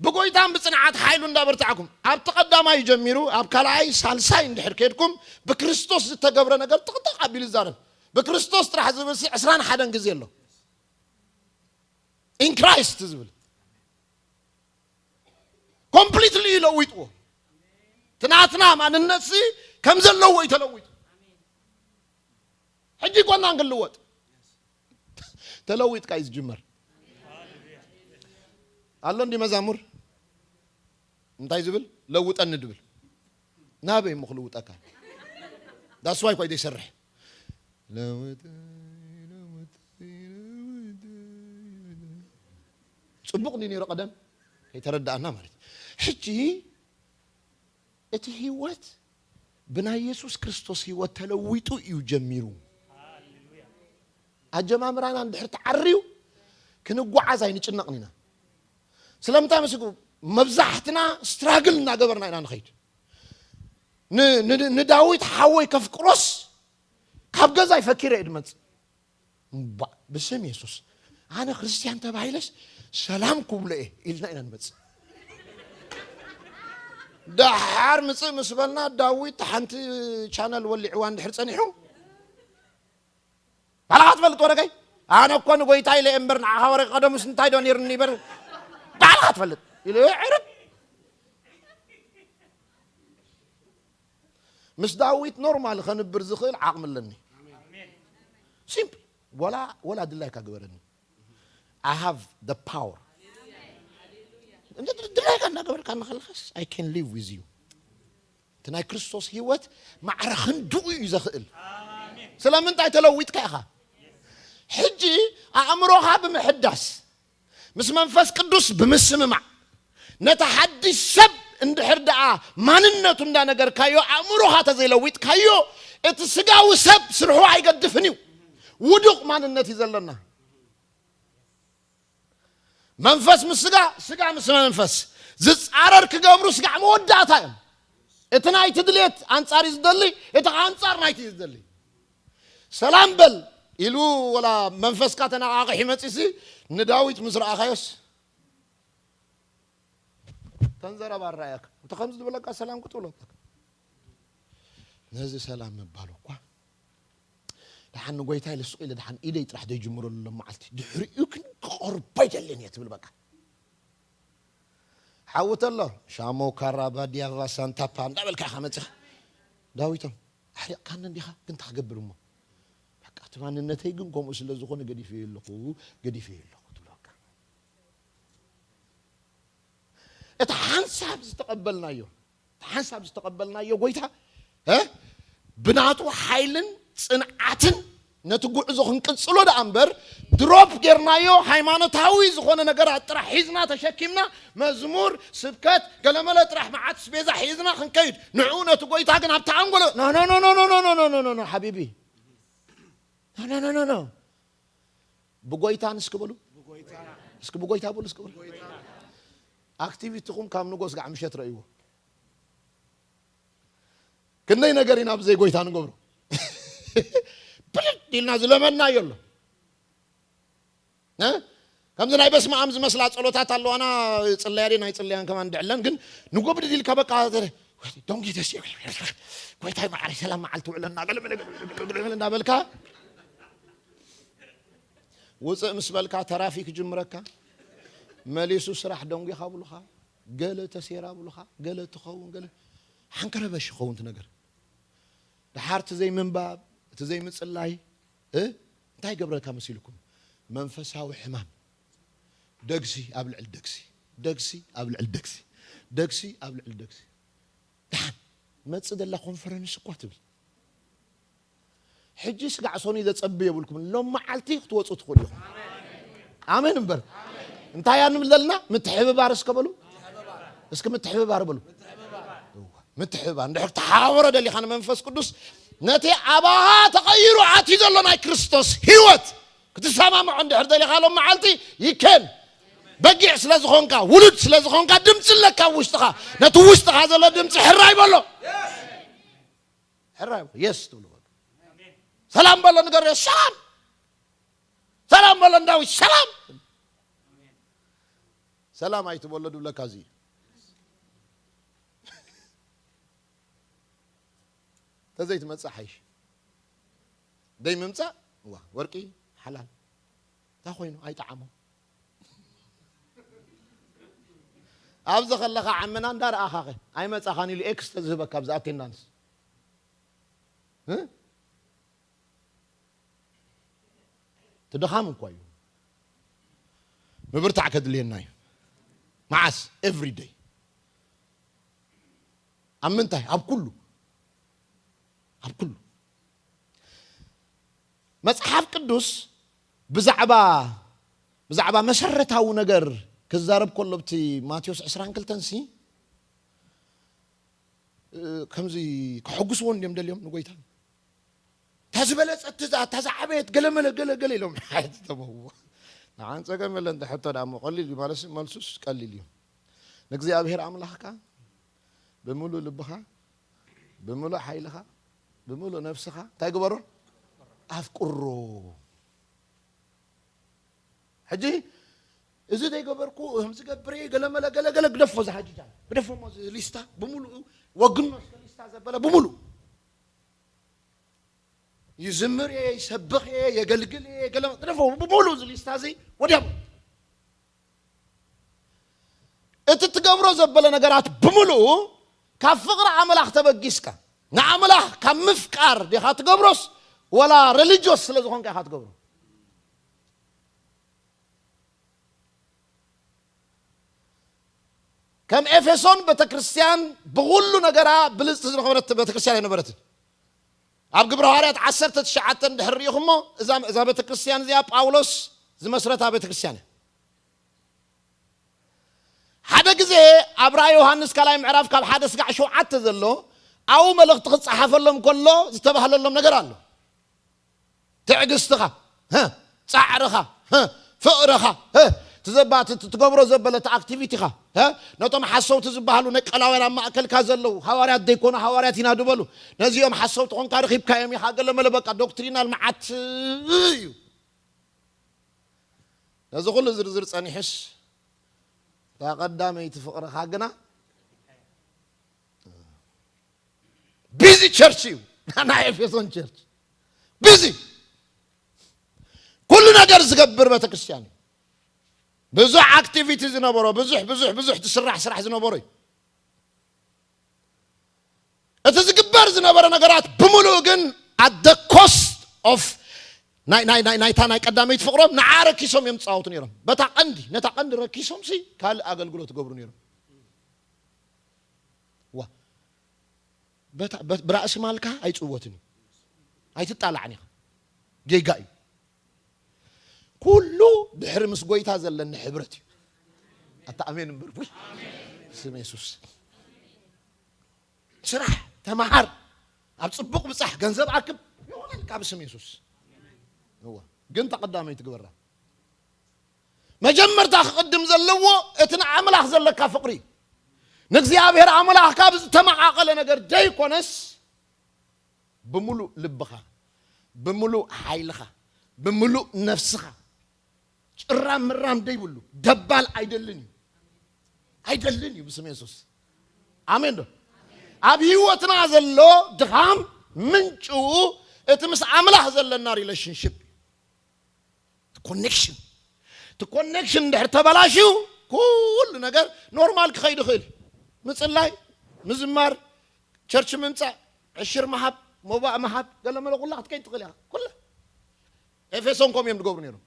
ብጎይታን ብጽንዓት ሓይሉ እንዳበርታዕኩም፣ ኣብቲ ቀዳማይ ጀሚሩ ኣብ ካልኣይ ሳልሳይ እንድሕር ከድኩም ብክርስቶስ ዝተገብረ ነገር ጥቕጥቕ ኣቢሉ ይዛረብ። ብክርስቶስ ጥራሕ ዝብል ሲ ዕስራን ሓደን ግዜ ኣሎ። ኢን ክራይስት ዝብል ኮምፕሊትሊ እዩ ለዊጥዎ። እቲ ናትና ማንነት ሲ ከም ዘለዎ እዩ ተለዊጡ። ሕጂ ይኮና ክንልወጥ። ተለዊጥካ እዩ ዝጅመር። ኣሎ እንዲ መዛሙር እንታይ ዝብል? ለውጠኒ ድብል። ናበይ እሞ ክልውጠካ? ዳስዋይ እኳ እዩ ዘይሰርሕ። ለውጠ፣ ለውጠ፣ ለውጠ። ጽቡቕ እንዲ ነይሩ ቀደም ከይተረዳእና ማለት እዩ። ሕጂ እቲ ህይወት ብናይ የሱስ ክርስቶስ ህይወት ተለዊጡ እዩ ጀሚሩ። ኣጀማምራና እንድሕር ተዓርዩ ክንጓዓዝ ኣይንጭነቕን ኢና። ስለምንታይ መሲልኩም? መብዛሕትና ስትራግል እናገበርና ኢና ንኸይድ። ን-፣ ን-፣ ንዳዊት ሓወይ ከፍቅሮስ ካብ ገዛይ ፈኪረ እየ ድመጽእ። እምባእ፣ ብስም የሱስ ኣነ ክርስትያን ተባሂለስ ሰላም ክብሎ እየ ኢልና ኢና ንመጽእ። ደሓር ምጽእ ምስ በልና ዳዊት ሓንቲ ቻነል ወሊዕዋ እንድሕር ጸኒሑ፣ ባዕልኻ ትፈልጥ ወረቀይ፣ ኣነ እኮ ንጎይታ ኢለ እምበር ንዓኻ ወረ ቀደሙስ እንታይ ዶ ነይርኒ ይበል፣ ባዕልኻ ትፈልጥ ኢሉ ዕርብ። ምስ ዳዊት ኖርማል ከንብር ዝኽእል ዓቕሚ ኣለኒ። ሲምፕል። ወላ፣ ወላ ድላይካ ግበረኒ። I have the power። እንደ ድላይካ እናገበርካ እናኸለኻስ I can live with you። እቲ ናይ ክርስቶስ ህይወት ማዕረ ክንድኡ እዩ ዘኽእል። ስለምንታይ ተለዊጥካ ኢኻ? ሕጂ ኣእምሮኻ ብምሕዳስ፣ ምስ መንፈስ ቅዱስ ብምስምማዕ፣ ነቲ ሓድሽ ሰብ እንድሕር ደኣ ማንነቱ እንዳነገርካዮ፣ ኣእምሮኻ ተዘይለዊጥካዮ፣ እቲ ስጋዊ ሰብ ስርሑ ኣይገድፍን እዩ። ውዱቕ ማንነት እዩ ዘለና። መንፈስ ምስ ስጋ፣ ስጋ ምስ መንፈስ ዝጻረር ክገብሩ ስጋዕ መወዳእታ እዮም። እቲ ናይቲ ድሌት ኣንጻር እዩ ዝደሊ፣ እቲ ኣንጻር ናይቲ እዩ ዝደሊ። ሰላም በል ኢሉ ወላ መንፈስካ ተነቓቕሕ ይመጽሲ ንዳዊት ምስ ረኣኻዮስ ተንዘረባ ራእያካ እንተ ከምዚ ዝበለካ ሰላም ክትብሎ ኣለካ። ነዚ ሰላም ምባሉ እኳ ደሓን ንጎይታይ ልስቑ ኢለ ደሓን ኢደይ ጥራሕ ዘይጅምረሉ ሎም መዓልቲ ድሕሪኡ ግን ክቐርቦ ኣይደልን እየ ትብል። በቃ ሓዊ ተሎ ሻሞ ካራ ባዲያቫ ሳንታፓ እንዳበልካ ኢኻ መፅኻ። ዳዊቶም ኣሕሪቕካኒ እንዲኻ ግን ታክገብር እሞ በቃ እቲ ማንነተይ ግን ከምኡ ስለ ዝኾነ ገዲፈዮ ኣለኹ፣ ገዲፈዮ ኣለኹ ትብሎ። በቃ እቲ ሓንሳብ ዝተቐበልናዮ ሓንሳብ ዝተቐበልናዮ ጎይታ እ ብናቱ ሓይልን ጽንዓትን ነቲ ጉዕዞ ክንቅጽሎ ደኣ እምበር ድሮፕ ጌርናዮ ሃይማኖታዊ ዝኾነ ነገራት ጥራሕ ሒዝና ተሸኪምና መዝሙር ስብከት ገለመለ ጥራሕ መዓት ስቤዛ ሒዝና ክንከይድ ንዑ ነቲ ጎይታ ግን ኣብቲ ኣንጎሎ ኖ ኖ ኖ ኖ ኖ ኖ ኖ ኖ ኖ ሓቢቢ ኖ ኖ ኖ ኖ ኖ ብጎይታ ንስኪ በሉ እስኪ ብጎይታ በሉ እስኪ በሉ ኣክቲቪቲኹም ካብ ንጎስ ጋዕ ምሸት ረእይዎ ክንደይ ነገር ኢና ብዘይ ጎይታ ንገብሮ ብልድ ኢልና ዝለመናዮ ኣሎ እ? ከምዚ ናይ በስመ ኣብ ዝመስላ ጸሎታት ኣለዋና ጽለያ ደ ናይ ጽለያን ከማን ድዕለን ግን ንጎብድ ኢልካ በቃ ደንጊተስ ጎይታይ መዓረይ ሰላም መዓልቲ ውዕለና ገለመለ እንዳበልካ ውፅእ ምስ በልካ ተራፊክ ጅምረካ መሊሱ ስራሕ ደንጉኻ ብሉኻ ገለ ተሴራ ብሉኻ ገለ ትኸውን ገለ ሓንከረበሽ ይኸውን እቲ ነገር ድሓር እቲ ዘይምንባብ እቲ ዘይምፅላይ እ እንታይ ገብረካ መሲልኩም መንፈሳዊ ሕማም ደግሲ ኣብ ልዕሊ ደግሲ ደግሲ ኣብ ልዕሊ ደግሲ ደግሲ ኣብ ልዕሊ ደግሲ ደሓን መፅ ዘላ ኮንፈረንስ እኳ ትብል ሕጂ ስጋዕ ሰኑይ ዘጸብ የብልኩም ሎም መዓልቲ ክትወፁ ትኽእሉ ኢኹም ኣሜን እምበር እንታይ እያ ንብል ዘለና ምትሕብባር እስከ በሉ እስኪ ምትሕብባር በሉ ምትሕብባር እንድሕር ተሓባበሮ ደሊኻ ንመንፈስ ቅዱስ ነቲ ኣባኻ ተቐይሩ ኣትዩ ዘሎ ናይ ክርስቶስ ህይወት ክትሰማምዖ እንድሕር ደሊኻ ሎም መዓልቲ ይከን በጊዕ ስለ ዝኾንካ ውሉድ ስለ ዝኾንካ ድምፂ ኣለካ ውሽጥኻ ነቲ ውሽጥኻ ዘሎ ድምፂ ሕራይ በሎ ሕራይ በሎ የስ ትብሉ በሎ ሰላም በሎ ንገር ሰላም ሰላም በሎ እንዳዊት ሰላም ሰላም ኣይትበሎ ድብለካ እዚ ተዘይትመፅእ ሓይሽ ደይ ምምፃእ ዋ ወርቂ ሓላል እንታይ ኮይኑ ኣይጠዓሞ ኣብዚ ከለኻ ዓመና እንዳረኣኻኸ ኣይመፃኻን ኢሉ ኤክስ ተዝህበካ ኣብዚ ኣቴንዳንስ እ? እቲ ድኻም እኳ እዩ ምብርታዕ ከድልየና እዩ መዓስ every day ኣብ ምንታይ ኣብ ኩሉ ኣብ ኩሉ መጽሓፍ ቅዱስ ብዛዕባ ብዛዕባ መሰረታዊ ነገር ክዛረብ ከሎ ብቲ ማቴዎስ ዕስራን ክልተን ሲ ከምዚ ከሐጉስዎ እንድዮም ደልዮም ንጎይታ እታ ዝበለጸት እዛ እታ ዝዓበየት ገለመለ ገለ ገለ ኢሎም ሓተተምዎ ንዓን ጸገም የለን ሕቶ ደኣ እሞ ቀሊል እዩ ማለት መልሱስ ቀሊል እዩ ንእግዚኣብሔር ኣምላኽካ ብምሉእ ልብኻ ብምሉእ ሓይልኻ ብምሉእ ነፍስኻ እንታይ ግበሮ ኣፍቅሮ ሕጂ እዚ ዘይገበርኩ ከም ዝገብር እየ ገለመለ ገለገለ ግደፎ ዝሃጅጃ ግደፎ ሞ ሊስታ ብምሉኡ ወግኖ እስከ ሊስታ ዘበለ ብምሉኡ ይዝምር እየ ይሰብኽ እየ የገልግል እየ ገለ ግደፎ ብምሉኡ እዚ ሊስታ እዚ ወዲያ እቲ ትገብሮ ዘበለ ነገራት ብምሉኡ ካብ ፍቕሪ ኣምላኽ ተበጊስካ ንኣምላኽ ካብ ምፍቃር ዲኻ ትገብሮስ ወላ ሬሊጆስ ስለ ዝኾንካ ኢኻ ትገብሮ ከም ኤፌሶን ቤተክርስትያን ብኩሉ ነገራ ብልፅቲ ዝነበረት ቤተክርስትያን ኣይነበረትን ኣብ ግብረ ሃዋርያት ዓሰርተ ትሽዓተ እንድሕር ርኢኹሞ እዛ ቤተክርስትያን እዚኣ ጳውሎስ ዝመስረታ ቤተክርስትያን እያ ሓደ ግዜ ኣብ ራእይ ዮሃንስ ካልኣይ ምዕራፍ ካብ ሓደ ስጋዕ ሸውዓተ ዘሎ ኣብኡ መልእኽቲ ክጸሓፈሎም ከሎ ዝተባህለሎም ነገር ኣሎ ትዕግስትኻ ጻዕርኻ ፍቕርኻ ትዘባ ትገብሮ ዘበለት ኣክቲቪቲኻ ነቶም ሓሰውቲ ዝበሃሉ ነቀላውያን ኣብ ማእከልካ ዘለዉ ሃዋርያት ዘይኮኑ ሃዋርያት ኢና ዝበሉ ነዚኦም ሓሰውቲ ኮንካ ረኺብካዮም ኢኻ። ገለ መለ በቃ ዶክትሪናል መዓት እዩ። ነዚ ኩሉ ዝርዝር ጸኒሕስ እታ ቀዳመይቲ ፍቕርኻ ግና ቢዚ ቸርች እዩ። ናይ ኤፌሶን ቸርች ቢዚ ኩሉ ነገር ዝገብር ቤተክርስትያን እዩ። ብዙሕ ኣክቲቪቲ ዝነበሮ ብዙሕ ብዙሕ ብዙሕ ትስራሕ ስራሕ ዝነበሮ እዩ። እቲ ዝግበር ዝነበረ ነገራት ብምሉእ ግን at the cost of ናይ ናይ ናይ ናይታ ናይ ቀዳመይቲ ፍቕሮም ንዓ ረኪሶም እዮም ዝጻወቱ ነይሮም። በታ ቀንዲ ነታ ቀንዲ ረኪሶም ሲ ካልእ ኣገልግሎት ይገብሩ ነይሮም። ዋ በታ በት- ብራእሲ ማልካ ኣይጽወትን እዩ። ኣይትጣላዕን ኢኻ። ጌጋ እዩ። ኩሉ ድሕሪ ምስ ጎይታ ዘለኒ ሕብረት እዩ። ኣታ ኣሜን እምበር ቡይ ስም የሱስ ስራሕ ተመሃር ኣብ ጽቡቕ ብጻሕ ገንዘብ ኣክብ ይሆናል ካብ ስም የሱስ እዋ ግን ተቐዳመይ ትግበራ መጀመርታ ክቕድም ዘለዎ እቲ ንኣምላኽ ዘለካ ፍቕሪ ንእግዚኣብሔር ኣምላኽካ ብዝተመቓቐለ ነገር ዘይኮነስ ብምሉእ ልብኻ ብምሉእ ሓይልኻ ብምሉእ ነፍስኻ ጭራም ምራም ደይብሉ ደባል ኣይደልን እዩ ኣይደልን እዩ ብስም የሱስ ኣሜን ዶ ኣብ ህይወትና ዘሎ ድኻም ምንጭኡ እቲ ምስ ኣምላኽ ዘለና ሪሌሽንሽፕ ኮኔክሽን እቲ ኮኔክሽን እንድሕር ተበላሽዩ ኩሉ ነገር ኖርማል ክኸይድ ይኽእል ምፅላይ ምዝማር ቸርች ምምፃእ ዕሽር ምሃብ ሞባእ ምሃብ ገለመለ ኩላ ክትከይድ ትኽእል ኢኻ ኩላ ኤፌሶን ከም እዮም ዝገብሩ ነይሮም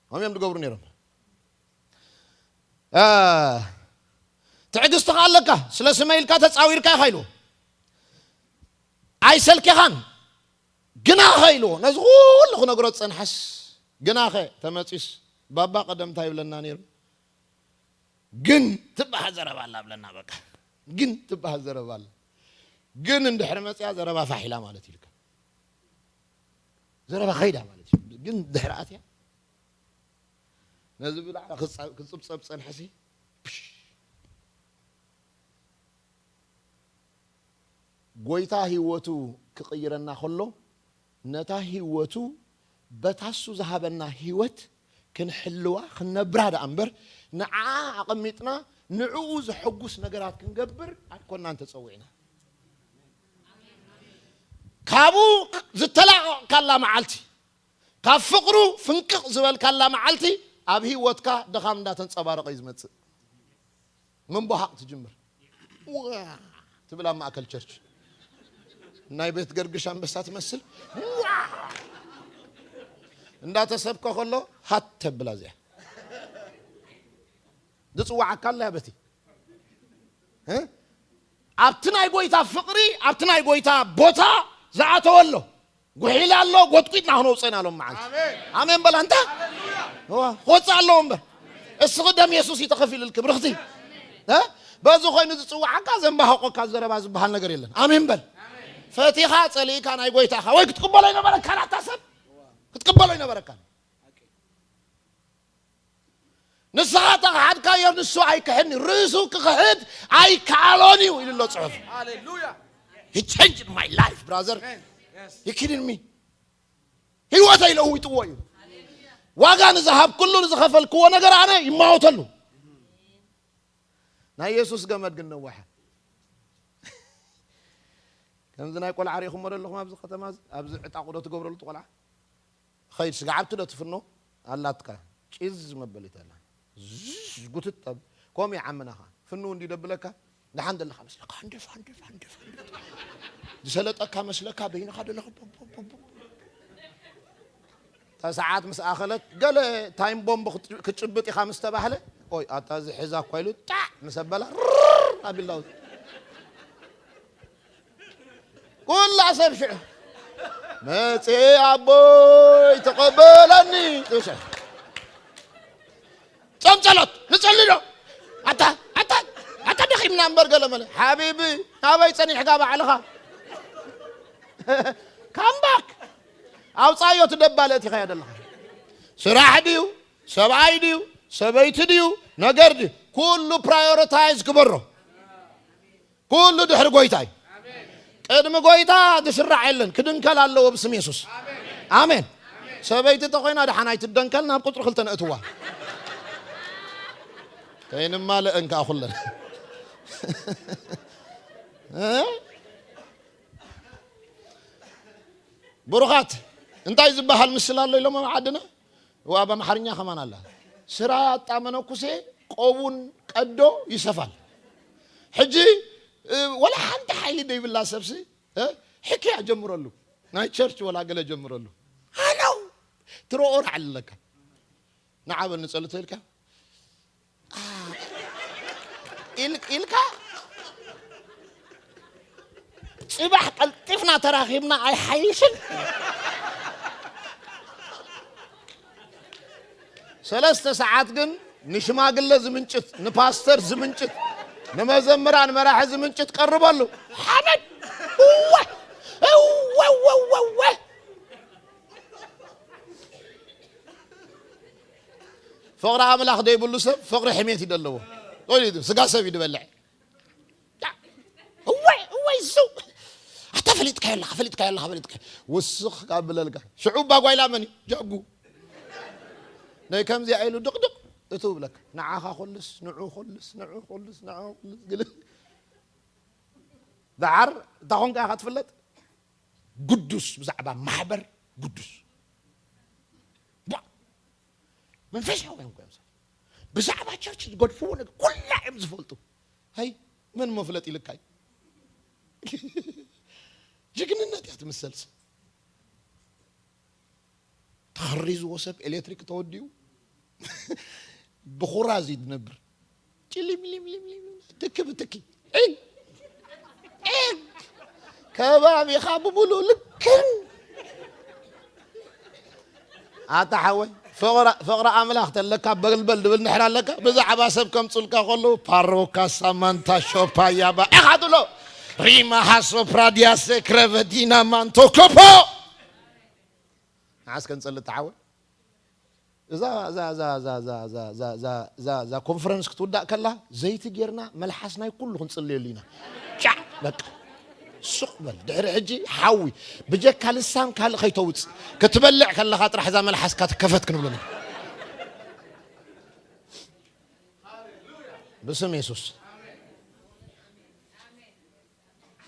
ከም እዮም ዝገብሩ ነይሮም ትዕግስቲ ከ ኣለካ ስለ ስመ ኢልካ ተፃዊርካ ኢኻ ኢሉ ኣይሰልኪኻን ግናኸ ኢልዎ ነዚ ኩሉ ክነግሮ ዝፀንሐስ ግናኸ ተመፂስ ባባ ቀደምታ ይብለና ነይሩ ግን ትበሃል ዘረባ ኣላ ብለና በቃ ግን ትበሃል ዘረባ ኣላ ግን እንድሕሪ መፅያ ዘረባ ፋሒላ ማለት ኢልካ ዘረባ ከይዳ ማለት እዩ ግን ድሕሪ ኣትያ ነዚ ብላዕሊ ክፅብፀብ ፀንሐሲ ጎይታ ህይወቱ ክቕይረና ከሎ ነታ ህይወቱ በታሱ ዝሃበና ህይወት ክንሕልዋ ክንነብራ ደኣ እምበር ንዓ ኣቐሚጥና ንዕኡ ዘሐጉስ ነገራት ክንገብር ኣይኮናን ተጸዊዕና። ካብኡ ዝተላቐቕካላ መዓልቲ ካብ ፍቕሩ ፍንቅቕ ዝበልካላ መዓልቲ ኣብ ህይወትካ ድኻም እንዳተንጸባረቐ እዩ ዝመጽእ። ምንቦሃቕ ትጅምር ትብል ኣብ ማእከል ቸርች ናይ ቤት ገርግሽ ኣንበሳ ትመስል እንዳተሰብከ ከሎ ሃት ተብላ እዚኣ ዝፅዋዓካ ኣላ በቲ ኣብቲ ናይ ጎይታ ፍቕሪ ኣብቲ ናይ ጎይታ ቦታ ዝኣተወ ኣሎ ጉሒላ ኣሎ ጎጥቂጥና ክነውፀና ሎም መዓልቲ ኣሜን በላ እንታ ክወፅእ ኣለዎ እምበር እስኺ ደም የሱስ እዩ ተኸፊልልኪ ብርኽቲ በዚ ኮይኑ ዝፅዋዓካ ዘንባሃቆካ ዘረባ ዝበሃል ነገር የለን ኣሜን በል ፈቲኻ ፀሊእካ ናይ ጎይታኻ ወይ ክትቅበሎ ይነበረካ ናታ ሰብ ክትቅበሎ ይነበረካ ንስኻ ተኽሓድካዮ ንሱ ኣይክሕድን እዩ። ርእሱ ክኽሕድ ኣይከኣሎን እዩ ኢሉ ኣሎ ጽሑፍ። ሃሌሉያ። He changed my life, brother. Amen. Yes. You kidding me? ህይወተይ ለዊጥዎ እዩ። ዋጋ ንዝሃብኩሉ ንዝኸፈልክዎ ነገር ኣነ ይማወተሉ። ናይ የሱስ ገመድ ግን ነዋሐ። ከምዚ ናይ ቆልዓ ርኢኹሞ ዶ ኣለኹም ኣብዚ ከተማ ኣብዚ ዕጣቑ ዶ ትገብረሉ እቲ ቆልዓ? ኸይድ ስጋዕ ኣብቲ ዶ ትፍኖ ኣላትካ ጭዝ መበሊት ኣላ ዝጉትት ኣብ ከምኡ ይዓምናኻ ፍኑ እንዲ ደብለካ ደሓን ደለኻ መስለካ ሃንደፍ ሃንደፍ ሃንደፍ ዝሰለጠካ መስለካ በይንኻ ደለኻ እታ ሰዓት ምስ ኣኸለት ገለ ታይም ቦምብ ክትጭብጥ ኢኻ ምስ ተባህለ ኦይ ኣታ እዚ ሕዛ እኳ ኢሉ ጣዕ ምስ ኣበላ ኣቢላው ኩላ ሰብ ሽዑ መፅኤ ኣቦይ ተቐበለኒ ትብል ሽዑ ጾም ጸሎት ንጸሊ ዶ ኣታ ኣታ ኣታ ደኺምና እምበር ገለ መለ ሓቢቢ ናበይ ጸኒሕካ ባዕልኻ ካምባክ ኣውፃዮ ትደባለ እቲኻዮ ዘለኻ ስራሕ ድዩ? ሰብኣይ ድዩ? ሰበይቲ ድዩ? ነገር ድዩ? ኩሉ ፕራዮሪታይዝ ግበሮ። ኩሉ ድሕሪ ጎይታ እዩ። ቅድሚ ጎይታ ዝስራዕ የለን። ክድንከል ኣለዎ ብስም የሱስ። ኣሜን። ሰበይቲ ተኾይና ደሓን ኣይትደንከል፣ ናብ ቁፅሪ ክልተ ነእትዋ። ከይንማለአን ከዓ ኩለን። እ? ብሩኻት፣ እንታይ ዝበሃል ምስል ኣሎ ኢሎም ኣብ ዓድና? ወኣብ ኣምሓርኛ ከማን ኣላ። ስራ ያጣ መነኩሴ ቆቡን ቀዶ ይሰፋል። ሕጂ፣ እ፣ ወላ ሓንቲ ሓይሊ ደይብላ ሰብሲ፣ እ፣ ሕክያ ጀምረሉ። ናይ ቸርች ወላ ገለ ጀምረሉ። ኣነው ትሮኦር ኣለካ። ንዓበል ንጸልቶ ኢልካ። ኣ፣ ኢል-፣ ኢልካ ጽባሕ ቀልጢፍና ተራኺብና ኣይሓይሽን? ሰለስተ ሰዓት ግን ንሽማግለ ዝምንጭት፣ ንፓስተር ዝምንጭት፣ ንመዘምራን መራሒ ዝምንጭት ቀርበሉ። ሓመድ! እወ! እወ፣ እወ፣ እወ፣ እወ! ፍቕሪ ኣምላኽ ዘይብሉ ሰብ ፍቕሪ ሕሜት እዩ ዘለዎ። ጦሊቱ ስጋ ሰብ እዩ ዝበልዕ። እወይ፣ እወይ፣ እሱ። ኣታ ፈሊጥካዮ ኣለኻ፣ ፈሊጥካዮ ኣለኻ፣ ፈሊጥካዮ። ውስኽ ካብ ብለልካ። ሽዑ እባ ጓይላ መን እዩ? ጃጉ። ናይ ከምዚኣ ኢሉ ድቕድቕ እቱ ብለካ። ንዓኻ ኮልስ፣ ንዑ ኮልስ፣ ንዑ ኮልስ፣ ንዑ ኮልስ። ግል-፣ ደዓር፣ እታ ኾንካ ኢኻ ትፍለጥ። ግዱስ፣ ብዛዕባ ማሕበር ግዱስ። ባ-፣ መንፈሳውያን እዮም። ብዛዕባ ቸርች ዝገድፍዎ ነገር ኩላ እዮም ዝፈልጡ። ሃይ፣ መን መፍለጥ ኢልካይ? ጅግንነት እያ ትምሰልስ። ተኸሪዝዎ ሰብ ኤሌክትሪክ ተወዲኡ ብኹራዝ እዩ ዝነብር። ጭሊም ሊም ሊም ሊም፣ ትኪ ብትኪ። ዒግ፣ ዒግ። ከባቢኻ ብምሉእ ልክን። ኣታ ሓወይ፣ ፍቕሪ፣ ፍቕሪ ኣምላኽ ተለካ በልበል ድብል ንሕር ኣለካ። ብዛዕባ ሰብ ከምጹልካ ከለዉ፣ ፓሮካ ሳማንታ ሾፓ ያባ ኢኻ ትብሎ። ሪማ ሃሶ ፕራዲያሴ ክረቨዲና ማንቶ ኮፖ። ንዓስ ከንጸሊ ተዓወ። እዛ፣ እዛ፣ እዛ ኮንፈረንስ ክትውዳእ ከላ፣ ዘይቲ ጌርና መልሓስ ናይ ኩሉ ክንጽልየሉ ኢና። ጫዕ፣ በቃ። ሱቕ በል። ድሕሪ ሕጂ ሓዊ። ብጀካ ልሳን ካልእ ከይተውጽእ። ክትበልዕ ከለኻ ጥራሕ እዛ መልሓስካ ትከፈት ክንብሎ ኢና። ብስም የሱስ።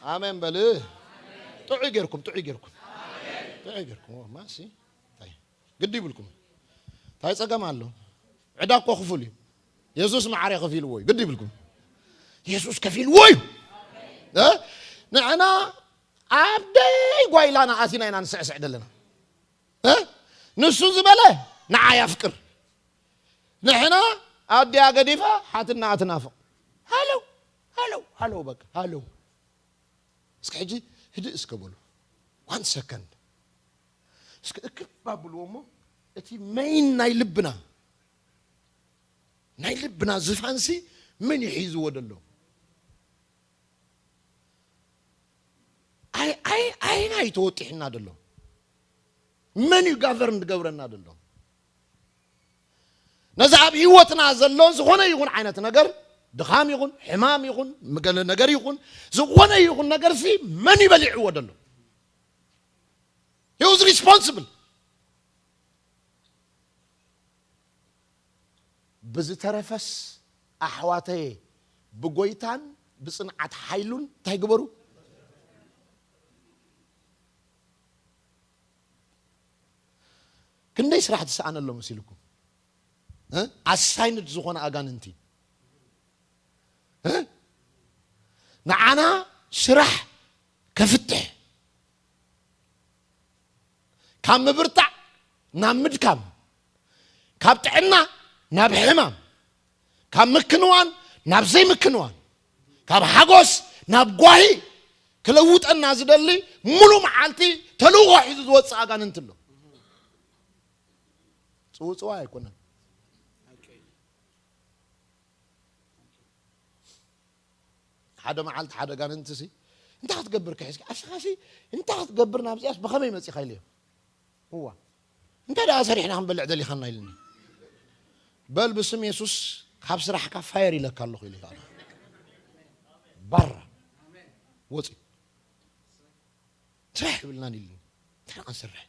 ኣሜን በል። ጥዑይ ጌርኩም፣ ጥዑይ ጌርኩም። ጥዑይ ጌርኩም። ኦ፣ ማሲ። እንታይ? ግዲ ይብልኩም። እንታይ ጸገም ኣሎ? ዕዳ እኮ ክፉል እዩ። የሱስ መዓረ ከፊልዎ እዩ። ግዲ ይብልኩም። የሱስ ከፊልዎ እዩ። እ? ንሕና ኣብ ደይ ጓይላና ኣቲና ኢና ንስዕስዕ ዘለና። እ? ንሱ ዝበለ ንዓይ ኣፍቅር። ንሕና ኣዲኣ ገዲፋ ሓትናኣ ትናፍቕ። ሃለው፣ ሃለው፣ ሃለው፣ በቃ፣ ሃለው። እስኪ ሕጂ ህድእ እስከ በሉ። ዋን ሰከንድ። እስኪ እክብ ኣብልዎ እሞ እቲ መይን ናይ ልብና፣ ናይ ልብና ዝፋንሲ መን እዩ ሒዝዎ ደሎ? ኣይ፣ ኣይ፣ ኣይና እዩ ተወጢሕና ደሎ? መን እዩ ጋቨርን ዝገብረና ደሎ? ነዚ ኣብ ህይወትና ዘሎ ዝኾነ ይኹን ዓይነት ነገር፣ ድኻም ይኹን፣ ሕማም ይኹን፣ ገለ ነገር ይኹን፣ ዝኾነ ይኹን ነገርሲ መን እዩ በሊዕዎ ደሎ? He was responsible። ብዝተረፈስ ኣሕዋተየ ብጎይታን ብጽንዓት ሓይሉን እንታይ ግበሩ? ክንደይ ስራሕ ዝሰኣነሎ መሲልኩም? እ? ኣሳይንድ ዝኾነ ኣጋንንቲ። እ? ንዓና ስራሕ ከፍትሕ፣ ካብ ምብርታዕ ናብ ምድካም፣ ካብ ጥዕና ናብ ሕማም፣ ካብ ምክንዋን ናብ ዘይምክንዋን፣ ካብ ሓጎስ ናብ ጓሂ ክለውጠና ዝደሊ ሙሉ መዓልቲ ተልእኾ ሒዙ ዝወፅእ ኣጋንንቲ ኣሎ። ጽውጽዋ ኣይኮነን። ሓደ መዓልቲ ሓደ ኣጋንንቲ ሲ፣ "እንታይ ክትገብር ከሒዝካ? ኣስኻ ሲ እንታይ ክትገብር ናብዚኣስ ብኸመይ መጺኻ?" ኢለዮ። እዋ። እንታይ ደኣ ሰሪሕና ክንበልዕ ደሊኻና ኢልኒ። በል ብስም የሱስ ካብ ስራሕካ ፋየር ኢለካ ኣለኹ ኢለ። ባራ ወፂ ስራሕ ይብልናን ኢልኒ። እንታይ ደኣ ንሰርሕ?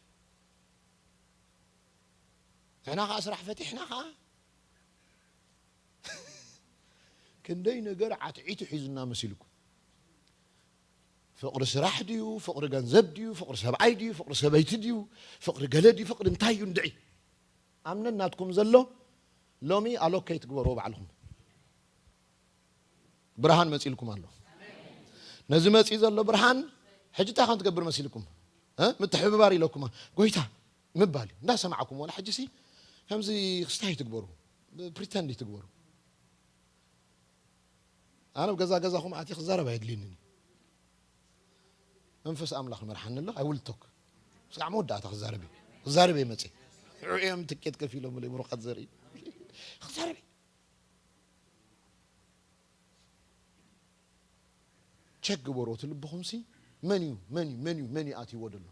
ንሕና ከዓ ስራሕ ፈቲሕና ከዓ ክንደይ ነገር ዓትዒቱ ሒዙና መሲልኩም። ፍቕሪ ስራሕ ድዩ? ፍቕሪ ገንዘብ ድዩ? ፍቕሪ ሰብኣይ ድዩ? ፍቕሪ ሰበይቲ ድዩ? ፍቕሪ ገለ ድዩ? ፍቕሪ እንታይ እዩ እንድዒ? ኣምነን ናትኩም ዘሎ ሎሚ ኣሎኬት ግበርዎ ባዕልኹም። ብርሃን መፂልኩም ኣሎ። ነዚ መፂ ዘሎ ብርሃን ሕጂ እንታይ ከም ትገብር መሲልኩም? እ? ምትሕብባር ኢለኩም ጎይታ ምባል እዩ። እንዳሰማዕኩም ወላ ሕጂ ሲ ከምዚ ክስታይ ትግበሩ፣ ፕሪተንድ ትግበሩ። ኣነ ኣብ ገዛ ገዛኹም ኣቲ ክዛረብ ኣየድልየንን እዩ። መንፈስ ኣምላኽ ይመርሓኒ ኣሎ። ኣይ ውል ቶክ ስጋዕ መወዳእታ ክዛረብ እዩ። ክዛረብ እየ መፅእ። እዮም ትኬት ከፊሎም ብለይ ምሩኻት ዘርኢ ክዛረብ እየ። ቸክ ግበሩ እቲ ልብኹም ሲ መን እዩ መን እዩ መን እዩ መን እዩ ኣትይዎ ደሎ?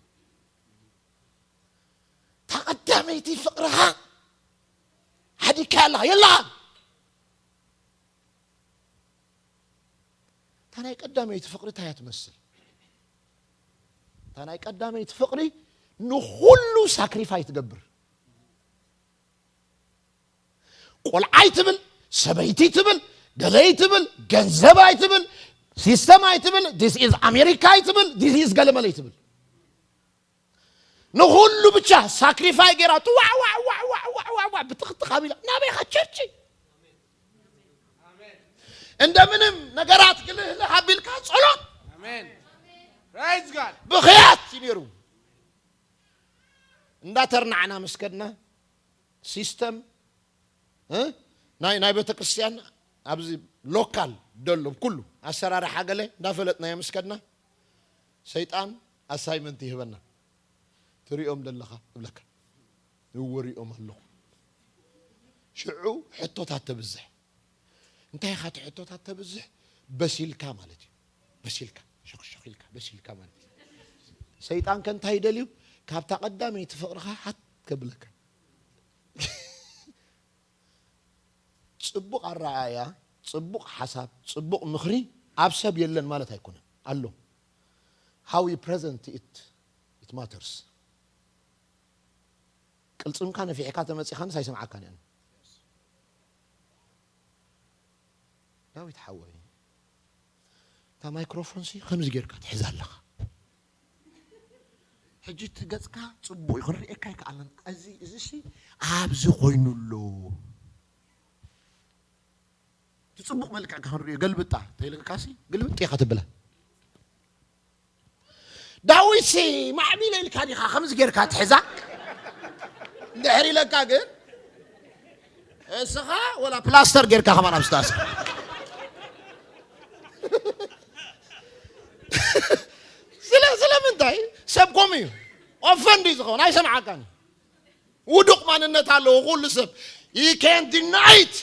እታ ቀዳመይቲ ፍቕርኻ ሓዲግካ ኣለኻ የላኻን። እታ ናይ ቀዳመይቲ ፍቕሪ እንታይ እያ ትመስል? እታ ናይ ቀዳመይቲ ፍቕሪ ንኹሉ ሳክሪፋይ ትገብር። ቆልዓይ ትብል፣ ሰበይቲ ትብል፣ ገለይ ትብል፣ ገንዘብ ኣይትብል፣ ሲስተም ኣይትብል፣ this is ኣሜሪካ ኣይትብል፣ this is ገለመለ ኣይትብል። ንኹሉ ብቻ ሳክሪፋይ ገይራ ትዋዕ ዋዕ ዋዕ ዋዕ ዋዕ ዋዕ ዋዕ ብትኽትኽ ኣቢላ ናበይኻ ቸርች እንደምንም ነገራት ግልህልህ ኣቢልካ ጸሎት ኣሜን። Praise God። ብኽያት እዩ ነይሩ። እንዳተርናዕና ምስ ከድና ሲስተም እ? ናይ ናይ ቤተ ክርስቲያን ኣብዚ ሎካል ደሎ ኩሉ ኣሰራርሓ ገለ እንዳፈለጥናዮ ምስ ከድና ሰይጣን ኣሳይመንት ይህበና። ትሪኦም ደለኻ እብለካ። እወ ሪኦም ኣለኹ። ሽዑ ሕቶታት ተብዝሕ። እንታይ ኢኻ እቲ ሕቶታት ተብዝሕ? በሲልካ ማለት እዩ። በሲልካ ሸኽሸኽ ኢልካ በሲልካ ማለት እዩ። ሰይጣን ከ እንታይ ይደልዩ? ካብታ ቀዳመይቲ ፍቕርኻ ሓት ከብለካ። ጽቡቕ ኣረኣእያ፣ ጽቡቕ ሓሳብ፣ ጽቡቕ ምኽሪ ኣብ ሰብ የለን ማለት ኣይኮነን። ኣሎ። How you present it, it matters። ቅልጽምካ ነፊሕካ ተመጺኻንስ ኣይሰምዓካን እየ። ዳዊት ሓወይ፣ እታ ማይክሮፎን ሲ ከምዚ ጌርካ ትሕዛ ኣለኻ። ሕጂ እቲ ገጽካ ጽቡቕ እዩ፣ ክንርእየካ ኣይከኣልናን። እዚ፣ እዚ ሲ ኣብዚ ኮይኑ ኣሎ። እቲ ጽቡቕ መልክዕካ ክንርእዮ ገልብጣ ተይልካሲ ግልብጥ ኢኻ ትብላ። ዳዊት ሲ ማዕቢለ ኢልካ ዲኻ ከምዚ ጌርካ ትሕዛ? እንድሕር ኢለካ ግን እስኻ ወላ ፕላስተር ጌርካ ከማን ኣብ ዝተኣስር። ስለ-፣ ስለምንታይ? ሰብ ከምኡ እዩ። ኦፈንድ እዩ ዝኸውን፣ ኣይሰምዓካን። ውዱቕ ማንነት ኣለዎ ኩሉ ሰብ። You can't deny it።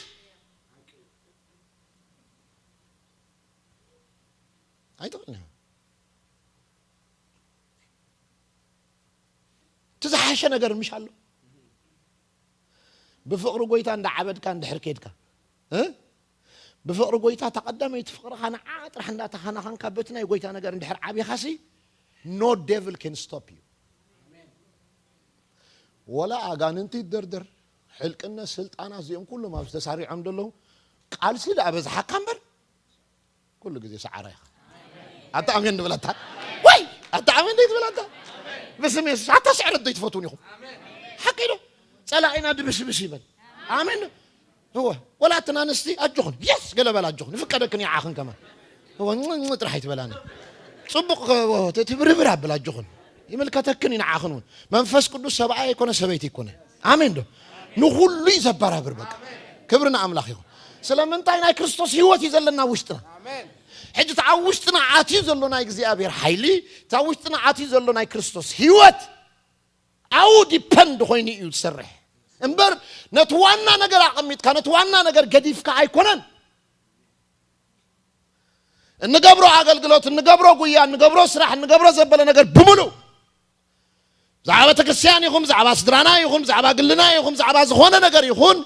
ኣይትኽእልን ኢኻ። እቲ ዝሓሸ ነገር ምሽ ኣሎ። ብፍቕሪ ጎይታ እንዳዓበድካ እንድሕር ከድካ፣ እ? ብፍቕሪ ጎይታ እታ ቀዳመይቲ ፍቕርኻ ንዓ ጥራሕ እንዳተኻናኸንካ በቲ ናይ ጎይታ ነገር እንድሕር ዓቢኻሲ፣ no devil can stop you። ወላ ኣጋንንቲ ይደርደር፣ ሕልቅነት፣ ስልጣናት እዚኦም ኩሎም ኣብዚ ተሳሪዖም ዘለዉ ቃልሲ ደኣ በዝሓካ እምበር ኩሉ ግዜ ሰዓራ ኢኻ። ኣታ ኣሜን ንበላታ። ወይ ኣታ ኣሜን ደይ ትበላታ። ብስም የሱስ ኣታ ስዕረት ደይ ትፈትውን ኢኹም። ሓቂ ዶ? ጸላኢና ድብስብስ ይበል። ኣሜን ዶ? እወ። ወላ እተን ኣንስቲ ኣጆኹን። የስ ገለ በላ ኣጆኹን። ይፍቀደክን ይዓኽን ከማን። እወ፣ ኝ-፣ ኝ-፣ ጥራሕ ኣይትበላኒ። ጽቡቕ ከ-፣ እወ፣ ት-፣ ትብርብር ኣብል ኣጆኹን። ይምልከተክን እዩ ንዓኽን እውን። መንፈስ ቅዱስ ሰብኣይ ኣይኮነ ሰበይቲ ኣይኮነ። ኣሜን ዶ? ንኹሉ እዩ ዘበራብር በቃ። ክብሪ ንኣምላኽ ይኹን። ስለምንታይ ናይ ክርስቶስ ህይወት እዩ ዘለና ውሽጥና። ኣሜን። ሕጂ እቲ ኣብ ውሽጥና ኣትዩ ዘሎ ናይ እግዚኣብሔር ሓይሊ፣ እቲ ኣብ ውሽጥና ኣትዩ ዘሎ ናይ ክርስቶስ ህይወት ኣብኡ ዲፐንድ ኮይኑ እዩ ዝሰርሕ። እምበር ነቲ ዋና ነገር ኣቐሚጥካ፣ ነቲ ዋና ነገር ገዲፍካ ኣይኮነን። እንገብሮ ኣገልግሎት፣ እንገብሮ ጉያ፣ እንገብሮ ስራሕ፣ እንገብሮ ዘበለ ነገር ብምሉእ ብዛዕባ ቤተክርስትያን ይኹን፣ ብዛዕባ ስድራና ይኹን፣ ብዛዕባ ግልና ይኹን፣ ብዛዕባ ዝኾነ ነገር ይኹን፣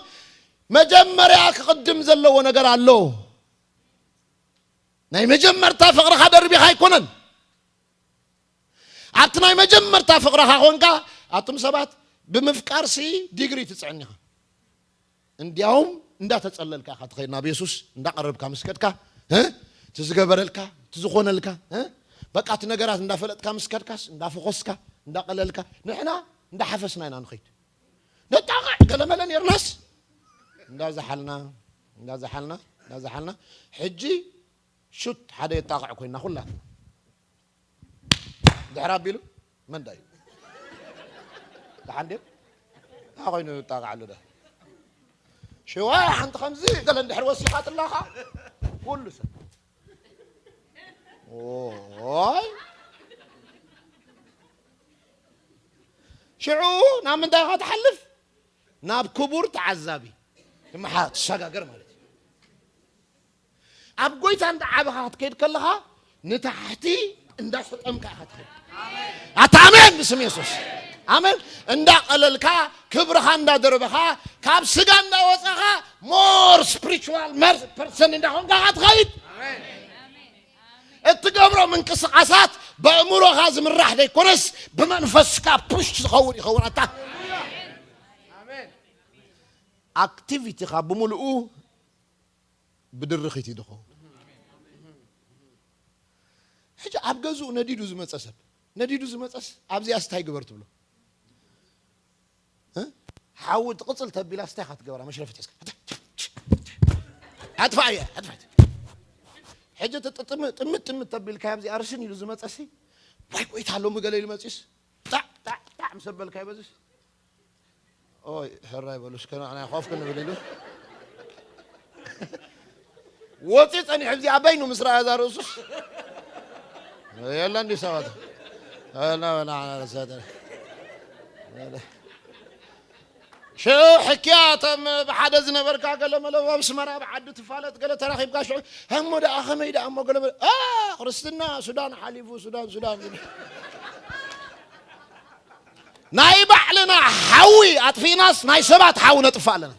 መጀመርያ ክቕድም ዘለዎ ነገር ኣሎ። ናይ መጀመርታ ፍቕርኻ ደርቢኻ ኣይኮነን። ኣብቲ ናይ መጀመርታ ፍቕርኻ ኾንካ፣ ኣቱም ሰባት፣ ብምፍቃር ሲ ዲግሪ ትጽዕን ኢኻ። እንዲያውም እንዳተጸለልካ ኢኻ ትኸይድ ናብ የሱስ፣ እንዳቐረብካ ምስ ከድካ፣ እ? እቲ ዝገበረልካ፣ እቲ ዝኾነልካ፣ እ? በቃ እቲ ነገራት እንዳፈለጥካ ምስ ከድካስ፣ እንዳፈኾስካ፣ እንዳቐለልካ፣ ንሕና እንዳሓፈስና ኢና ንኸይድ። ነጣቕዕ ገለመለ ኔርናስ፣ እንዳዝሓልና፣ እንዳዝሓልና፣ እንዳዝሓልና፣ ሕጂ ሹት ሓደ የጣቕዕ ኮይና ኩላትና። ድሕር ኣቢሉ መን ዳዩ? ደሓን ድዩ? እንታይ ኮይኑ ይጣቕዓሉ ዶ? ሽዋ ሓንቲ ከምዚ ገለ እንድሕር ወሲኻትላኻ ኩሉ ሰብ። ኦይ። ሽዑ ናብ ምንታይ ኢኻ ትሓልፍ? ናብ ክቡር ተዓዛቢ ትመሓ-፣ ትሰጋገር ማለት እዩ። ኣብ ጎይታ እንዳ ዓበኻ ክትከይድ ከለኻ ንታሕቲ እንዳ ሰጠምካ ኢኻ ትኸይድ። ኣታ ኣሜን ብስም የሱስ። ኣሜን። እንዳ ቀለልካ፣ ክብርኻ እንዳ ደርበኻ፣ ካብ ስጋ እንዳ ወጻኻ፣ more spiritual mer-፣ person እንዳ ኾንካ ኢኻ ትኸይድ። እትገብሮ ምንቅስቃሳት በእምሮኻ ዝምራሕ ዘይኮነስ ብመንፈስካ ፑሽ ዝኸውን ይኸውን። ኣታ ኣሜን። ኣክቲቪቲኻ ብምልኡ ብድርኺት እዩ ዝኸውን። ሕጂ ኣብ ገዝኡ ነዲዱ ዝመጸ ሰብ፣ ነዲዱ ዝመጸስ ኣብዚኣስ እንታይ ግበር ትብሎ? እ? ሓዊ ትቕጽል ተቢላስ እንታይ ኢኻ ትገብራ? መሽረፈት ሒዝካ፣ ኣጥፋእ እየ፣ ኣጥፋእ። ሕጂ እቲ ጥጥም-፣ ጥምት ጥምት ተቢልካ ኣብዚ ኣርሽን ኢሉ ዝመጸሲ፣ ዋይ ጎይታ፣ ሎሚ ገለ ኢሉ መጺስ፣ ጣዕ፣ ጣዕ፣ ጣዕ ምስ ኣበልካዮ በዚስ፣ ኦይ፣ ሕራይ በሉ እስከ ንዓና ኮፍ ክንብል ኢሉ። ወፂ ጸኒሑ፣ እዚ ኣበይኑ ምስ ረኣያ እዛ ርእሱስ። የለን ድዩ ሰባት? ኣላ፣ ኣላ፣ ኣላ፣ ኣላ፣ ኣላ። ሽዑ ሕክያ እቶም ብሓደ ዝነበርካ ገለ መለ ኣብ ኣስመራ ብዓዲ ትፋለጥ ገለ ተራኺብካ ሽዑ፣ እሞ ደኣ ከመይ ደኣ እሞ ገለ መለ፣ ኣ፣ ክርስትና ሱዳን ሓሊፉ፣ ሱዳን፣ ሱዳን ዝብል። ናይ ባዕልና ሓዊ ኣጥፊእናስ ናይ ሰባት ሓዊ ነጥፍእ ኣለና።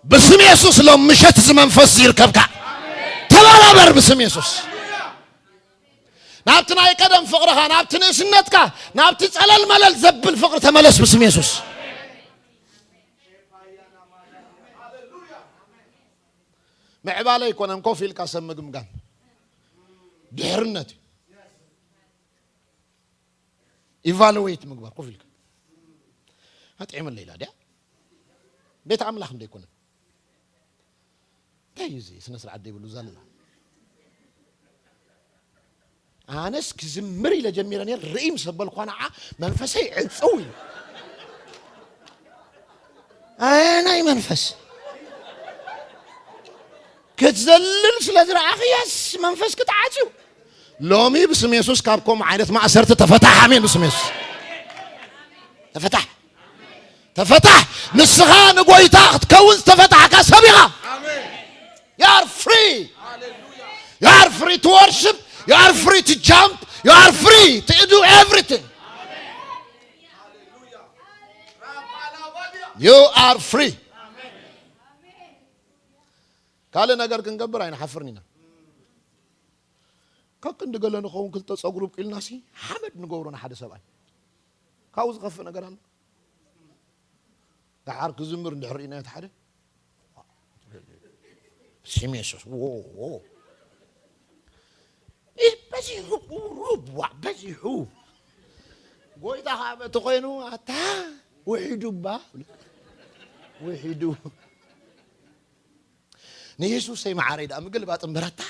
ብስም የሱስ ሎም ምሸት እዚ መንፈስ እዚ ይርከብካ። ተበራበር ብስም የሱስ። ናብቲ ናይ ቀደም ፍቕርኻ፣ ናብቲ ንእስነትካ፣ ናብቲ ጸለል መለል ዘብል ፍቕሪ ተመለስ ብስም የሱስ። ምዕባለ ኣይኮነን ኮፍ ኢልካ ሰብ ምግምጋም። ድሕርነት እዩ። ኢቫሉዌት ምግባር ኮፍ ኢልካ። ኣጥዒመለይ ኢላ ድያ? ቤት ኣምላኽ እንዶ ኣይኮነን። እንታይ እዩ እዚ ስነ ስርዓት ዘይብሉ ዘላ? ኣነስ ክዝምር ኢለ ጀሚረ ነይረ፣ ርእይ ምስ ኣበልኳ ንዓ መንፈሰይ ዕጽው ኢሉ። ኣየናይ መንፈስ? ክትዘልል ስለ ዝረኣኽያስ መንፈስ ክትዓጽዩ። ሎሚ ብስም የሱስ ካብ ከምኡ ዓይነት ማእሰርቲ ተፈታሕ። ኣሜን። ብስም የሱስ ተፈታሕ። ተፈታሕ። ንስኻ ንጎይታ ክትከውን ዝተፈታሕካ ሰብ ኢኻ። You are free. You are free to worship. You are free to jump. You are free to do everything. You are free. ካልእ ነገር ክንገብር ኣይንሓፍርን ኢና። ካብ ክንዲ ገለ ንኸውን ክልተ ጸጉሩ ብቂልናሲ ሓመድ ንገብሮ ንሓደ ሰብኣይ። ካብኡ ዝኸፍእ ነገር ኣሎ? ደሓር ክዝምር እንድሕር ርኢናዮ እቲ ሓደ፣ ስም የሱስ፣ ዎ፣ ዎ። እ፣ በዚሑ፣ ሩብ፣ ዋ፣ በዚሑ። ጎይታ ኸዓ በቲ ኾይኑ፣ ኣታ፣ ውሒዱ እባ። ውሒዱ። ንየሱሰይ መዓረይ ደኣ ምግልባጥ እምበር ኣታ።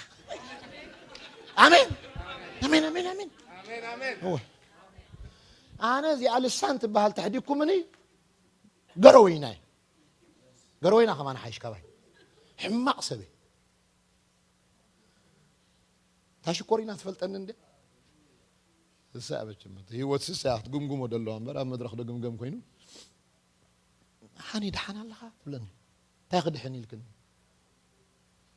ኣሜን። ኣሜን፣ ኣሜን፣ ኣሜን። ኣሜን፣ ኣሜን። እወ። ኣነ እዚኣ ልሳን ትበሃል ተሕዲኩምኒ ገረወይና እዩ። ገረወይና ከማን ሓይሽ ካባይ። ሕማቕ ሰብ እዩ። እታ ሽኮሪና ትፈልጠኒ እንደ? እሳ መቸም ህይወት ስሳ ክትግምግሞ ደለዋ እምበር ኣብ መድረኽ ዶ ግምገም ኮይኑ። ሓኒ ደሓን ኣለኻ ትብለኒ። እንታይ ክድሕን ኢልክኒ?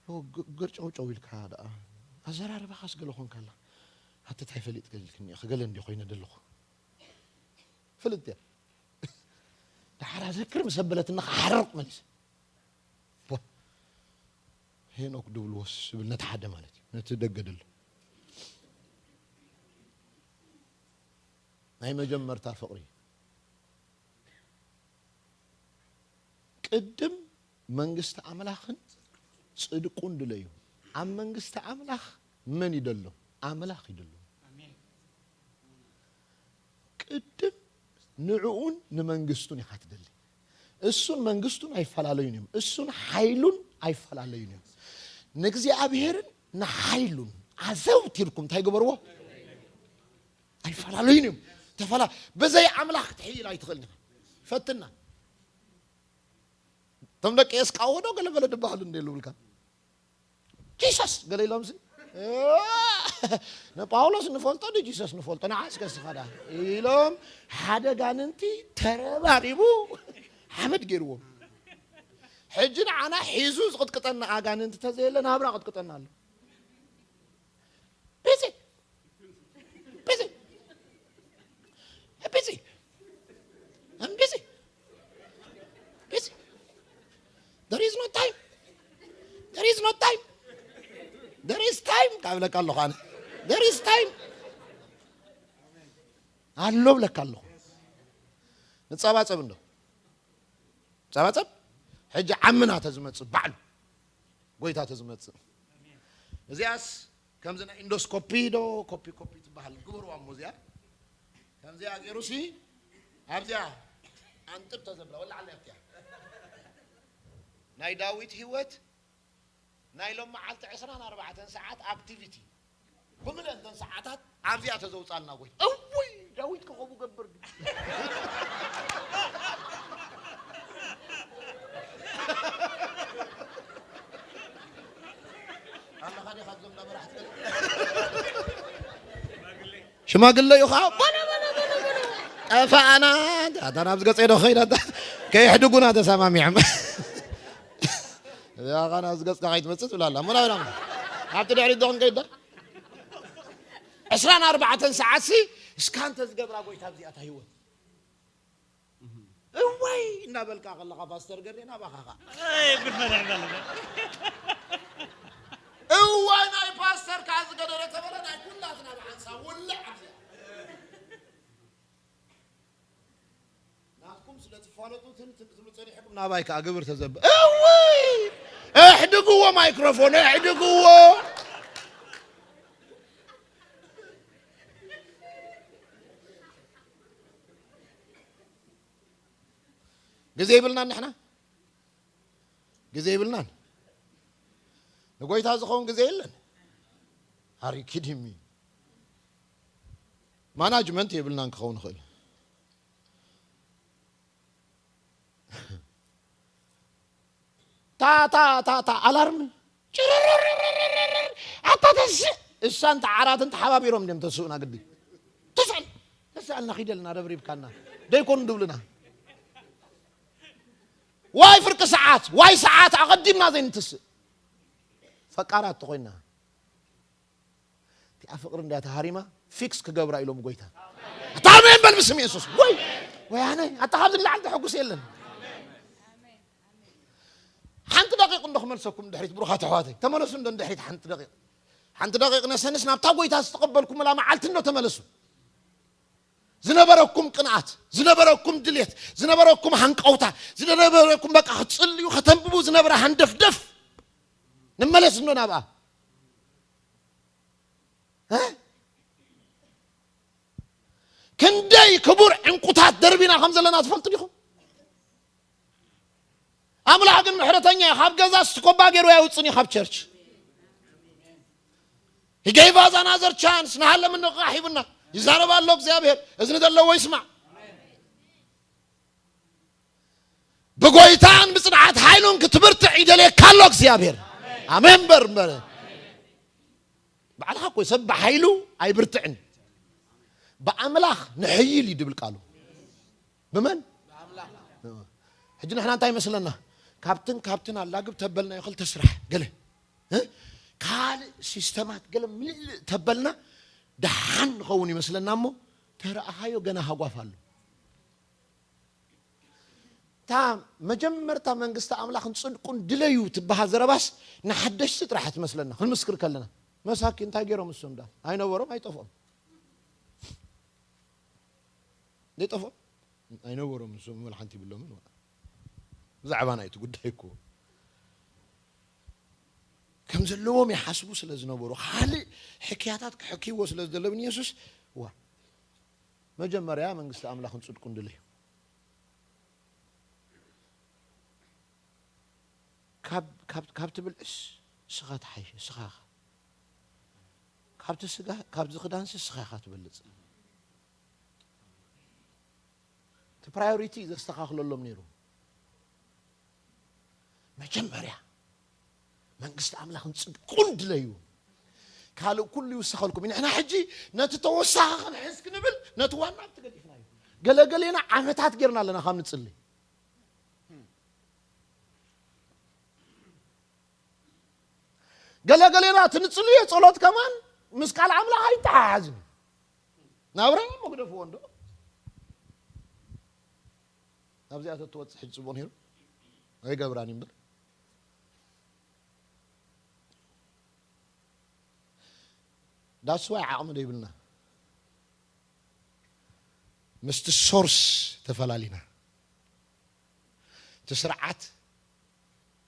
ዮ፣ ግ-፣ ገርጨውጨው ኢልካ ደኣ። ኣዘራርባኻስ ገለ ኾንካ ኣላ። ኣቲ እንታይ ፈሊጥካ ኢልክኒ ኢኺ፣ ገለ እንዲ ኮይነ ደለኹ። ፍልጥ እያ። ደሓር ኣዘክር ምስ ኣበለትና ክሓርቕ መሊሰ። ቦ፣ ሄኖክ ድብልዎስ ዝብል ነቲ ሓደ ማለት እዩ፣ ነቲ ደገ ደሎ። ናይ መጀመርታ ፍቕሪ። ቅድም መንግስቲ ኣምላኽን ጽድቁን ድለዩ። ኣብ መንግስቲ ኣምላኽ መን ይደሎ? ኣምላኽ ይደሎ። ቅድም ንዕኡን ንመንግስቱን ኢኻ ትደሊ። እሱን መንግስቱን ኣይፈላለዩን እዮም። እሱን ሓይሉን ኣይፈላለዩን እዮም። ንእግዚኣብሔርን ንሓይሉን ኣዘውቲርኩም እንታይ ግበርዎ? ኣይፈላለዩን እዮም። ተፈላ-፣ ብዘይ ኣምላኽ ክትሕይል ኣይትኽእልን ኢኻ። ፈትና። እቶም ደቂ ኤስቃዎ ዶ ገለ በለ ድበሃሉ እንደ ይብሉልካ? ጂሰስ ገለ ኢሎምሲ፣ ንጳውሎስ ንፈልጦ፣ ንጂሰስ ንፈልጦ፣ ንዓ እስከ እስኻ ደኣ ኢሎም፣ ሓደ ጋንንቲ ተረባሪቡ ሓመድ ገይርዎም። ሕጂ ንዓና ሒዙ ዝቕጥቅጠና ኣጋንንቲ ተዘየለ፣ ናብራ ቅጥቅጠና ኣሎ። ቢዚ፣ ቢዚ፣ ቢዚ፣ I'm busy. Busy. There is no time. There is no time. There is time ካብለካ ኣለኹ ኣነ። There is time ኣሎ ብለካ ኣለኹ። ንጸባጸብ እንዶ ጸባጸብ። ሕጂ ዓምና ተዝመጽእ፣ ባዕሉ ጎይታ ተዝመጽእ፣ እዚኣስ ከምዚ ናይ ኢንዶስኮፒ ዶ ኮፒ ኮፒ ትበሃል ግበርዋ እሞ እዚኣ ከምዚኣ ገይሩሲ ኣብዚኣ ኣንጥብ ተዘብላ ወላ ዓላ እያ። ናይ ዳዊት ህይወት ናይ ሎም መዓልቲ ዕስራን ኣርባዕተን ሰዓት ኣክቲቪቲ ብምልአን እተን ሰዓታት ኣብዚኣ ተዘውጻልና ጎይታ። እውይ ዳዊት ከኸቡ ገብር ድዩ? ኣለኻ ዲኻ እዞም ዳ መራሕቲ? ሽማግለ እዩ ኸዓ፣ በለ፣ በለ፣ በለ፣ በለ። ጠፋእና። ኣታ ናብ ዝገጸ ዶ ኸይዳ፣ ኣታ ከየሕድጉና ተሰማሚዖም። እዚኣ ኸዓ ናብ ዝገጽካ ከይትመጽእ ትብላ ኣላ። እሞ ናብና፣ ኣብቲ ድሕሪት ዶ ክንከይድ ዶ? ዕስራን ኣርባዕተን ሰዓት ሲ፣ እስካ እንተ ዝገብራ ጎይታ ኣብዚኣ እታ ህይወት። እዋይ እናበልካ ከለኻ ፓስተር ገሬ ናባኻ ኸዓ። ኣይ፣ ጉድ ፈሊሕካ ኣለኻ። እዋይ ናይ ፓስተር ከኣ ዝገደረ ተበለ ናይ ኩላትና ብሓንሳብ ውልዕ ኣብዚኣ። ናትኩም ስለ ትፋለጡ ትንትን ክትብሉ ጸኒሕኩም ናባይ ከኣ ግብር ተዘብ-፣ እውይ! እሕድግዎ ማይክሮፎን፣ እሕድግዎ። ግዜ ይብልናን ንሕና? ግዜ ይብልናን። ንጎይታ ዝኸውን ግዜ የለን። Are you kidding me? ማናጅመንት የብልናን ክኸውን ይኽእል። ታ፣ ታ፣ ታ፣ ታ፣ ኣላርም። ጭርርርርርርር። ኣታ ተስእ። እሳን ተዓራትን ተሓባቢሮም ድዮም ተስኡና ግዲ። ተስኣል። ተስኣልና ኺደልና ረብሪብካና። ደይኮኑ ድብሉና። ዋይ ፍርቂ ሰዓት፣ ዋይ ሰዓት ኣቐዲምና ዘይንትስእ። ፈቃራት ተኾይና። እቲኣ ፍቕሪ እንድያ ተሃሪማ፣ ፊክስ ክገብራ ኢሎም ጎይታ። ኣታ ኣሜን በል ብስም የሱስ። ወይ፣ ወይ ኣነ፣ ኣታ ካብዚ ንላዕሊ ተሐጉስ የለን። ሓንቲ ደቂቕ እንዶ ክመልሰኩም ድሕሪት፣ ብሩኻት ኣሕዋተይ። ተመለሱ እንዶ ንድሕሪት ሓንቲ ደቂቕ። ሓንቲ ደቂቕ ነሰንስ ናብታ ጎይታ ዝተቐበልኩምላ መዓልቲ እንዶ ተመለሱ። ዝነበረኩም ቅንኣት፣ ዝነበረኩም ድሌት፣ ዝነበረኩም ሃንቀውታ፣ ዝነበረኩም በቃ ክትጽልዩ፣ ከተንብቡ ዝነበረ ሃንደፍደፍ። ንመለስ እንዶ ናብኣ። እ? ክንደይ ክቡር ዕንቁታት ደርቢና ከም ዘለና ትፈልጡ ዲኹም? ኣምላኽ ግን ምሕረተኛ እዩ። ካብ ገዛ ስትኮባ ገይሩ ኣየውፅን እዩ ካብ ቸርች። He gave us another chance። ንሃለ ምንቕቓሕ ሂቡና። ይዛረብ ኣሎ እግዚኣብሔር። እዝኒ ዘለዎ ይስማዕ። ብጎይታን ብጽንዓት ሓይሉን ክትብርትዕ ይደልየካ ኣሎ እግዚኣብሔር። ኣሜን በል እምበር። ባዕልኻ እኮ ሰብ ብሓይሉ ኣይብርትዕን። ብኣምላኽ ንሕይል እዩ ድብል ቃሉ። ብመን? ሕጂ ንሕና እንታይ ይመስለና? ካብትን ካብትን ኣላግብ ተበልና፣ ይኽል ተስራሕ ገለ፣ እ? ካልእ ሲስተማት ገለ ምልእልእ ተበልና ደሓን ንኸውን ይመስለና እሞ፣ ተረኣኻዮ ገና ሃጓፍ ኣሎ። እታ መጀመርታ መንግስቲ ኣምላኽን ጽድቁን ድለዩ ትበሃል ዘረባስ ንሓደሽቲ ጥራሕ ትመስለና። ክንምስክር ከለና መሳኪን እንታይ ገይሮም እሶም ዳ ኣይነበሮም ኣይጠፍኦም ዘይጠፍኦም ኣይነበሮም እሶም መል ሓንቲ ይብሎምን ብዛዕባ ናይቲ ጉዳይ እኮ ከም ዘለዎም ይሓስቡ ስለ ዝነበሩ ካልእ ሕክያታት ክሕክይዎ ስለ ዝደለብን የሱስ ዋ መጀመርያ መንግስቲ ኣምላኽን ጽድቁን ድለዩ ካብ ትብልዕስ ስኻ ትሓይሽ ስኻ ኢኻ ካብቲ ስጋ ካብዚ ክዳንሲ ስኻ ኢኻ ትበልጽ እቲ ፕራዮሪቲ ዘስተኻኽለሎም ነይሩ መጀመርያ መንግስቲ ኣምላኽን ጽድቁን ድለዩ ካልእ ኩሉ ይውሰኸልኩም ንሕና ሕጂ ነቲ ተወሳኺ ክንሕዝ ክንብል ነቲ ዋና ኣብቲ ገዲፍና እዩ ገለገሌና ዓመታት ጌርና ኣለና ካብ ንጽሊ ገለገሌና እቲ ንጽልዮ ጸሎት ከማን ምስ ቃል ኣምላኽ ኣይተሓሓዝን ናብራ እሞ ግደፍዎ እንዶ ናብዚኣ ተትወፅእ ሕጂ ፅቡቅ ነይሩ ኣይገብራን እምበር ዳስዋይ ዓቕሚ ዘይብልና ምስቲ ሶርስ ተፈላሊና እቲ ስርዓት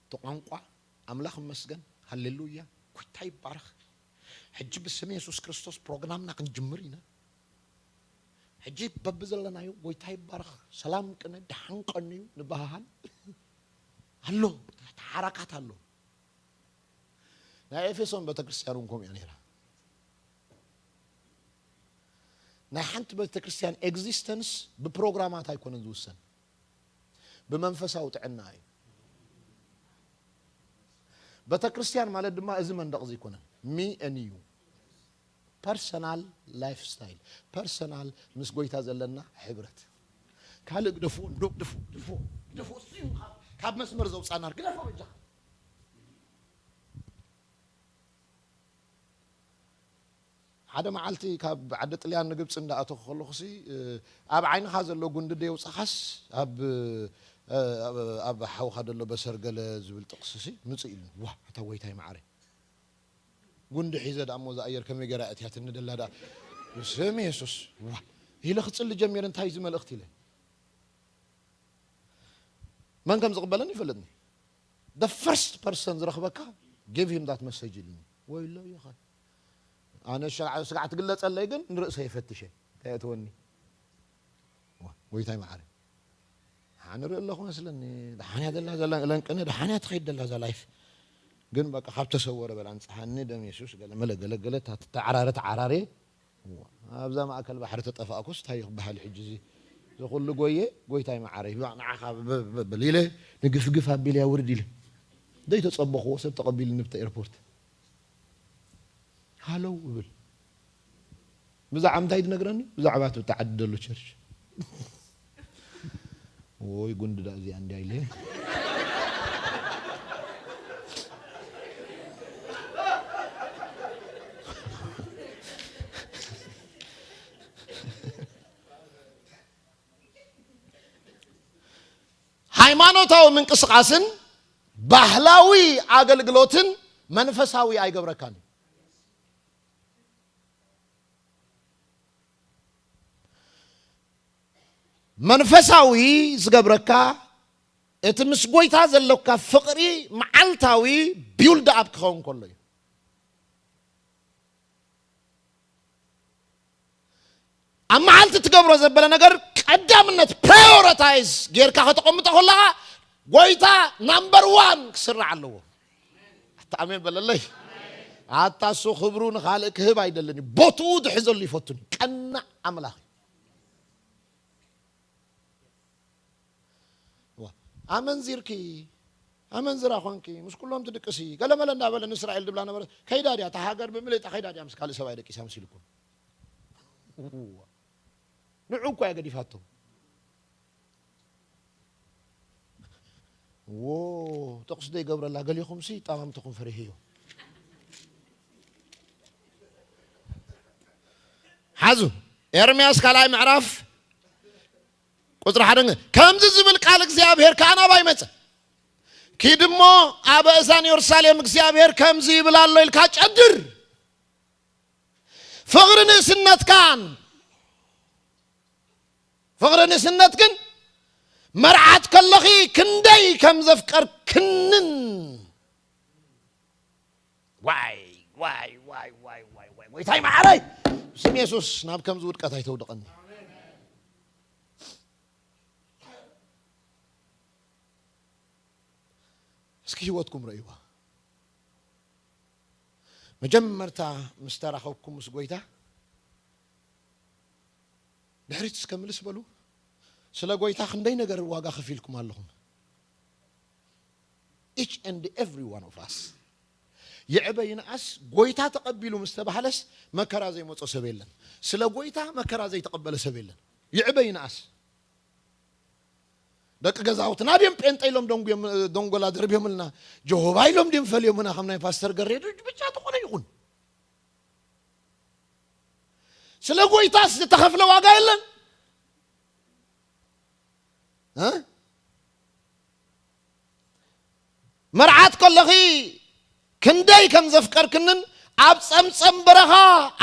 እቲ ቋንቋ ኣምላኽ መስገን ሃሌሉያ ጎይታ ይባረኽ ሕጂ ብስም የሱስ ክርስቶስ ፕሮግራምና ክንጅምር ኢና ሕጂ በብዘለናዮ ጎይታ ይባረኽ ሰላም ቅነ ደሓን ቀንዩ ንባህሃል ኣሎ ተሓራካት ኣሎ ናይ ኤፌሶን ቤተክርስትያን እውን ከምኡ እያ ነይራ ናይ ሓንቲ ቤተክርስትያን ኤግዚስተንስ ብፕሮግራማት ኣይኮነን ዝውሰን ብመንፈሳዊ ጥዕና እዩ ቤተክርስትያን ማለት ድማ እዚ መንደቕ እዚ ኣይኮነን me and you personal lifestyle personal ምስ ጎይታ ዘለና ሕብረት ካልእ ግደፍዎ እንዶ ግደፍዎ ግደፍዎ ግደፍዎ እሱ እዩ ካብ መስመር ዘውፃና ግደፎ በጃ ሓደ መዓልቲ ካብ ዓዲ ጥልያን ንግብፂ እንዳኣተኹ ከለኹሲ ኣብ ዓይንኻ ዘሎ ጉንዲ ደየውፃኻስ ኣብ ኣብ ሓውኻ ደሎ በሰር ገለ ዝብል ጥቕስሲ ምፅእ ኢሉ ዋ ኣታ ጎይታይ መዓረ ጉንዲ ሒዘ ደኣ እሞ ዝኣየር ከመይ ገይራ እትያትኒ ደላ ደኣ ስም የሱስ ዋ ኢለ ክፅሊ ጀሚር እንታይ እዚ መልእኽቲ ኢለ መን ከም ዝቕበለኒ ይፈልጥኒ the first person ዝረኽበካ give him that message ኢልኒ ወይሎ ይኸ ኣነ ስጋዕ ትግለፀለይ ግን ንርእሰ ይፈትሸ ከየእትወኒ ጎይታይ መዓረ ንርኢ ኣለኹ መስለኒ ደሓንያ ደላ ለንቅነ ደሓንያ ትኸይድ ደላ እዛ ላይፍ ግን በቃ ካብ ተሰወረ በላ ንፅሓኒ ደም የሱስ ገለ መለ ገለ ገለ ተዓራረ ተዓራርየ ኣብዛ ማእከል ባሕሪ ተጠፋእኩስ እንታይ ክበሃል ሕጂ እዚ እዚ ኩሉ ጎየ ጎይታይ መዓረይ ንዓኻ በል ኢለ ንግፍግፍ ኣቢለ ኣውርድ ኢለ ዘይተጸበኽዎ ሰብ ተቐቢልኒ ብቲ ኤርፖርት ሃለው እብል ብዛዕባ እንታይ ዝነግረኒ ብዛዕባ እቲ ተዓዲ ዘሎ ቸርች ወይ ጉንዲ ዳ እዚኣ እንዲያ ኢለ ሃይማኖታዊ ምንቅስቃስን ባህላዊ ኣገልግሎትን መንፈሳዊ ኣይገብረካን እዩ መንፈሳዊ ዝገብረካ እቲ ምስ ጎይታ ዘለካ ፍቕሪ መዓልታዊ build up ክኸውን ከሎ እዩ ኣብ መዓልቲ ትገብሮ ዘበለ ነገር ቀዳምነት prioritize ጌርካ ከተቐምጦ ከለኻ ጎይታ number one ክስራዕ ኣለዎ ኣታ ኣሜን በለለይ ኣታ እሱ ክብሩ ንኻልእ ክህብ ኣይደልን እዩ ቦትኡ ዝሕዘሉ ይፈቱን ቀናእ ኣምላኽ እዩ ኣመንዚርኪ ኣመንዝራ ኾንኪ ምስ ኩሎም ትድቅሲ ገለመለ እንዳበለ ንእስራኤል ድብላ ነበረ ከይዳ ድያ እታ ሃገር ብምልእታ ከይዳ ድያ ምስ ካልእ ሰብኣይ ደቂሳ መሲልኩም ንዑ እኳ እያ ገዲፋቶ ዎ ጥቕሲ ዘይገብረላ ገሊኹምሲ ጠማምትኹም ፈሪህዮ ሓዙ ኤርምያስ ካልኣይ ምዕራፍ ቁፅሪ ሓደ፣ ከምዚ ዝብል ቃል እግዚኣብሔር ከኣ ናባይ መጸ፣ ኪድ እሞ ኣብ ኣእዛን የሩሳሌም እግዚኣብሔር ከምዚ ይብል ኣሎ ኢልካ ጨድር። ፍቕሪ ንእስነትካን ፍቕሪ ንእስነት ግን መርዓት ከለኺ ክንደይ ከም ዘፍቀርክንን። ዋይ ዋይ ዋይ ዋይ ዋይ ዋይ፣ ጎይታይ መዓረይ፣ ስም የሱስ ናብ ከምዚ ውድቀት ኣይተውድቐኒ። እስኪ ህይወትኩም ረእይዋ። መጀመርታ ምስ ተራኸብኩም ምስ ጎይታ፣ ድሕሪት እስከ ምልስ በሉ። ስለ ጎይታ ክንደይ ነገር ዋጋ ከፊልኩም ኣለኹም። Each and every one of us። ይዕበ ይንኣስ፣ ጎይታ ተቐቢሉ ምስ ተባህለስ መከራ ዘይመጾ ሰብ የለን። ስለ ጎይታ መከራ ዘይተቐበለ ሰብ የለን። ይዕበ ይንኣስ። ደቂ ገዛውትና ድዮም ጴንጠ ኢሎም ደንጉዮም-፣ ደንጎላ ደርብዮምልና፣ ጀሆባ ኢሎም ድዮም ፈልዮምና፣ ከም ናይ ፓስተር ገሬ ብቻ ዝኾነ ይኹን። ስለ ጎይታስ ዝተኸፍለ ዋጋ የለን? እ? መርዓት ከለኺ ክንደይ ከም ዘፍቀርክንን ኣብ ጸምጸም በረኻ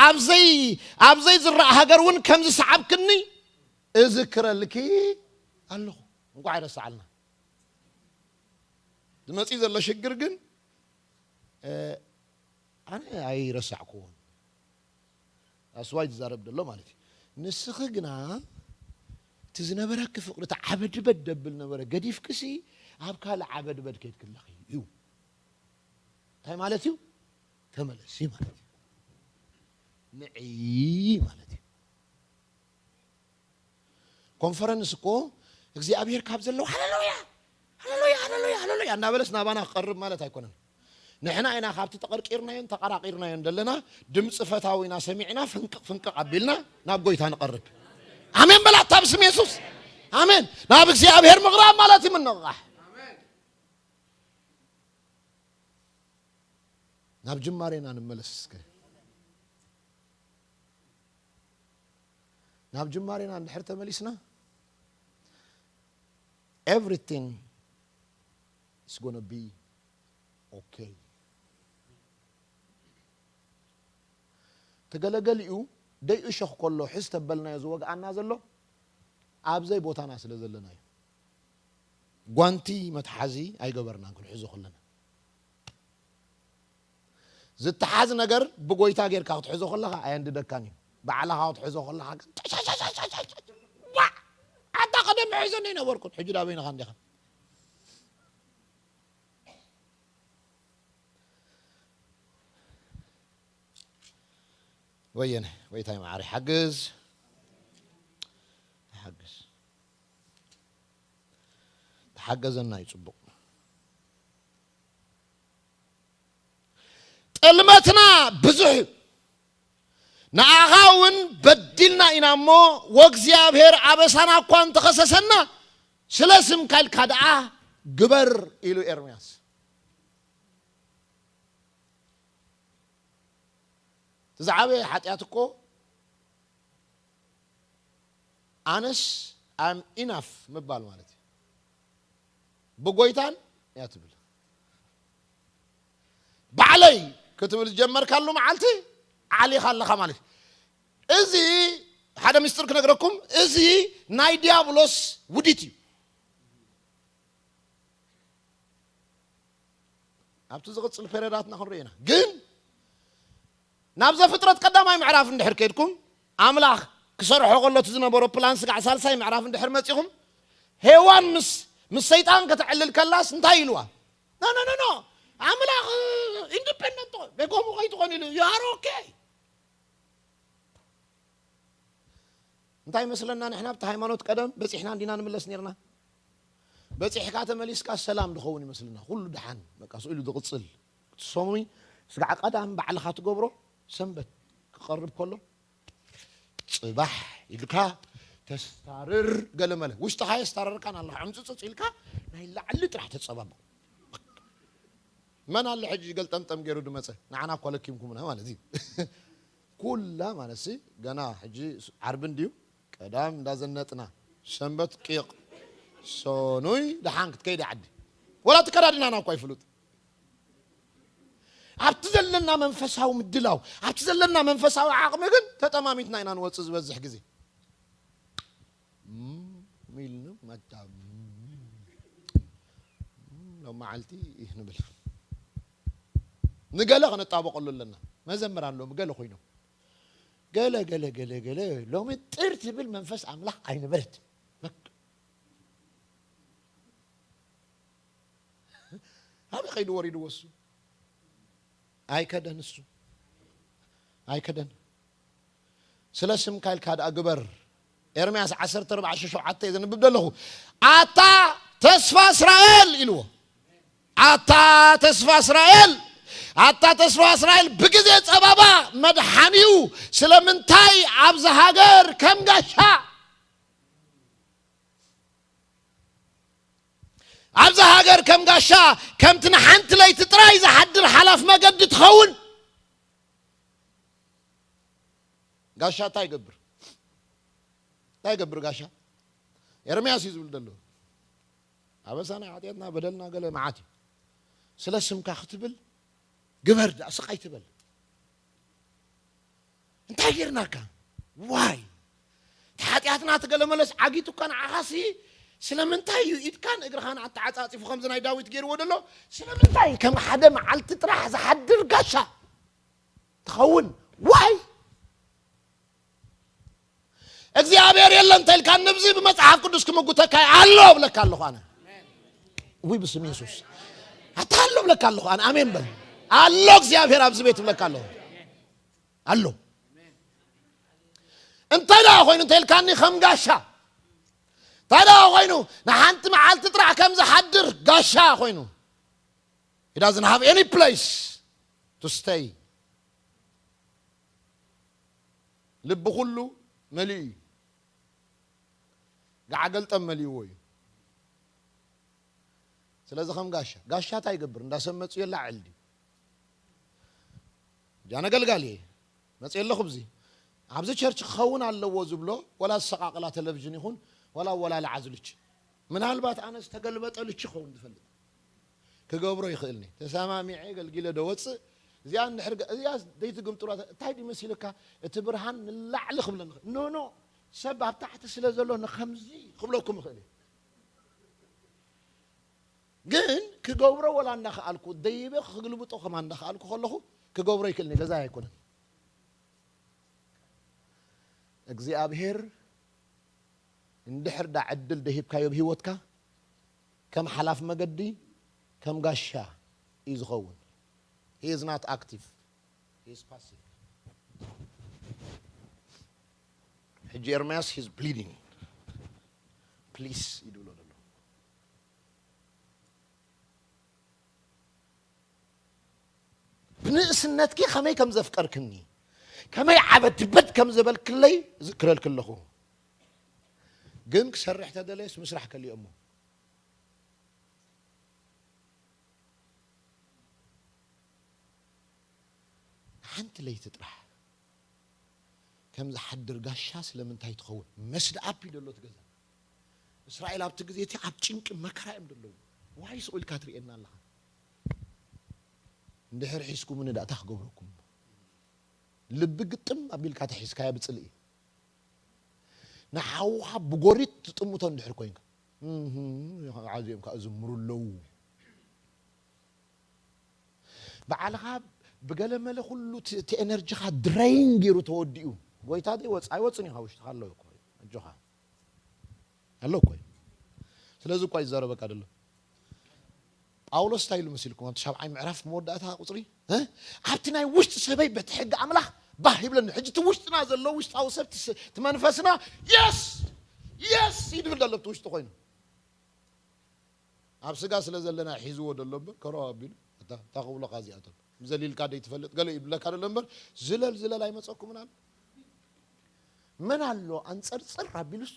ኣብ ዘይ-፣ ኣብ ዘይዝራእ ሃገር እውን ከም ዝሰዓብክኒ እዝክረልኪ ኣለኹ። እንቋዕ ኣይረሳዓልና። ዝመጽእ ዘሎ ሽግር ግን፣ እ፣ ኣነ ኣይረሳዕኩዎን። ኣስዋይ ዝዛረብ ዘሎ ማለት እዩ። ንስኺ ግና እቲ ዝነበረኪ ፍቕሪ፣ እቲ ዓበድበድ ደብል ነበረ፣ ገዲፍክሲ ኣብ ካልእ ዓበድበድ ከይድኪ ኣለኺ እዩ። እንታይ ማለት እዩ? ተመለሲ ማለት እዩ። ንዒ ማለት እዩ። ኮንፈረንስ እኮ እግዚኣብሔር ካብ ዘለዎ ሃሌሉያ፣ ሃሌሉያ፣ ሃሌሉያ፣ ሃሌሉያ እናበለስ ናባና ክቐርብ ማለት ኣይኮነን። ንሕና ኢና ካብቲ ተቐርቂርናዮን ተቐራቂርናዮን ዘለና ድምፂ ፈታዊና ሰሚዕና ፍንቅቕ ፍንቅቕ ኣቢልና ናብ ጎይታ ንቐርብ። ኣሜን በላ፣ እታ ብስም የሱስ። ኣሜን። ናብ እግዚኣብሔር ምቕራብ ማለት እዩ ምንቕቓሕ። ናብ ጅማሬና ንመለስ እስከ። ናብ ጅማሬና እንድሕር ተመሊስና፣ everything is gonna be okay። ተገለገሊኡ ደይ እሾኽ ከሎ ሕዝ ተበልናዮ ዝወግኣና ዘሎ ኣብዘይ ቦታና ስለ ዘለና እዩ። ጓንቲ መትሓዚ ኣይገበርናን ክንሕዞ ከለና። ዝተሓዝ ነገር ብጎይታ ጌርካ ክትሕዞ ከለኻ ኣየንድደካን እዩ። ባዕልኻ ክትሕዞ ከለኻ ግን ተሻሻሻሻሻ፣ ዋ! ኣታ ቀደም ሕዞ እንደ ነበርኩን፣ ሕጂ ዳበይንኻ እንዲኻ። ወየነ፣ ጎይታይ መዓሪ፣ ሓግዝ። ሓግዝ። ተሓገዘና እዩ ጽቡቕ። ጥልመትና ብዙሕ እዩ። ንኣኻ እውን በዲልና ኢና እሞ፣ ወእግዚኣብሔር ኣበሳና እኳ እንተኸሰሰና፣ ስለ ስምካ ኢልካ ደኣ ግበር ኢሉ ኤርምያስ። እቲ ዝዓበየ ሓጢኣት እኮ ኣነስ I'm enough ምባል ማለት እዩ። ብጎይታን እያ ትብል። ባዕለይ ክትብል ዝጀመርካሉ መዓልቲ ዓሊኻ ኣለኻ ማለት እዩ። እዚ ሓደ ምስጢር ክነግረኩም፣ እዚ ናይ ዲያብሎስ ውዲት እዩ። ኣብቲ ዝቕጽል ፔሬዳትና ክንርኢ ኢና። ግን ናብ ዘፍጥረት ቀዳማይ ምዕራፍ እንድሕር ከድኩም፣ ኣምላኽ ክሰርሖ ከሎ እቲ ዝነበሮ ፕላን ስጋዕ ሳልሳይ ምዕራፍ እንድሕር መጺኹም፣ ሄዋን ምስ፣ ምስ ሰይጣን ከተዕልል ከላስ እንታይ ኢልዋ? ኖ፣ ኖ፣ ኖ፣ ኖ። ኣምላኽ ኢንዲፔንደንት፣ ቤጎሙ ከይትኾን ኢሉ፣ you are okay። እንታይ ይመስለና? ንሕና ኣብቲ ሃይማኖት ቀደም በጺሕና እንዲና ንምለስ ነርና? በጺሕካ ተመሊስካ ሰላም ድኸውን ይመስልና። ኩሉ ደሓን፣ በቃ፣ ስኡ ኢሉ ዝቕጽል። እቲ ሰሙይ ስጋዕ ቀዳም ባዕልኻ ትገብሮ፣ ሰንበት ክቐርብ ከሎ፣ ጽባሕ ኢልካ ተስታርር ገለመለ። ውሽጥኻ የስታረርካን ኣለኻ። ዕምጽጽጽ ኢልካ ናይ ላዕሊ ጥራሕ ተጸባብቕ። መን ኣለ ሕጂ ገልጠምጠም ገይሩ ድመጸ? ንዓና እኮ ለኪምኩምና ማለት እዩ። ኩላ ማለት ሲ፣ ገና ሕጂ ዓርቢ እንድዩ፣ ቀዳም እንዳዘነጥና፣ ሰንበት ቂቕ፣ ሰኑይ ደሓን ክትከይድ ዓዲ። ወላ እቲ ከዳድናና እኳ ይፍሉጥ። ኣብቲ ዘለና መንፈሳዊ ምድላው፣ ኣብቲ ዘለና መንፈሳዊ ዓቕሚ ግን ተጠማሚትና ኢና ንወጽእ ዝበዝሕ ግዜ። እም፣ ኢልና መታ፣ እም፣ ሎም መዓልቲ ይህ ንብል። ንገለ ከነጣበቐሉ ኣለና። መዘምራን ሎም ገለ ኮይኖም። ገለ፣ ገለ፣ ገለ፣ ገለ፣ ሎሚ ጥር ትብል መንፈስ ኣምላኽ ኣይነበረት። በቃ። ኣበይ ከይዱ ወሪድዎ እሱ? ኣይከደን እሱ። ኣይከደን። ስለ ስምካ ኢልካ ደኣ ግበር። ኤርምያስ ዓሰርተ ኣርባዕተ ሸውዓተ እየ ዘንብብ ዘለኹ። ኣታ ተስፋ እስራኤል ኢልዎ። ኣታ ተስፋ እስራኤል፣ ኣታ ተስፋ እስራኤል፣ ብግዜ ጸበባ መድሓኒኡ ስለምንታይ ኣብዚ ሃገር ከም ጋሻ፣ ኣብዚ ሃገር ከም ጋሻ፣ ከምቲ ንሓንቲ ለይቲ ጥራይ ዝሓድር ሓላፍ መገዲ ትኸውን? ጋሻ እንታይ ይገብር? እንታይ ይገብር ጋሻ? ኤርምያስ እዩ ዝብል ዘሎ። ኣበሳና፣ ሓጢኣትና፣ በደልና ገለ መዓት እዩ። ስለ ስምካ ክትብል ግበር፣ ደኣ ስቕ ኣይትበል። እንታይ ጌርናካ? ዋይ፣ እቲ ሓጢኣትና፣ እቲ ገለ መለስ ዓጊቱ እኳ ንዓኻሲ፣ ስለምንታይ እዩ ኢድካን እግርኻን ኣተዓጻጺፉ ከምዚ ናይ ዳዊት ጌርዎ ዘሎ? ስለምንታይ ከም ሓደ መዓልቲ ጥራሕ ዝሓድር ጋሻ ትኸውን? ዋይ፣ እግዚኣብሔር የለን እንተ ኢልካ ንብዚ ብመጽሓፍ ቅዱስ ክምጉተካ ኣሎ እብለካ ኣለኹ ኣነ። ውይ፣ ብስም የሱስ። ኣታ ኣሎ እብለካ ኣለኹ ኣነ። ኣሜን በል። ኣሎ እግዚኣብሔር ኣብዚ ቤት እብለካ ኣለኹ። ኣሎ። እንታይ ደኣ ኮይኑ እንተ ኢልካኒ ከም ጋሻ። እንታይ ደኣ ኮይኑ ንሓንቲ መዓልቲ ጥራሕ ከም ዝሓድር ጋሻ ኮይኑ። He doesn't have any place to stay. ልቢ ኩሉ መሊኡ እዩ። ገዓገልጠም መሊእዎ እዩ። ስለዚ ከም ጋሻ፣ ጋሻ እንታይ ይገብር? እንዳ ሰብ መጺኡ የላዕል ድዩ? ጃን ኣገልጋሊ እየ። መጺእ ኣለኹ ብዚ። ኣብዚ ቸርች ክኸውን ኣለዎ ዝብሎ፣ ወላ ዝሰቓቕላ ቴሌቪዥን ይኹን፣ ወላ ወላ ለዓዝልች። ምናልባት ኣነ ዝተገልበጠ ልች ክኸውን ዝፈልጥ። ክገብሮ ይኽእልኒ። ተሰማሚዐ፣ ኣገልጊለ ዶ ወጽእ? እዚኣ እንድሕር ገ-፣ እዚኣ ደይትግምጥሏ፣ እንታይ ድዩ መሲልካ? እቲ ብርሃን ንላዕሊ ክብለኒ ይኽእል። ኖ፣ ኖ፣ ሰብ ኣብ ታሕቲ ስለ ዘሎ ንኸምዚ ክብለኩም ይኽእል እየ። ግን ክገብሮ ወላ እንዳኸኣልኩ፣ ደይበ ክግልብጦ ከማን እንዳኸኣልኩ ከለኹ፣ ክገብሮ ይክእልኒ፣ ገዛይ ኣይኮነን። እግዚኣብሔር እንድሕር ዳ ዕድል ደሂብካዮ ብህይወትካ፣ ከም ሓላፍ መገዲ፣ ከም ጋሻ እዩ ዝኸውን። He is not active. He is passive. ሕጂ ኤርምያስ፣ he's pleading. ፕሊስ እዩ ድብሎ ዘሎ። ብንእስነትኪ ከመይ ከም ዘፍቀርክኒ፣ ከመይ ዓበድበድ ከም ዘበልክለይ ዝክረልኪ ኣለኹ። ግን ክሰርሕ ተደለየስ ምስራሕ ከሊኦሞ። ሓንቲ ለይቲ ጥራሕ ከም ዝሓድር ጋሻ ስለምንታይ ትኸውን? መስድ ኣፕ እዩ ደሎ እቲ ገዛ። እስራኤል ኣብቲ ግዜ እቲ ኣብ ጭንቂ መከራ እዮም ደለዉ። ዋይ ስቕ ኢልካ ትርእየና ኣለኻ? እንድሕር ሒዝኩምኒ ደኣ እንታይ ክገብረኩም? ልቢ ግጥም ኣቢልካ ተሒዝካያ ብጽልኢ። ንሓውኻ ብጎሪጥ ትጥምቶ እንድሕር ኮይንካ። እህ፣ ዓዚኦም ከኣ ዝምሩ ኣለዉ። ባዕልኻ ብገለ መለ ኩሉ እቲ፣ እቲ ኤነርጂኻ ድረይን ገይሩ ተወዲኡ። ጎይታ ዘይወጽእ ኣይወጽን እዩ፣ ካብ ውሽጥኻ ኣሎ እኮ። ኣጆኻ። ኣሎ እኮ እዩ። ስለዚ እኮ እዩ ዝዛረበካ ደሎ። ጳውሎስ እንታይ ኢሉ መሲልኩም? ኣብቲ ሻብዓይ ምዕራፍ መወዳእታ ቁጽሪ፣ እ? ኣብቲ ናይ ውሽጢ ሰበይ በቲ ሕጊ ኣምላኽ ባህ ይብለኒ። ሕጂ እቲ ውሽጥና ዘሎ ውሽጣዊ ሰብ፣ እቲ ስ-፣ እቲ መንፈስና፣ የስ! የስ! ይድብል ደሎ ኣብቲ ውሽጢ ኮይኑ። ኣብ ስጋ ስለ ዘለና ሒዝዎ ደሎ እምበር፣ ከሮ ኣቢሉ፣ እታ፣ እታ ክብሎኻ እዚኣቶም። ዘሊልካ ደይትፈልጥ ገለ ይብለካ ደሎ እምበር፣ ዝለል፣ ዝለል ኣይመጸኩምን ኣሎ። መን ኣሎ ኣንጸርጽር ኣቢሉስ፣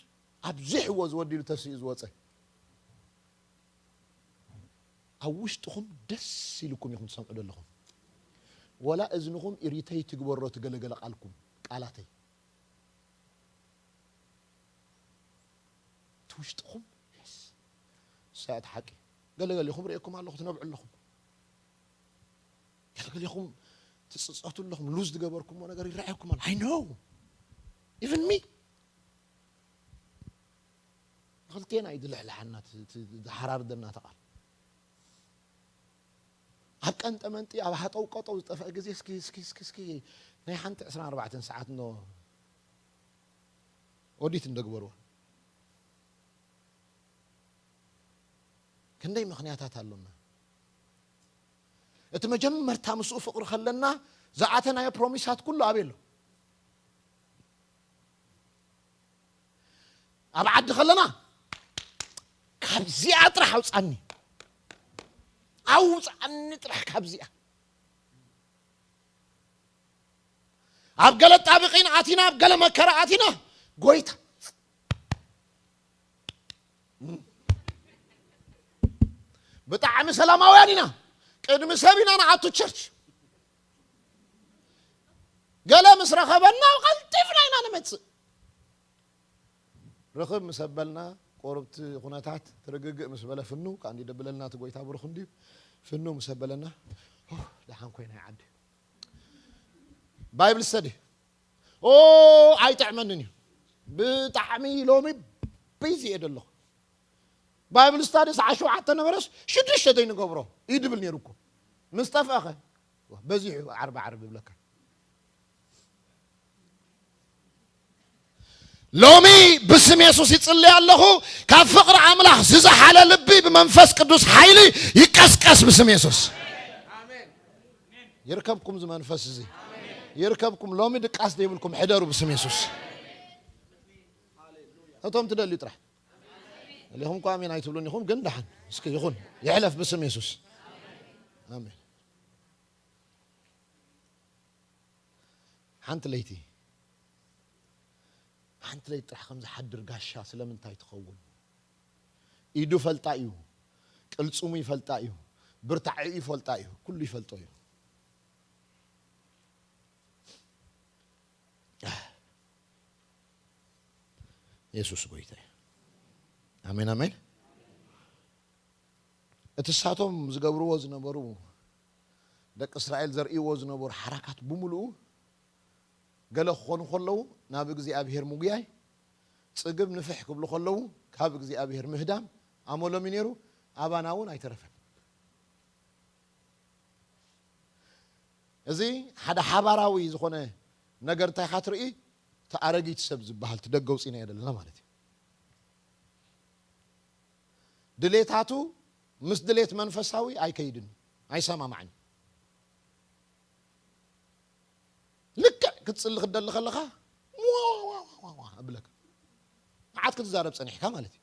ኣብዚ ሕዎ ዝወዲሉ ተሲኡ ዝወጸ? ኣብ ውሽጥኹም ደስ ኢልኩም ኢኹም ትሰምዑ ዘለኹም። ወላ እዝንኹም ኢሪተይ ትግበሮ ትገለገለ ቃልኩም፣ ቃላተይ። እቲ ውሽጥኹም፣ የስ፣ እሳ እያ እቲ ሓቂ። ገለገሊኹም ርእየኩም ኣለኹ፣ ትነብዑ ኣለኹም። ገለገሊኹም ትጽጸቱ ኣለኹም፣ ሉዝ ዝገበርኩምዎ ነገር ይረኣየኩም ኣሎ። I know. Even me. ንኽልቴና እዩ ዝልሕልሓና፣ ት-፣ ት-፣ ዝሓራርደና እቲ ቃል። ኣብ ቀንጠ መንጢ፣ ኣብ ሃጠው ቀጠው ዝጠፍአ ግዜ፣ እስኪ፣ እስኪ፣ እስኪ፣ እስኪ፣ ናይ ሓንቲ ዕስራን ኣርባዕተን ሰዓት ኖ ኦዲት እንደግበርዋ። ክንደይ ምኽንያታት ኣሎና። እቲ መጀመርታ ምስኡ ፍቕሪ ከለና ዝኣተናዮ ፕሮሚሳት ኩሉ ኣበይ ኣሎ? ኣብ ዓዲ ከለና፣ "ካብዚኣ ጥራሕ ኣውጻኒ፣ ኣውጻኒ ጥራሕ ካብዚኣ." ኣብ ገለ ጣብቂን ኣቲና፣ ኣብ ገለ መከራ ኣቲና፣ "ጎይታ፣ ብጣዕሚ ሰላማውያን ኢና፣ ቅድሚ ሰብ ኢና ንኣቱ ቸርች፣ ገለ ምስ ረኸበና ቀልጢፍና ኢና ንመጽእ." ርኽብ ምስ ኣበልና፣ ቁሩብ እቲ ኩነታት ትርግግእ ምስ በለ፣ ፍኑ ከኣ እንዲ ደብለልና፣ እቲ ጎይታ ብሩኽ እንድዩ። ፍኑ ምስ ኣበለና፣ "ሁ፣ ደሓን ኮይና ይዓዲ። ባይብል ስተዲ፣ ኦ፣ ኣይጥዕመንን እዩ። ብጣዕሚ ሎሚ ቢዚ እየ ዘለኹ። ባይብል ስታዲ ሰዓት ሸውዓተ ነበረስ ሽዱሽተ ዘይንገብሮ እዩ" ድብል ነይሩ እኮ። ምስ ጠፍአኸ፣ በዚሑ ዓርቢ ዓርቢ ይብለካ። ሎሚ ብስም የሱስ ይጽልይ ኣለኹ። ካብ ፍቕሪ ኣምላኽ ዝዘሓለ ልቢ ብመንፈስ ቅዱስ ሓይሊ ይቀስቀስ ብስም የሱስ። ይርከብኩም እዚ መንፈስ እዚ። ይርከብኩም። ሎሚ ድቃስ ዘይብልኩም ሕደሩ ብስም የሱስ። እቶም ትደልዩ ጥራሕ። እሊኹም እኮ ኣሜን ኣይትብሉን ኢኹም፣ ግን ደሓን እስኪ ይኹን፣ ይሕለፍ ብስም የሱስ። ኣሜን። ሓንቲ ለይቲ፣ ሓንቲ ለይቲ ጥራሕ ከም ዝሓድር ጋሻ ስለምንታይ ትኸውን? ኢዱ ፈልጣ እዩ፣ ቅልጽሙ ይፈልጣ እዩ፣ ብርታዐ ይፈልጣ እዩ፣ ኩሉ ይፈልጦ እዩ። የሱስ ጎይታ እዩ። ኣሜን፣ ኣሜን። እቲ ሳቶም ዝገብርዎ ዝነበሩ፣ ደቂ እስራኤል ዘርእይዎ ዝነበሩ ሓራካት ብምሉኡ፣ ገለ ክኾኑ ከለዉ ናብ እግዚኣብሄር ምጉያይ፣ ጽግብ ንፍሕ ክብሉ ከለዉ ካብ እግዚኣብሄር ምህዳም ኣመሎም እዩ ነይሩ፣ ኣባና እውን ኣይተረፈን። እዚ ሓደ ሓባራዊ ዝኾነ ነገር እንታይ ኢኻ ትርኢ? እቲ ኣረጊት ሰብ ዝበሃል፣ እቲ ደገ ኣውጺእናዮ ዘለና ማለት እዩ። ድሌታቱ ምስ ድሌት መንፈሳዊ ኣይከይድን፣ ኣይሰማማዕን። ልክዕ ክትጽሊ ክትደሊ ከለኻ፣ ዋ፣ ዋ፣ ዋ፣ ዋ፣ ዋ፣ ኣብለካ። መዓት ክትዛረብ ጸኒሕካ ማለት እዩ።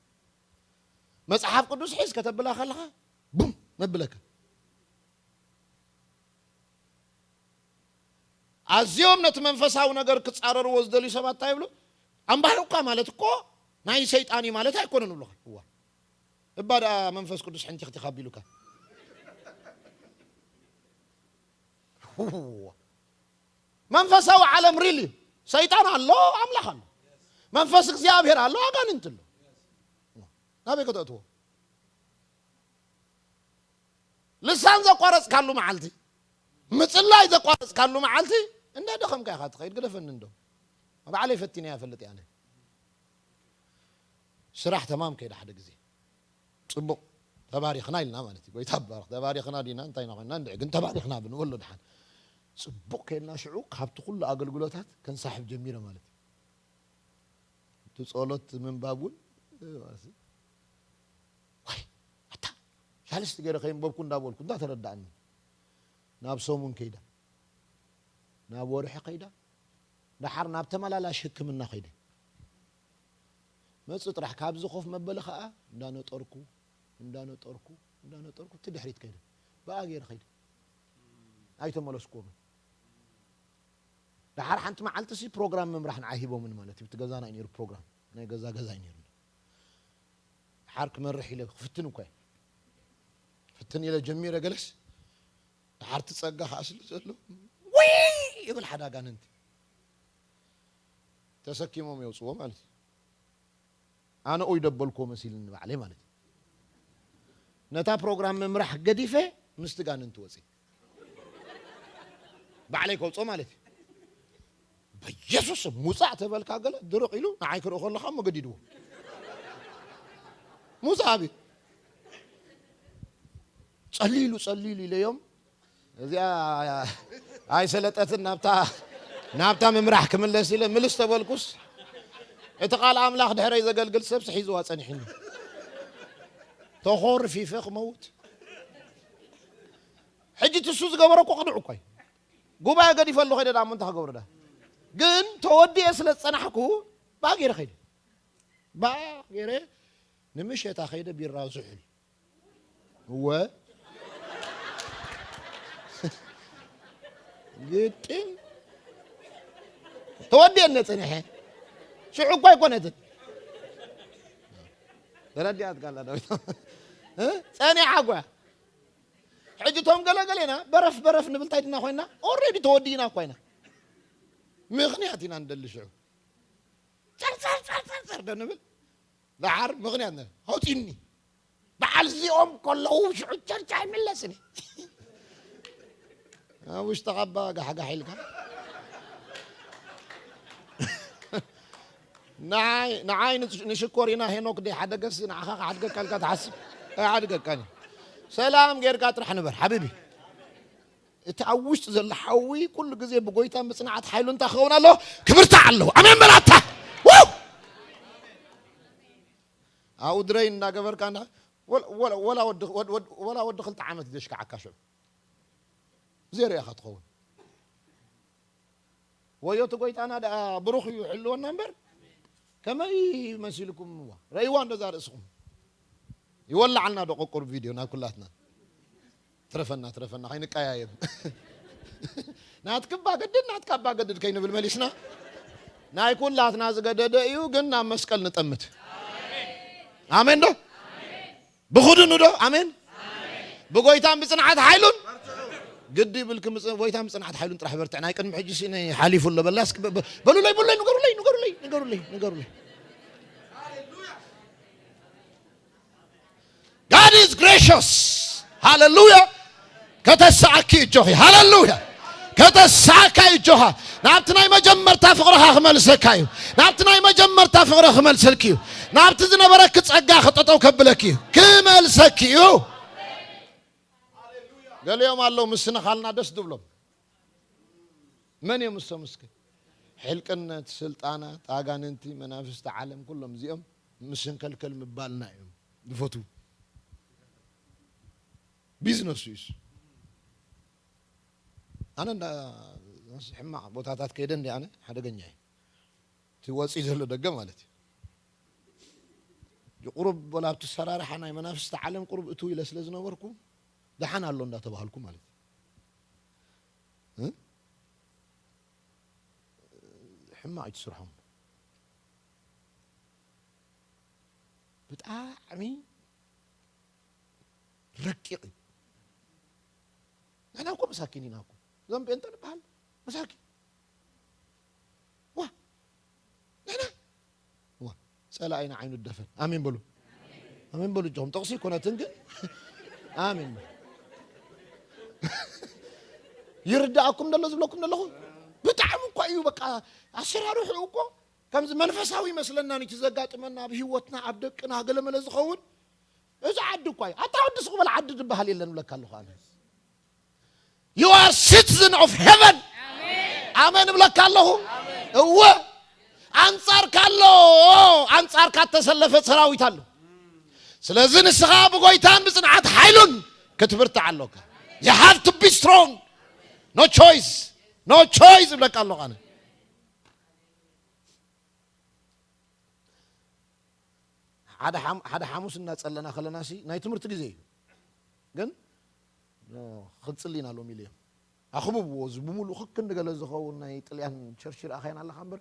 መጽሓፍ ቅዱስ ሒዝ ከተብላ ከለኻ፣ ቡም፣ መብለካ። ኣዝዮም ነቲ መንፈሳዊ ነገር ክጻረርዎ ዝደልዩ ሰባት እንታይ ይብሉ? ኣምባህርኳ ማለት እኮ ናይ ሰይጣን እዩ ማለት ኣይኮነን ይብሉኻ። እዋ። እባ ደኣ መንፈስ ቅዱስ ሕንቲ ክቲኻ ቢሉካ። እዋ። መንፈሳዊ ዓለም ሪል እዩ። ሰይጣን ኣሎ፣ ኣምላኽ ኣሎ። መንፈስ እግዚኣብሔር ኣሎ፣ ኣጋንንት ኣሎ። ናበይ ከተእትዎ? ልሳን ዘቋረጽካሉ መዓልቲ፣ ምጽላይ ዘቋረጽካሉ መዓልቲ፣ እንዳ ደኸምካ ኢኻ ትኸይድ። ግደፈኒ እንዶ። ባዕለይ ፈቲነያ እፈልጥ እየ ኣነ። ስራሕ ተማም ከይደ ሓደ ግዜ። ጽቡቕ፣ ተባሪኽና ኢልና ማለት እዩ። ጎይታ ይባረኽ። ተባሪኽና ዲና እንታይ ኢና ኮይንና? እንድዒ ግን ተባሪኽና ብንበሎ ድሓን። ጽቡቕ ከይድና ሽዑ ካብቲ ኩሉ ኣገልግሎታት ከንሳሕብ ጀሚረ ማለት እዩ። እቲ ጸሎት ምንባብ እውን፣ ዋይ፣ ኣታ፣ ሳልስቲ ገይረ ከየንበብኩ እንዳበልኩ እንዳተረዳእኒ። ናብ ሰሙን ከይዳ። ናብ ወርሒ ከይዳ። ደሓር ናብ ተመላላሽ ሕክምና ከይደ። መጽእ ጥራሕ ካብዚ ኮፍ መበሊ ኸኣ እንዳነጠርኩ፣ እንዳነጠርኩ፣ እንዳነጠርኩ እቲ ድሕሪት ከይደ። ብኣ ገይረ ከይደ። ኣይተመለስኩዎምን። ደሓር ሓንቲ መዓልቲ ሲ ፕሮግራም ምምራሕ ንዓይ ሂቦምን ማለት እዩ። እቲ ገዛና እዩ ነይሩ ፕሮግራም። ናይ ገዛ ገዛ እዩ ነይሩና። ደሓር ክመርሕ ኢለ ክፍትን እኮ እየ። ፍትን ኢለ ጀሚረ ገለስ ደሓር እቲ ጸጋ ከኣ ስለ ዘሎ፣ ውይ ይብል ሓደ ኣጋንንቲ። ተሰኪሞም የውጽዎ ማለት እዩ። ኣነ ኦይ ደበልኮ መሲልኒ ባዕለይ ማለት እዩ። ነታ ፕሮግራም ምምራሕ ገዲፈ ምስቲ ጋንንቲ ወፂ ባዕለይ ከውፅኦ ማለት እዩ። በየሱስ ሙፃእ ተበልካ ገለ ድርቕ ኢሉ ንዓይ ክርኢ ከለኻ እሞ ገዲድዎ። ሙፃእ ኣብዩ ጸሊሉ ጸሊሉ ኢለዮም። እዚኣ ኣይሰለጠትን ናብታ ናብታ ምምራሕ ክምለስ ኢለ ምልስ ተበልኩስ፣ እቲ ቃል ኣምላኽ ድሕረይ ዘገልግል ሰብሲ ሒዝዋ ጸኒሕኒ። ተኾርፊፈ ክመውት። ሕጂ ትሱ ዝገበረ እኮ ቅኑዕ እኮ እዩ። ጉባኤ ገዲፈ ኣሎ ከይደ ደኣ እሞ እንታይ ክገብር ደኣ? ግን ተወዲኤ ስለ ዝጸናሕኩ ብኣ ገይረ ከይደ። ብኣ ገይረ ንምሸታ ከይደ ቢራ ዝሑል። እወ። ግጥም። ተወዲኤ እነ ጸኒሐ። ሽዑ እኮ ኣይኮነትን። ተረዲኣትካ ኣላ ዳዊት። እ? ጸኒሓ እኮ እያ። ሕጂ እቶም ገለ ገሌና በረፍ በረፍ ንብል እንታይ ድና ኮይና? ኦሬዲ ተወዲእና እኮ ኢና። ምኽንያት ኢና ንደሊ ሽዑ። ጸር ጸር ጸር ጸር ጸር ዶ ንብል? ደሓር ምኽንያት ነ-፣ ኣውጺኒ። በዓል እዚኦም ከለዉ ሽዑ ቸርች ኣይምለስን እየ። ኣብ ውሽጥኻ እባ ጋሕጋሕ ኢልካ። ንዓይ፣ ንዓይ ንሽ-፣ ንሽኮሪና ሄኖክ ደይ ሓደገሲ ንዓኻ ክሓድገካ ኢልካ ትሓስብ? ኣይሓድገካን እዩ። ሰላም ጌርካ ጥራሕ ንበር ሓቢቢ። እቲ ኣብ ውሽጢ ዘሎ ሓዊ ኩሉ ግዜ ብጎይታ ምጽንዓት ሓይሉ እንታይ ክኸውን ኣለዎ? ክብርታዕ ኣለዎ። ኣሜን በላታ። ዋው! ኣብኡ ድረይ እንዳገበርካ እንዳ-፣ ወላ፣ ወላ፣ ወላ ወዲ፣ ወድ-፣ ወድ-፣ ወላ ወዲ ክልተ ዓመት ዘሽካዓካ ሽዑ። ብዘይ ርኢኻ ትኸውን። ወዮ እቲ ጎይታና ደኣ ብሩኽ እዩ፣ ይሕልወና እምበር። ከመይ መሲልኩም እዋ? ረእይዋ እንደዛ ርእስኹም። ይወላዓልና ዶ ቆቁር ቪድዮ ናብ ኩላትና? ትረፈና፣ ትረፈና፣ ከይንቀያየም። ናትክባ ገድድ፣ ናትካባ ገድድ ከይንብል መሊስና። ናይ ኩላትና ዝገደደ እዩ፣ ግን ናብ መስቀል ንጠምት። ኣሜን ዶ? ብኹድኑ ዶ? ኣሜን። ብጎይታን ብጽንዓት ሓይሉን ግዲ ይብልኪ፣ ምጽ-፣ ጎይታን ብጽንዓት ሓይሉን ጥራሕ በርትዕ። ናይ ቅድሚ ሕጂ ሲ ናይ ሓሊፉ ኣሎ በላ። እስኪ በ-፣ በ-፣ በሉለይ፣ በሉለይ፣ ንገሩለይ፣ ንገሩለይ፣ ንገሩለይ፣ ንገሩለይ። God is gracious. ሃሌሉያ። ከተስኣኪ እጆኺ። ሃሌሉያ። ከተስኣካ እጆኻ። ናብቲ ናይ መጀመርታ ፍቕርኻ ክመልሰካ እዩ። ናብቲ ናይ መጀመርታ ፍቕሪ ክመልሰልኪ እዩ። ናብቲ ዝነበረኪ ጸጋ ክጠጠው ከብለኪ እዩ። ክመልሰኪ እዩ። ገሊኦም ኣለዉ ምስንኻልና ደስ ዝብሎም። መን እዮም እሶም እስከ? ሕልቅነት፣ ስልጣናት፣ ኣጋንንቲ፣ መናፍስቲ ዓለም፣ ኩሎም እዚኦም ምስንከልከል ምባልና እዮም ዝፈትዉ። ቢዝነሱ እዩ እሱ። ኣነ እንዳ ሕማቕ ቦታታት ከይደ እንዲ ኣነ ሓደገኛ እየ። እቲ ወፂ ዘሎ ደገ ማለት እዩ። ቁሩብ ወላ ኣብቲ ሰራርሓ ናይ መናፍስቲ ዓለም ቁሩብ እትው ኢለ ስለ ዝነበርኩ ደሓን ኣሎ እንዳተባሃልኩ ማለት እዩ። እ? ሕማቕ እዩ እቲ ስርሖም። ብጣዕሚ ረቂቕ እዩ። ንሕና እኮ መሳኪን ኢና እኮ። እዞም ጴንጠ ንበሃል መሳኪን። ዋ፣ ንሕና፣ ዋ፣ ጸላኢና ዓይኑ ደፈን። ኣሜን በሉ። ኣሜን በሉ እጆኹም። ጥቕሲ ኣይኮነትን ግን፣ ኣሜን በሉ። ይርድኣኩም ደሎ ዝብለኩም ዘለኹ? ብጣዕሚ እኮ እዩ በቃ ኣሰራርሕኡ እኮ ከምዚ መንፈሳዊ ይመስለና፣ ነቲ ዘጋጥመና ኣብ ህይወትና፣ ኣብ ደቅና፣ ገለመለ ዝኸውን። እዚ ዓዲ እኳ እዩ። ኣታ ወዲ ሱቕ በል ዓዲ ዝበሃል የለን እብለካ ኣለኹ ኣነ። You are citizen of heaven። ኣሜን እብለካ ኣለኹ። እወ፣ ኣንጻርካ ኣሎ፣ ኣንጻርካ እተሰለፈ ሰራዊት ኣሎ። ስለዚ ንስኻ ብጎይታን ብጽንዓት ሓይሉን ክትብርታዕ ኣሎካ። You have to be strong. No choice. No choice እብለካ ኣለኹ ኣነ። ሓደ ሓም-፣ ሓደ ሓሙስ እናጸለና ከለና ሲ ናይ ትምህርቲ ግዜ እዩ። ግን፣ ኖ፣ ክንጽሊ ኢና ሎሚ ኢለ እዮም። ኣኽብብዎ፣ እዚ ብምሉእ ክክ እንድገለ ዝኸውን ናይ ጥልያን ቸርች ይረኣኻየን ኣለኻ እምበር፣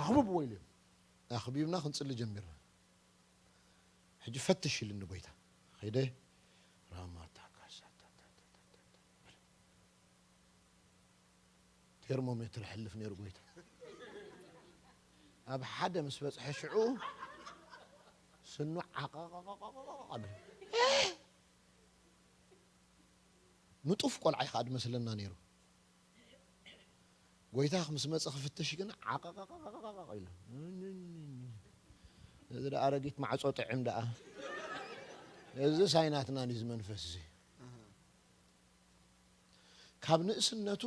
ኣኽብብዎ ኢለ እዮም። ኣኽቢብና ክንጽሊ ጀሚርና። ሕጂ ፈትሽ ኢልኒ ጎይታ። ኸይደ ራማታ ካሳታ ቴርሞሜትር ሕልፍ ነይሩ ጎይታ። ኣብ ሓደ ምስ በጽሐ ሽዑ ስኑ ዓቐቐቐቐቐቐ። ንጡፍ ቆልዓ እዩ ከዓ ዝመስለና ነይሩ። ጎይታ ምስ መጸ ክፍትሽ ግን ዓቐቐቐቐቐ ኢሉ። እዚ ደኣ ኣረጊት ማዕጾ ጥዕም ደኣ። እዚ ሳይናትናን እዩ ዝመንፈስ እዚ። ካብ ንእስነቱ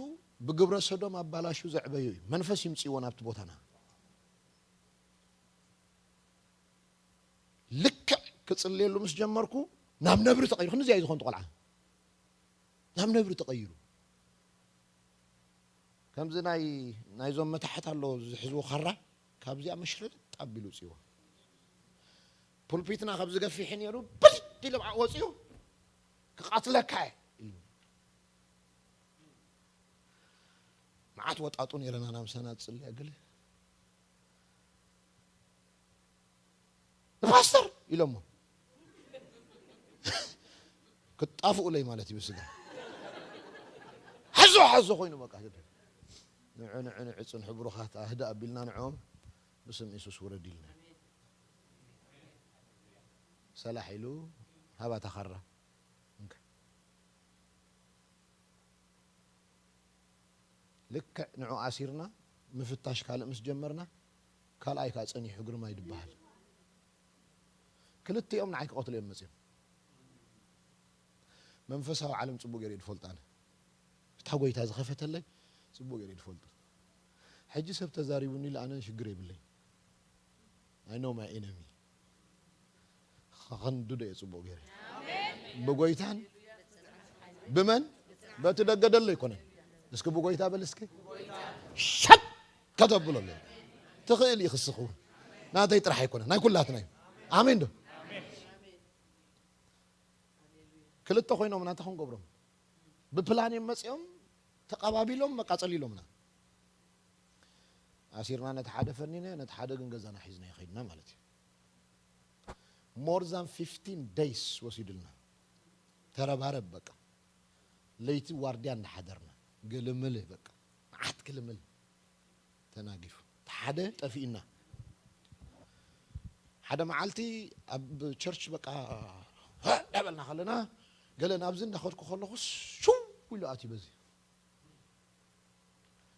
ብግብረ ሰዶም ኣባላሹ ዘዕበዩ እዩ። መንፈስ ይምጽእዎ ናብቲ ቦታና። ልክዕ ክጽልየሉ ምስ ጀመርኩ ናብ ነብሪ ተቐይሩ። ክንዚ እዩ ዝኾን ቆልዓ። ናብ ነብሪ ተቐይሩ። ከምዚ ናይ፣ ናይዞም መታሕት ኣሎ ዝሕዝዎ ካራ፣ ካብዚኣ መሽረጥ ኣቢሉ ውጽእዎ። ፑልፒትና ካብ ዝገፊሕ ነይሩ፣ ብድድ ኢሉ ብዓቕ ወጺኡ፣ "ክቐትለካ እየ" ኢሉ። መዓት ወጣጡ ነይረና ናብ ምሳና ዝጽልያ ገለ። "ፓስተር" ኢሎሞ። ክጣፍኡለይ ማለት እዩ ብስጋ። ሓዞ ሓዞ ኮይኑ በቃ። ንዑ፣ ንዑ፣ ንዑ፣ ጽንሑ ብሩኻት፣ ኣህዳ ኣቢልና ንዕኦም ብስም የሱስ ውረድ ኢልና። ሰላሕ ኢሉ ሃባ ተኻራ። እንካ። ልክዕ ንዑ ኣሲርና ምፍታሽ ካልእ ምስ ጀመርና፣ ካልኣይ ከኣ ጸኒሑ ግርማይ ድበሃል። ክልቲኦም ንዓይ ክቐትሉ እዮም መጺኦም። መንፈሳዊ ዓለም ጽቡቕ ገይረ ድፈልጡ ኣነ። እታ ጎይታ ዝኸፈተለይ ጽቡቕ ገይረ ድፈልጡ። ሕጂ ሰብ ተዛሪቡኒ ኢለ ኣነ ሽግር የብለይ። I know my enemy። ከኸንድዶ እየ ጽቡቕ ገይረ። ብጎይታን ብመን? በቲ ደገ ደሎ ኣይኮነን። እስኪ ብጎይታ በል እስኪ። ሸት ከተብሎ ኣሎ። ትኽእል ኢኺ እስኺ እውን። ናተይ ጥራሕ ኣይኮነን። ናይ ኩላትና እዩ። ኣሜን ዶ? ክልተ ኮይኖም ናታ ክንገብሮም። ብፕላን እዮም መጺኦም፣ ተቐባቢሎም፣ መቃጸል ኢሎምና። ኣሲርና ነቲ ሓደ ፈኒነ፣ ነቲ ሓደ ግን ገዛና ሒዝና ይኸድና ማለት እዩ። More than fifteen days ወሲድልና። ተረባረብ በቃ። ለይቲ ዋርድያ እንዳሓደርና። ግልምል በቃ። መዓት ግልምል ተናጊፉ። እቲ ሓደ ጠፊእና። ሓደ መዓልቲ ኣብ ቸርች በቃ እንዳበልና ከለና፣ ገለ ናብዚ እንዳኸድኩ ከለኹ ሽው ኢሉ ኣትዩ በዚ።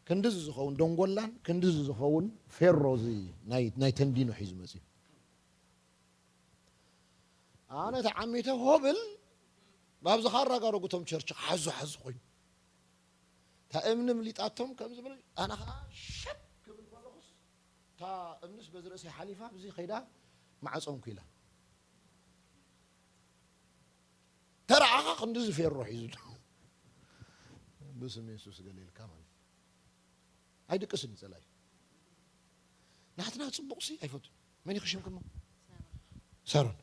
ክንድዚ ዝኸውን ደንጎላን ክንድዚ ዝኸውን ፌሮ እዚ ናይ፣ ናይ ተንዲኖ ሒዙ መጺኡ። ኣነ ተዓሚተ ሆብል፣ ብኣብዚ ካራ ጋረጉቶም ቸርች ሓዙ ሓዙ ኮይኑ። እታ እምኒ ምሊጣቶም ከም ዝብል፣ ኣነ ኸዓ ሸብ ክብል ከለኹስ፣ እታ እምንስ በዚ ርእሰይ ሓሊፋ፣ ብዚ ኸይዳ ማዕጾ እንኩ ኢላ። ተረኣኻ ክንድዚ ፌሮ ሒዙ። ብስም የሱስ ገለ ኢልካ ማለት እዩ። ኣይድቅስን እዩ ጸላኢ። ናትና ጽቡቕሲ ኣይፈቱን። መን እዩ ክሽምክሞ? ሳሮን።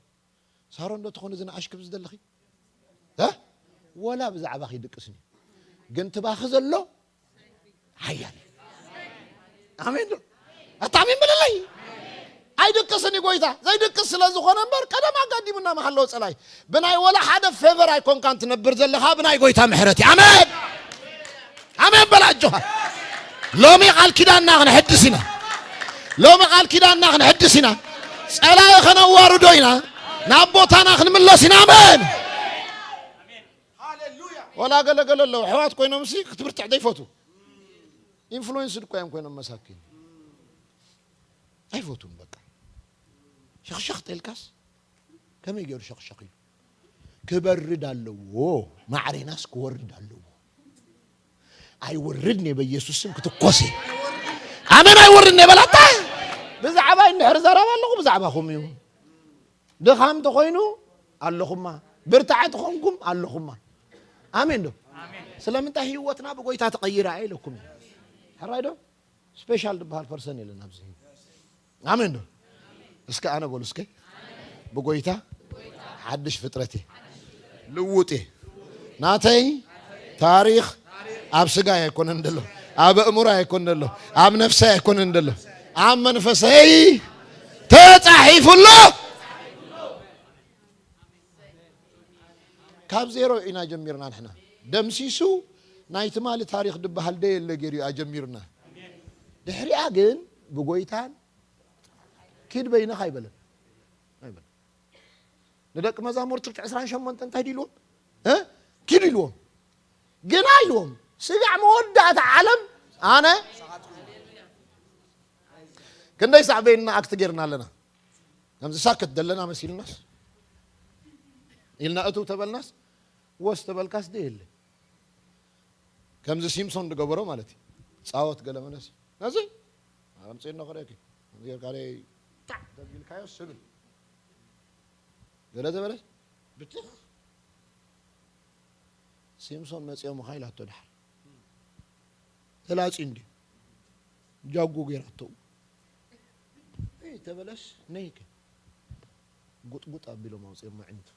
ሳሮን ዶ ትኾን እዚ ንኣሽ ክብ ዝደለኺ? እ? ወላ ብዛዕባኺ ይድቅስን እዩ። ግን ትባኺ ዘሎ ሓያል እዩ። ኣሜን ዶ? ኣታ ኣሜን በለለይ። ኣይድቅስን እዩ ጎይታ። ዘይድቅስ ስለ ዝኾነ እምበር ቀደም ኣጋዲሙና መሃለወ ጸላይ። ብናይ ወላ ሓደ ፌቨር ኣይኮንካን ትነብር ዘለኻ፣ ብናይ ጎይታ ምሕረት እዩ። ኣሜን። ኣሜን በል ኣጆኻ። ሎሚ ቃል ኪዳንና ክንሕድስ ኢና። ሎሚ ቃል ኪዳንና ክንሕድስ ኢና። ጸላኢ ከነዋርዶ ኢና። ናብ ቦታና ክንምለስ ኢና። ኣሜን። ወላ ገለ ገለ ኣለዉ። ኣሕዋት ኮይኖምሲ ክትብርትዕ ዘይፈቱ። ኢንፍሉዌንስድ እኮ እዮም ኮይኖም መሳኪን። ኣይፈቱን በቃ። ሸኽሸኽ ተልካስ ከመይ ገይሩ ሸኽሸኽ ኢሉ? ክበርድ ኣለዎ። ማዕሬናስ ክወርድ ኣለዎ። ኣይወርድን እየ በኢየሱስ ስም ክትኮስ እየ። ኣሜን ኣይወርድን እየ በላታ። ብዛዕባይ እንድሕር ዘረባ ኣለኹ ብዛዕባኹም እዩ። ድኻም ተኾይኑ ኣለኹማ። ብርታዐ ተኾንኩም ኣለኹማ። ኣሜን ዶ? ስለምንታይ ህይወትና ብጎይታ ተቐይራ እየ ኢለኩም እየ። ሕራይ ዶ? ስፔሻል ዝበሃል ፐርሰን የለን ኣብዚ። ኣሜን ዶ? እስከ ኣነ በሉ እስከ። ብጎይታ ሓድሽ ፍጥረት እየ። ልውጥ እየ። ናተይ ታሪኽ ኣብ ስጋይ ኣይኮነን ዘሎ፣ ኣብ ኣእምሮይ ኣይኮነን ዘሎ፣ ኣብ ነፍሰይ ኣይኮነን ዘሎ፣ ኣብ መንፈሰይ ተጻሒፉ ኣሎ። ካብ ዜሮ ኢና ጀሚርና ንሕና። ደምሲሱ ናይ ትማሊ ታሪኽ ድበሃል ደየለ ገይሩ እዩ ኣጀሚሩና። ድሕሪኣ ግን ብጎይታን ኪድ በይንኻ ኣይበለን። ኣይበለን። ንደቂ መዛሙርቲ እቲ ዕስራን ሸሞንተ እንታይ ድልዎም? እ? ኪዱ ኢልዎም። ግና ኢልዎም፣ ስጋዕ መወዳእታ ዓለም ኣነ። ክንደይ ሳዕ በይንና ኣክት ጌርና ኣለና? ከምዚ ሳክት ደለና መሲልናስ፣ ኢልና እትው ተበልናስ፣ ወስ ተበልካስ ደየለ። ከምዚ ሲምሶን ዝገበሮ ማለት እዩ። ጻወት ገለ መለስ ነዚ ኣምጽእና ክርእየኪ። ጌርካ ደይ ታዕ ተቢልካዮ ስብል ገለ ተበለስ ብትኽ። ሲምሶን መጽኦም ኻ ኢላቶ ድሓር። ተላጺ እንዲ ጃጉ ጌራቶ። እይ ተበለስ ነይከ ጉጥጉጥ ኣቢሎም ኣውጽኦም መዕንቱ።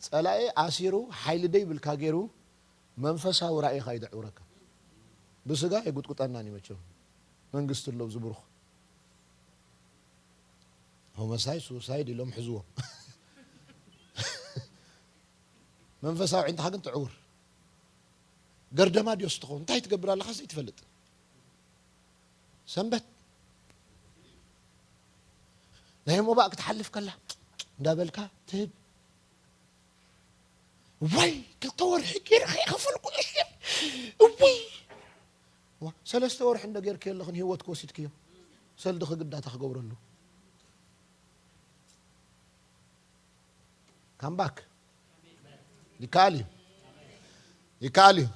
ጸላኤ ኣሲሩ ሓይሊ ደይብልካ ገይሩ መንፈሳዊ ራእይኻ እዩ ዘዕውረካ። ብስጋ የጉጥቁጠናን እዩ መቸም። መንግስቲ ኣለዉ ዝብሩኽ። ሆመሳይ ሱሳይድ ኢሎም ሕዝዎም። መንፈሳዊ ዕንትኻ ግን ትዕውር። ገርደማ ድዮስ ትኸውን? እንታይ ትገብር ኣለኻስ ዘይትፈልጥ? ሰንበት ናይ ሞባእ ክትሓልፍ ከላ እንዳበልካ ትህብ። ወይ ክልተ ወርሒ ጌርካ ይኸፈልኩ እሺ። እውይ። ዋ፣ ሰለስተ ወርሒ እንደ ጌርክዮ ኣለኽን ህይወት ክወሲድክዮ። ሰልዲ ክግዳታ ክገብረሉ። ካምባክ። ይከኣል እዩ። ይከኣል እዩ።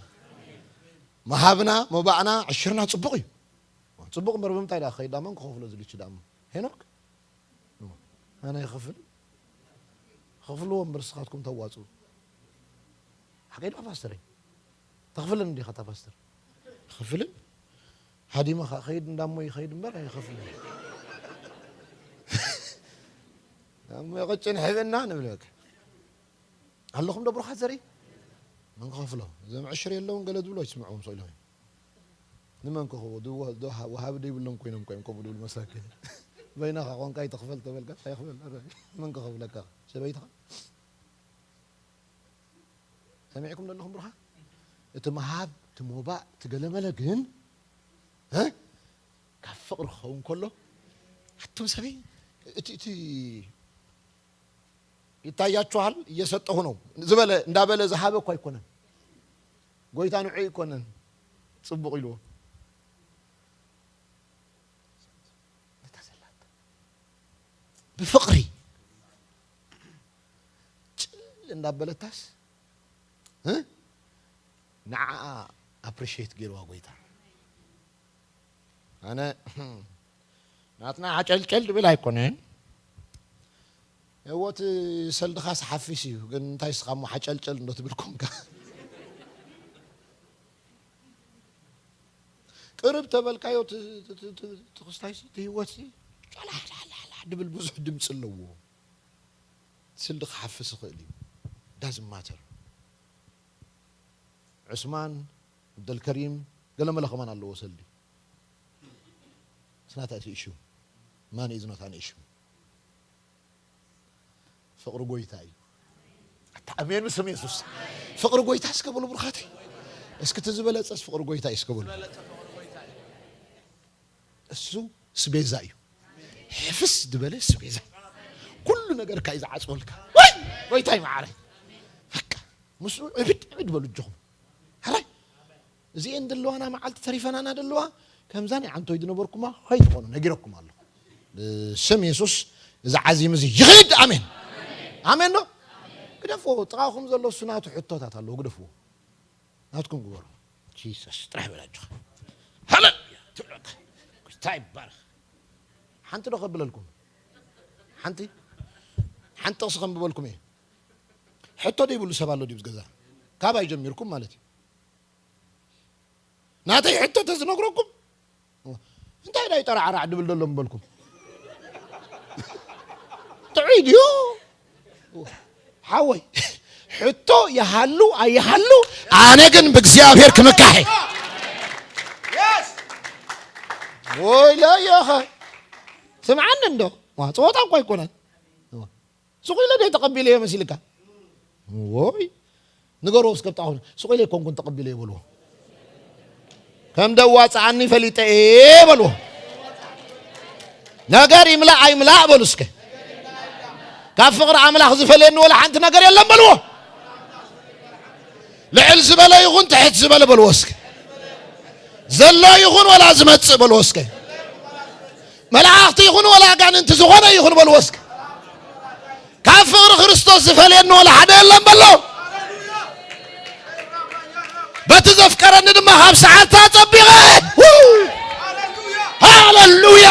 መሃብና፣ መባእና፣ ዕሽርና ጽቡቕ እዩ። ጽቡቕ እምበር ብምንታይ ደኣ ክኸይድ ደኣ መን ክኸፍሎ ዝልች ደኣ እሞ? ሄኖክ? ኣነ ይኸፍል? ኸፍልዎ እምበር ንስኻትኩም ተዋጽኡ። ሓቀይ ደኣ ፓስተረይ? ተኽፍልን እንዲኻ እታ ፓስተር? ይኸፍልን? ሃዲመ ኸኣ ኸይድ እንዳሞ ይኸይድ እምበር ኣይኸፍልን። እሞ የቐጭን ሕብእና ንብለካ። ኣለኹም ዶ ብሩኻት ዘርኢ? መን ክኸፍሎ? እዞም ዕሽር የለውን ገለ ዝብሎ ይስምዕዎም ሰው ኢሎም። ንመን ክኸፍሎ? ዶ-፣ ዶ-፣ ወሃቢ ዘይብሎም ኮይኖም እኮ እዮም ከምኡ ዝብሉ መሳኪን። በይናኻ ኾንካ ይትኽፈል ተበልካ ኣይኽፈል። ኣረ፣ መን ክኸፍለካ? ሰበይትኻ? ሰሚዕኩም ዘለኹም ብሩኻ? እቲ ምሃብ፣ እቲ ሞባእ፣ እቲ ገለመለ ግን፣ እ? ካብ ፍቕሪ ክኸውን ከሎ፣ ኣቱም ሰበይ፣ እቲ፣ እቲ ይታያችኋል፣ እየሰጠሁ ነው ዝበለ፣ እንዳበለ ዝሃበ እኮ ኣይኮነን። ጎይታ ንዑ ኣይኮነን ጽቡቕ ኢልዎ። ነታ ዘላታ ብፍቕሪ ጭል እንዳበለታስ፣ እ? ንዓኣ ኣፕሪሺየት ገይርዋ ጎይታ። ኣነ ናትና ሓጨልጨል ድብል ኣይኮነን። እወ፣ እቲ ሰልድኻስ ሓፊስ እዩ፣ ግን እንታይ እስኻ እሞ ሓጨልጨል እንዶ ትብል ኮንካ? ቅርብ ተበልካዮ፣ ት-፣ ት-፣ ት-፣ ት-፣ ትኽስታይሲ፣ እቲ ህይወትሲ፣ ጫላሕላሕላሕ ድብል ብዙሕ ድምፂ ኣለዎ። ስልዲ ክሓፍስ ይኽእል እዩ። ዳዝንት ማተር። ዑስማን፣ ዓብደልከሪም፣ ገለመለ ከማን ኣለዎ ሰልዲ። ስናታ እቲ ኢሹ። ማን ኢዝ ኖት ኣን ኢሹ። ፍቕሪ ጎይታ እዩ። ኣታ ኣሜን ብስም የሱስ። ፍቕሪ ጎይታ እስከ በሉ ብሩኻተይ። እስኪ እቲ ዝበለጸስ ፍቕሪ ጎይታ እዩ እስከ በሉ። እሱ ስቤዛ እዩ። ሕፍስ ዝበለ ስቤዛ። ኩሉ ነገርካ እዩ ዝዓጽወልካ። ወይ ጎይታይ መዓረይ። በቃ ምስኡ ዕብድ ዕብድ በሉ እጆኹም። ሕራይ እዚኤን ዘለዋና መዓልቲ ተሪፈናና ዘለዋ ከምዛ ናይ ዓንቶይ ዝነበርኩማ ከይትኾኑ ነጊረኩም ኣለኹ። ብስም የሱስ እዚ ዓዚም እዚ ይኽድ። ኣሜን። ኣሜን ዶ? ግደፍዎ። ጥቓኹም ዘሎ እሱ ናቱ ሕቶታት ኣለዎ። ግደፍዎ። ናትኩም ግበሩ። ጂሰስ ጥራሕ በል ኣጆኻ። ሃሌሉያ ትብለካ። ጎይታ ይባረኽ። ሓንቲ ዶ ከብለልኩም? ሓንቲ? ሓንቲ ጥቕሲ ከንብበልኩም እየ። ሕቶ ዘይብሉ ሰብ ኣሎ ድዩ ገዛ? ካባይ ጀሚርኩም ማለት እዩ። ናተይ ሕቶ ተዝነግረኩም እንታይ ዳይ ጠራዕራዕ ድብል ዘሎ ምበልኩም? ጥዑይ ድዩ? ሓወይ፣ ሕቶ ይሃሉ ኣይሃሉ፣ ኣነ ግን ብእግዚኣብሔር ክምካሕ እየ። ወይ ለየኸ፣ ስምዓኒ እንዶ። ዋ፣ ጸወታ እኮ ኣይኮነን። ስቕ ኢለ ዶ ተቐቢለዮ መሲልካ? ወይ፣ ንገርዎ እስከ ብጣኹም። ስቕ ኢለ ኣይኮንኩን ተቐቢለዮ በልዎ። ከም ደዋጽኣኒ ፈሊጠ እየ በልዎ። ነገር ይምላእ ኣይምላእ በሉ እስከ። ካብ ፍቕሪ ኣምላኽ ዝፈልየኒ ወላ ሓንቲ ነገር የለን በልዎ። ልዕል ዝበለ ይኹን ትሕት ዝበለ በልዎ እስከ። ዘሎ ይኹን ወላ ዝመጽእ በልዎ እስከ። መላእኽቲ ይኹን ወላ ኣጋንንቲ ዝኾነ ይኹን በልዎ እስከ። ካብ ፍቕሪ ክርስቶስ ዝፈልየኒ ወላ ሓደ የለን በሎ። በቲ ዘፍቀረኒ ድማ ካብ ሰዓታ ጸቢቐ። ሃሌሉያ።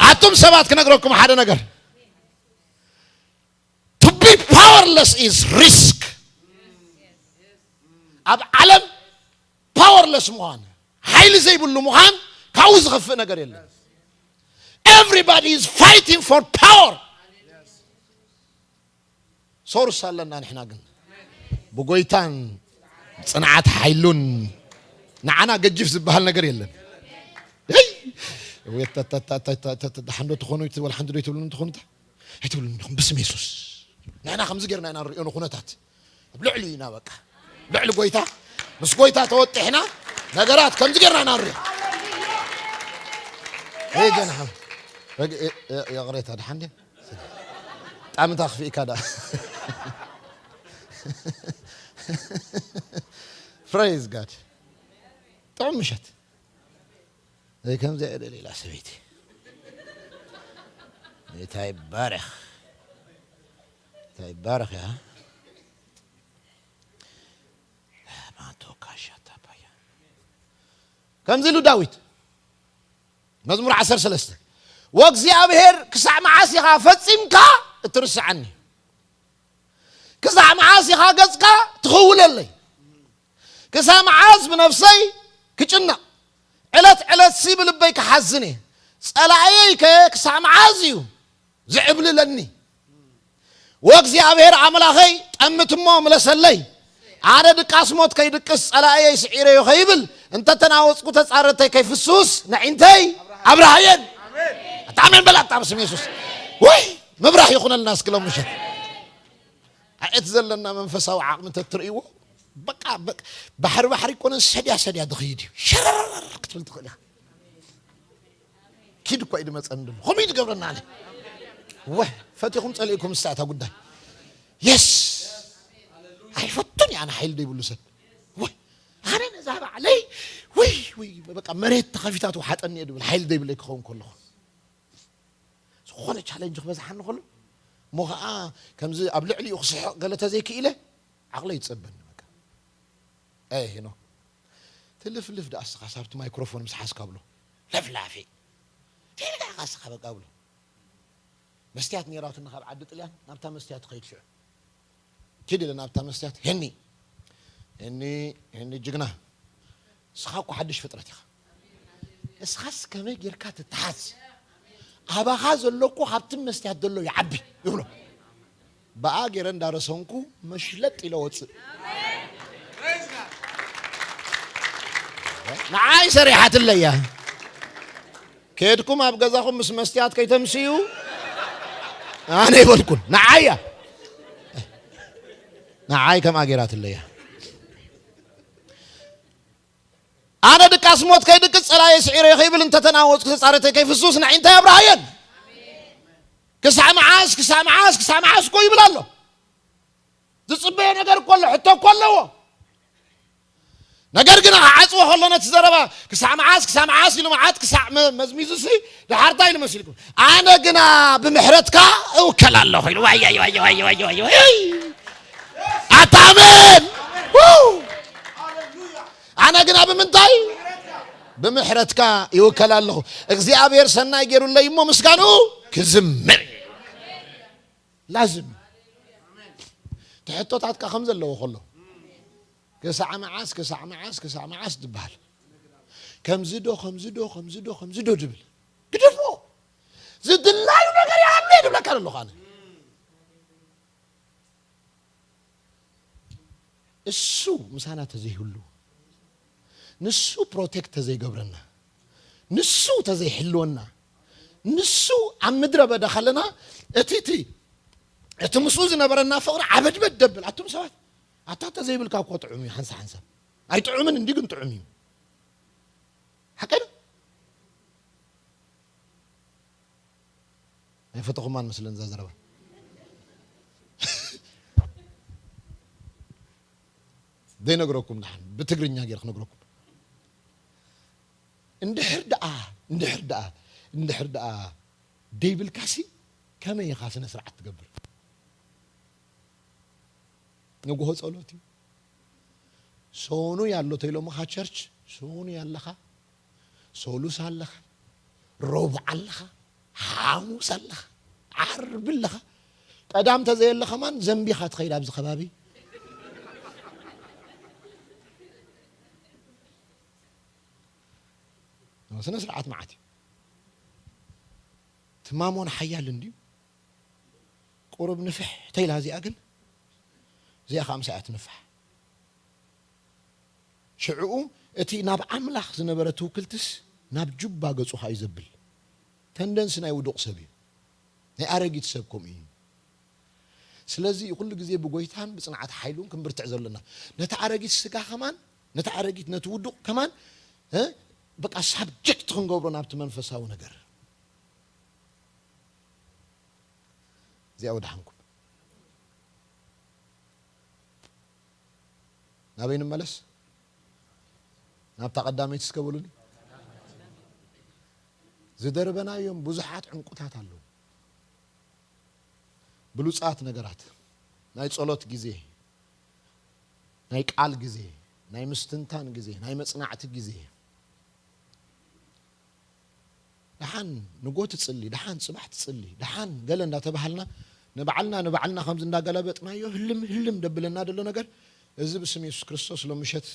ኣቱም ሰባት ክነግረኩም ሓደ ነገር። To be powerless is risk. ኣብ ዓለም ፓወርለስ ምዃን፣ ሓይሊ ዘይብሉ ምዃን ካብኡ ዝኸፍእ ነገር የለን። Everybody is fighting for power. ሶርስ ኣለና ንሕና ግን ብጎይታን ጽንዓት ሓይሉን ንዓና ገጅፍ ዝበሃል ነገር የለን። ሓንዶ ትኾኑ ወላ ሓንዶ ዶ ትብሉ እንትኾኑ ኣይትብሉን ኢኹም ብስም የሱስ። ንሕና ከምዚ ጌርና ኢና ንሪኦ ንኹነታት ኣብ ልዕሊ ኢና በቃ ልዕሊ ጎይታ ምስ ጎይታ ተወጢሕና ነገራት ከምዚ ጌርና ኢና ንሪኦ። ይገንሓ ይቕሬታ ድሓን ድያ ጣምታ ክፍኢካ ዳ ፕሬዝ ጋድ ጥዑም ምሸት። ከምዚ እየ ደሊላ ሰበይቲ ጌታ ይባረኽ። ጌታ ይባረኽ። ያ ማንቶ ካሻ ታባያ ከምዚ ኢሉ ዳዊት መዝሙር ዓሰርተ ሰለስተ ወእግዚኣብሔር ክሳዕ መዓስ ኢኻ ፈጺምካ እትርስዓኒ? ክሳዕ መዓስ ኢኻ ገጽካ ትኽውለለይ? ክሳብ መዓስ ብነፍሰይ ክጭነቕ? ዕለት ዕለትሲ ብልበይ ክሓዝን እየ። ጸላእየይከ ክሳብ መዓስ እዩ ዝዕብልለኒ? ወእግዚኣብሔር ኣምላኸይ፣ ጠምት እሞ ምለሰለይ። ኣነ ድቃስ ሞት ከይድቅስ፣ ጸላእየይ ስዒረዮ ከይብል፣ እንተ ተናወጽኩ ተጻረተይ ከይፍስሱስ፣ ነዒንተይ ኣብርሃየን። ኣታ ኣሜን በል፣ ኣታ ብስም የሱስ። ወይ ምብራህ ይኹነልና እስኪ ሎም ምሸት። እቲ ዘለና መንፈሳዊ ዓቕሚ እንተትርእይዎ፣ በቃ፣ በቃ፣ ባሕሪ ባሕሪ ይኮነን፣ ሰድያ ሰድያ ዝኸይድ እዩ። ሸረረር ክትብል ትኽእል ኢኻ። ኪድ እኮ እዩ ዝመጸኒ ዘሎ። ከምኡ እዩ ዝገብረና ኣነ። ወ-፣ ፈቲኹም ጸሊእኩም ንሳ እታ ጉዳይ። የስ። ኣይፈቱን እየ ኣነ ሓይሊ ዘይብሉ ሰብ። ወ-፣ ኣነ ነዛ ባዕለይ፣ ውይ፣ ውይ፣ በቃ መሬት ተኸፊታ ትውሓጠኒ እየ ዝብል ሓይሊ ዘይብለይ ክኸውን ከለኹ። ዝኾነ ቻለንጅ ክበዝሓኒ ከሎ፣ እሞ ኸዓ ከምዚ ኣብ ልዕሊኡ ክስሕቕ ገለ ተዘይክኢለ፣ ዓቕለይ ይጸበኒ በቃ። ኤይ ሄኖክ፣ ትልፍልፍ ደኣ እስኻ ሳብቲ ማይክሮፎን ምስ ሓዝካ ብሎ። ለፍላፊ። ቴልካ ኢኻ እስኻ በቃ ብሎ። መስትያት ነይራትና ካብ ዓዲ ጥልያን፣ ናብታ መስትያት ትኸይድ ሽዑ። ኪድ ኢለ ናብታ መስትያት፣ ሄኒ፣ ሄኒ፣ ሄኒ ጅግና፣ እስኻ እኮ ሓድሽ ፍጥረት ኢኻ። እስኻስ ከመይ ጌርካ ትተሓዝ? ኣባኻ ዘሎ እኮ ካብቲ መስትያት ዘሎ ይዓቢ፣ ይብሎ። ብኣ ገይረ እንዳረሰንኩ መሽለጥ ኢለ ወፅእ። ንዓይ ሰሪሓትለያ። ከድኩም ኣብ ገዛኹም ምስ መስትያት ከይተምስዩ ኣነ ይበልኩን። ንዓያ። ንዓይ ከምኣ ገይራትለያ። ኣነ ድቃስ ሞት ከይድቅስ ጸላየ ስዒረ ከይብል እንተተናወጽኩ ተጻረተይ ከይፍሱስ ንዒንታይ ኣብርሃየን። ክሳዕ መዓስ፣ ክሳዕ መዓስ፣ ክሳዕ መዓስ እኮ ይብል ኣሎ። ዝጽበዮ ነገር እኮ ኣሎ፣ ሕቶ እኮ ኣለዎ። ነገር ግን ክዓጽዎ ከሎ ነቲ ዘረባ ክሳዕ መዓስ፣ ክሳዕ መዓስ ኢሉ መዓት ክሳዕ መ-፣ መዝሚዙሲ ደሓር እንታይ ኢሉ መሲልኩም? ኣነ ግና ብምሕረትካ እውከል ኣለኹ ኢሉ። ዋይ፣ ዋይ፣ ዋይ። ኣታ ኣሜን። ው! ኣነ ግና ብምንታይ? ብምሕረትካ ይውከል ኣለኹ። እግዚኣብሔር ሰናይ ገይሩለይ እሞ ምስጋንኡ ክዝምር። ላዝም ትሕቶታትካ ከም ዘለዎ ከሎ፣ ክሳዕ መዓስ፣ ክሳዕ መዓስ፣ ክሳዕ መዓስ ዝበሃል። ከምዚ ዶ፣ ከምዚ ዶ፣ ከምዚ ዶ፣ ከምዚ ዶ ድብል። ግደፎ። ዝድላዩ ነገር ይሃሉ እየ ድብለካ ዘለኹ ኣነ። እሱ ምሳና ተዘይህሉ፣ ንሱ ፕሮቴክት ተዘይገብረና፣ ንሱ ተዘይሕልወና፣ ንሱ ኣብ ምድረ በዳ ከለና፣ እቲ፣ እቲ፣ እቲ ምስኡ ዝነበረና ፍቕሪ ዓበድበድ ደብል። ኣቱም ሰባት፣ ኣታ ተዘይብልካ እኮ ጥዑም እዩ፣ ሓንሳ ሓንሳብ። ኣይጥዑምን እንዲ ግን ጥዑም እዩ። ሓቀ ዶ? ኣይፈተኹማን መስለን እዛ ዘረባ። ዘይነግረኩም ደሓን ብትግርኛ ገይረ ክነግረኩም። እንድሕር ደኣ እንድሕር ደኣ እንድሕር ደኣ ደይብልካሲ ከመይ ኢኻ ስነ ስርዓት ትገብር? ንጎሆ ጸሎት እዩ። ሶኑ ያሎ ተይሎምኻ ቸርች፣ ሶኑ ያለኻ፣ ሶሉስ ኣለኻ፣ ረቡዕ ኣለኻ፣ ሓሙስ ኣለኻ፣ ዓርቢ ኣለኻ። ቀዳም ተዘየለ ከማን ዘንቢኻ ትኸይድ ኣብዚ ከባቢ። ስነ ስርዓት መዓት እዩ። ትማሞን ሓያል እንድዩ። ቁሩብ ንፍሕ ተይላ እዚኣ ግን፣ እዚኣ ከዓ ምሳይ እያ ትንፋሕ። ሽዕኡ እቲ ናብ ኣምላኽ ዝነበረ ትውክልትስ ናብ ጁባ ገጹ ኸኣ እዩ ዘብል። ተንደንስ ናይ ውዱቕ ሰብ እዩ። ናይ ኣረጊት ሰብ ከምኡ እዩ። ስለዚ ኩሉ ግዜ ብጎይታን ብጽንዓት ሓይሉን ክንብርትዕ ዘለና። ነቲ ኣረጊት ስጋ ከማን፣ ነቲ ኣረጊት፣ ነቲ ውዱቕ ከማን፣ እ፣ በቃ ሳብጀክት ክንገብሮ ናብቲ መንፈሳዊ ነገር። እዚኣ ወድሓንኩም። ናበይ ንመለስ? ናብታ ቀዳመይቲ እስከ በሉኒ። ዝደርበናዮም ብዙሓት ዕንቁታት ኣለዉ። ብሉጻት ነገራት፣ ናይ ጸሎት ግዜ፣ ናይ ቃል ግዜ፣ ናይ ምስትንታን ግዜ፣ ናይ መጽናዕቲ ግዜ። ደሓን ንጎ ትጽሊ፣ ደሓን ጽባሕ ትጽሊ፣ ደሓን ገለ እንዳተባሃልና ንባዕልና ንባዕልና ከምዚ እንዳገላበጥናዮ ህልም ህልም ደብለና ደሎ ነገር፣ እዚ ብስም የሱስ ክርስቶስ ሎም ምሸት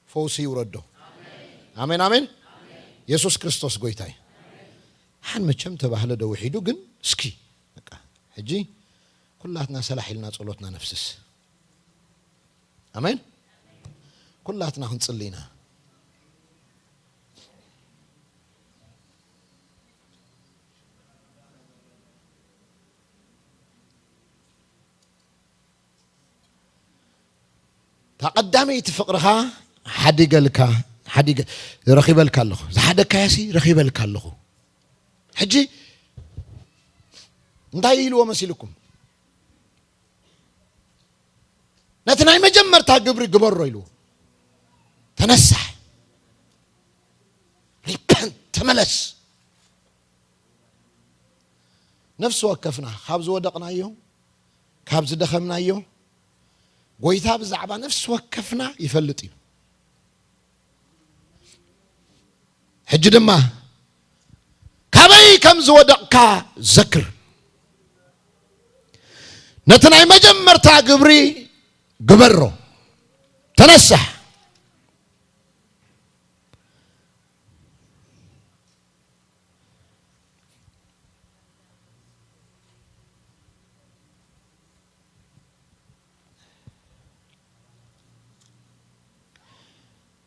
ፈውሲ ይውረዶ። ኣሜን፣ ኣሜን። የሱስ ክርስቶስ ጎይታ እዩ። ደሓን መቸም ተባህለ ዶ ውሒዱ፣ ግን እስኪ በቃ ሕጂ ኩላትና ሰላሕ ኢልና ጸሎትና ነፍስስ። ኣሜን። ኩላትና ክንጽሊ ኢና። እታ ቀዳመይቲ ፍቕርኻ ሓዲገልካ፣ ሓዲገ-፣ ረኺበልካ ኣለኹ። ዝሓደግካያሲ ረኺበልካ ኣለኹ። ሕጂ እንታይ ኢልዎ መሲልኩም? ነቲ ናይ መጀመርታ ግብሪ ግበሮ ኢልዎ። ተነሳሕ፣ ሪፐንት፣ ተመለስ። ነፍሲ ወከፍና ካብ ዝወደቕናዮ፣ ካብ ዝደኸምናዮ፣ ጎይታ ብዛዕባ ነፍሲ ወከፍና ይፈልጥ እዩ። ሕጂ ድማ ካበይ ከም ዝወደቕካ ዘክር። ነቲ ናይ መጀመርታ ግብሪ ግበሮ። ተነሳሕ።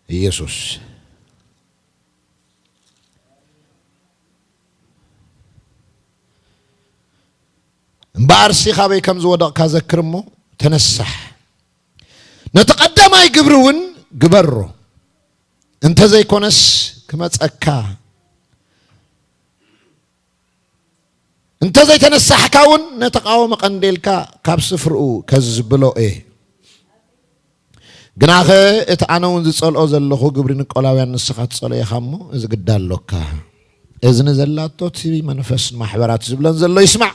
ኢየሱስ። እምበኣርሲ ካበይ ከም ዝወደቕካ ዘክር እሞ ተነሳሕ። ነቲ ቀዳማይ ግብሪ እውን ግበሮ። እንተ ዘይኮነስ ክመጸካ፣ እንተ ዘይተነሳሕካ እውን ነተቃወሚ ቀንዴልካ ካብ ስፍርኡ ከዝብሎ እየ። ግናኸ እቲ ኣነ እውን ዝጸልኦ ዘለኹ ግብሪ ንቆላውያን ንስኻ ትጸልኦ ኢኻ እሞ፣ እዚ ግዳ ኣሎካ። እዝኒ ዘላቶ እቲ መንፈስ ማሕበራት ዝብለን ዘሎ ይስማዕ።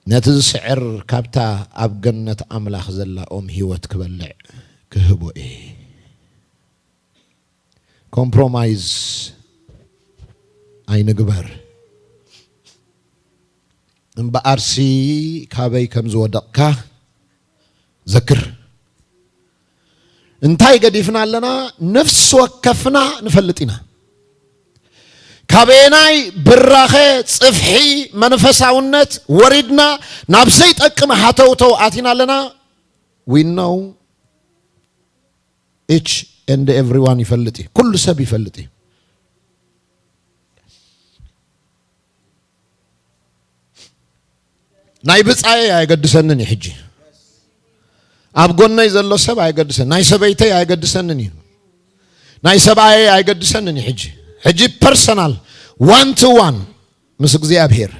ነቲ ዝስዕር ካብታ ኣብ ገነት ኣምላኽ ዘላ ኦም ህይወት ክበልዕ ክህቦ እየ። ኮምፕሮማይዝ ኣይንግበር። እምበኣርሲ ካበይ ከም ዝወደቕካ ዘክር። እንታይ ገዲፍና ኣለና? ነፍሲ ወከፍና ንፈልጥ ኢና። ካበየናይ ብራኸ፣ ጽፍሒ፣ መንፈሳውነት ወሪድና ናብ ዘይጠቅም ሃተውተው ኣቲና ኣለና? We know each and everyone ይፈልጥ እዩ። ኩሉ ሰብ ይፈልጥ እዩ። ናይ ብጻየይ ኣይገድሰንን እዩ ሕጂ። ኣብ ጎነይ ዘሎ ሰብ ኣይገድሰን፣ ናይ ሰበይተይ ኣይገድሰንን እዩ። ናይ ሰብኣየይ ኣይገድሰንን እዩ ሕጂ። ሕጂ ፐርሰናል፣ ዋን ቱ ዋን። ምስ እግዚኣብሔር።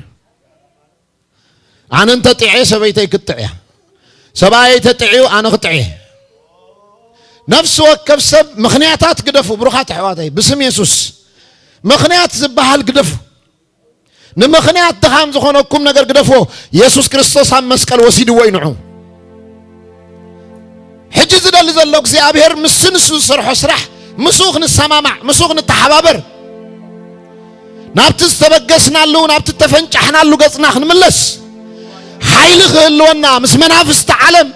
ኣነ እንተጥዕየ ሰበይተይ ክትጥዕያ፣ ሰብኣየይ ተጥዕዩ ኣነ ክጥዕየ። ነፍሲ ወከፍ ሰብ ምኽንያታት ግደፉ፣ ብሩኻት ኣሕዋተይ፣ ብስም የሱስ ምኽንያት ዝበሃል ግደፉ። ንምኽንያት ድኻም ዝኾነኩም ነገር ግደፍዎ። የሱስ ክርስቶስ ኣብ መስቀል ወሲድዎ እዩ ንዑ። ሕጂ ዝደሊ ዘሎ እግዚኣብሔር ምስ ንሱ ዝሰርሖ ስራሕ፣ ምስኡ ክንሰማማዕ፣ ምስኡ ክንተሓባበር፣ ናብቲ ዝተበገስናሉ፣ ናብቲ ተፈንጫሕናሉ ገጽና ክንምለስ፣ ሓይሊ ክህልወና፣ ምስ መናፍስቲ ዓለም፣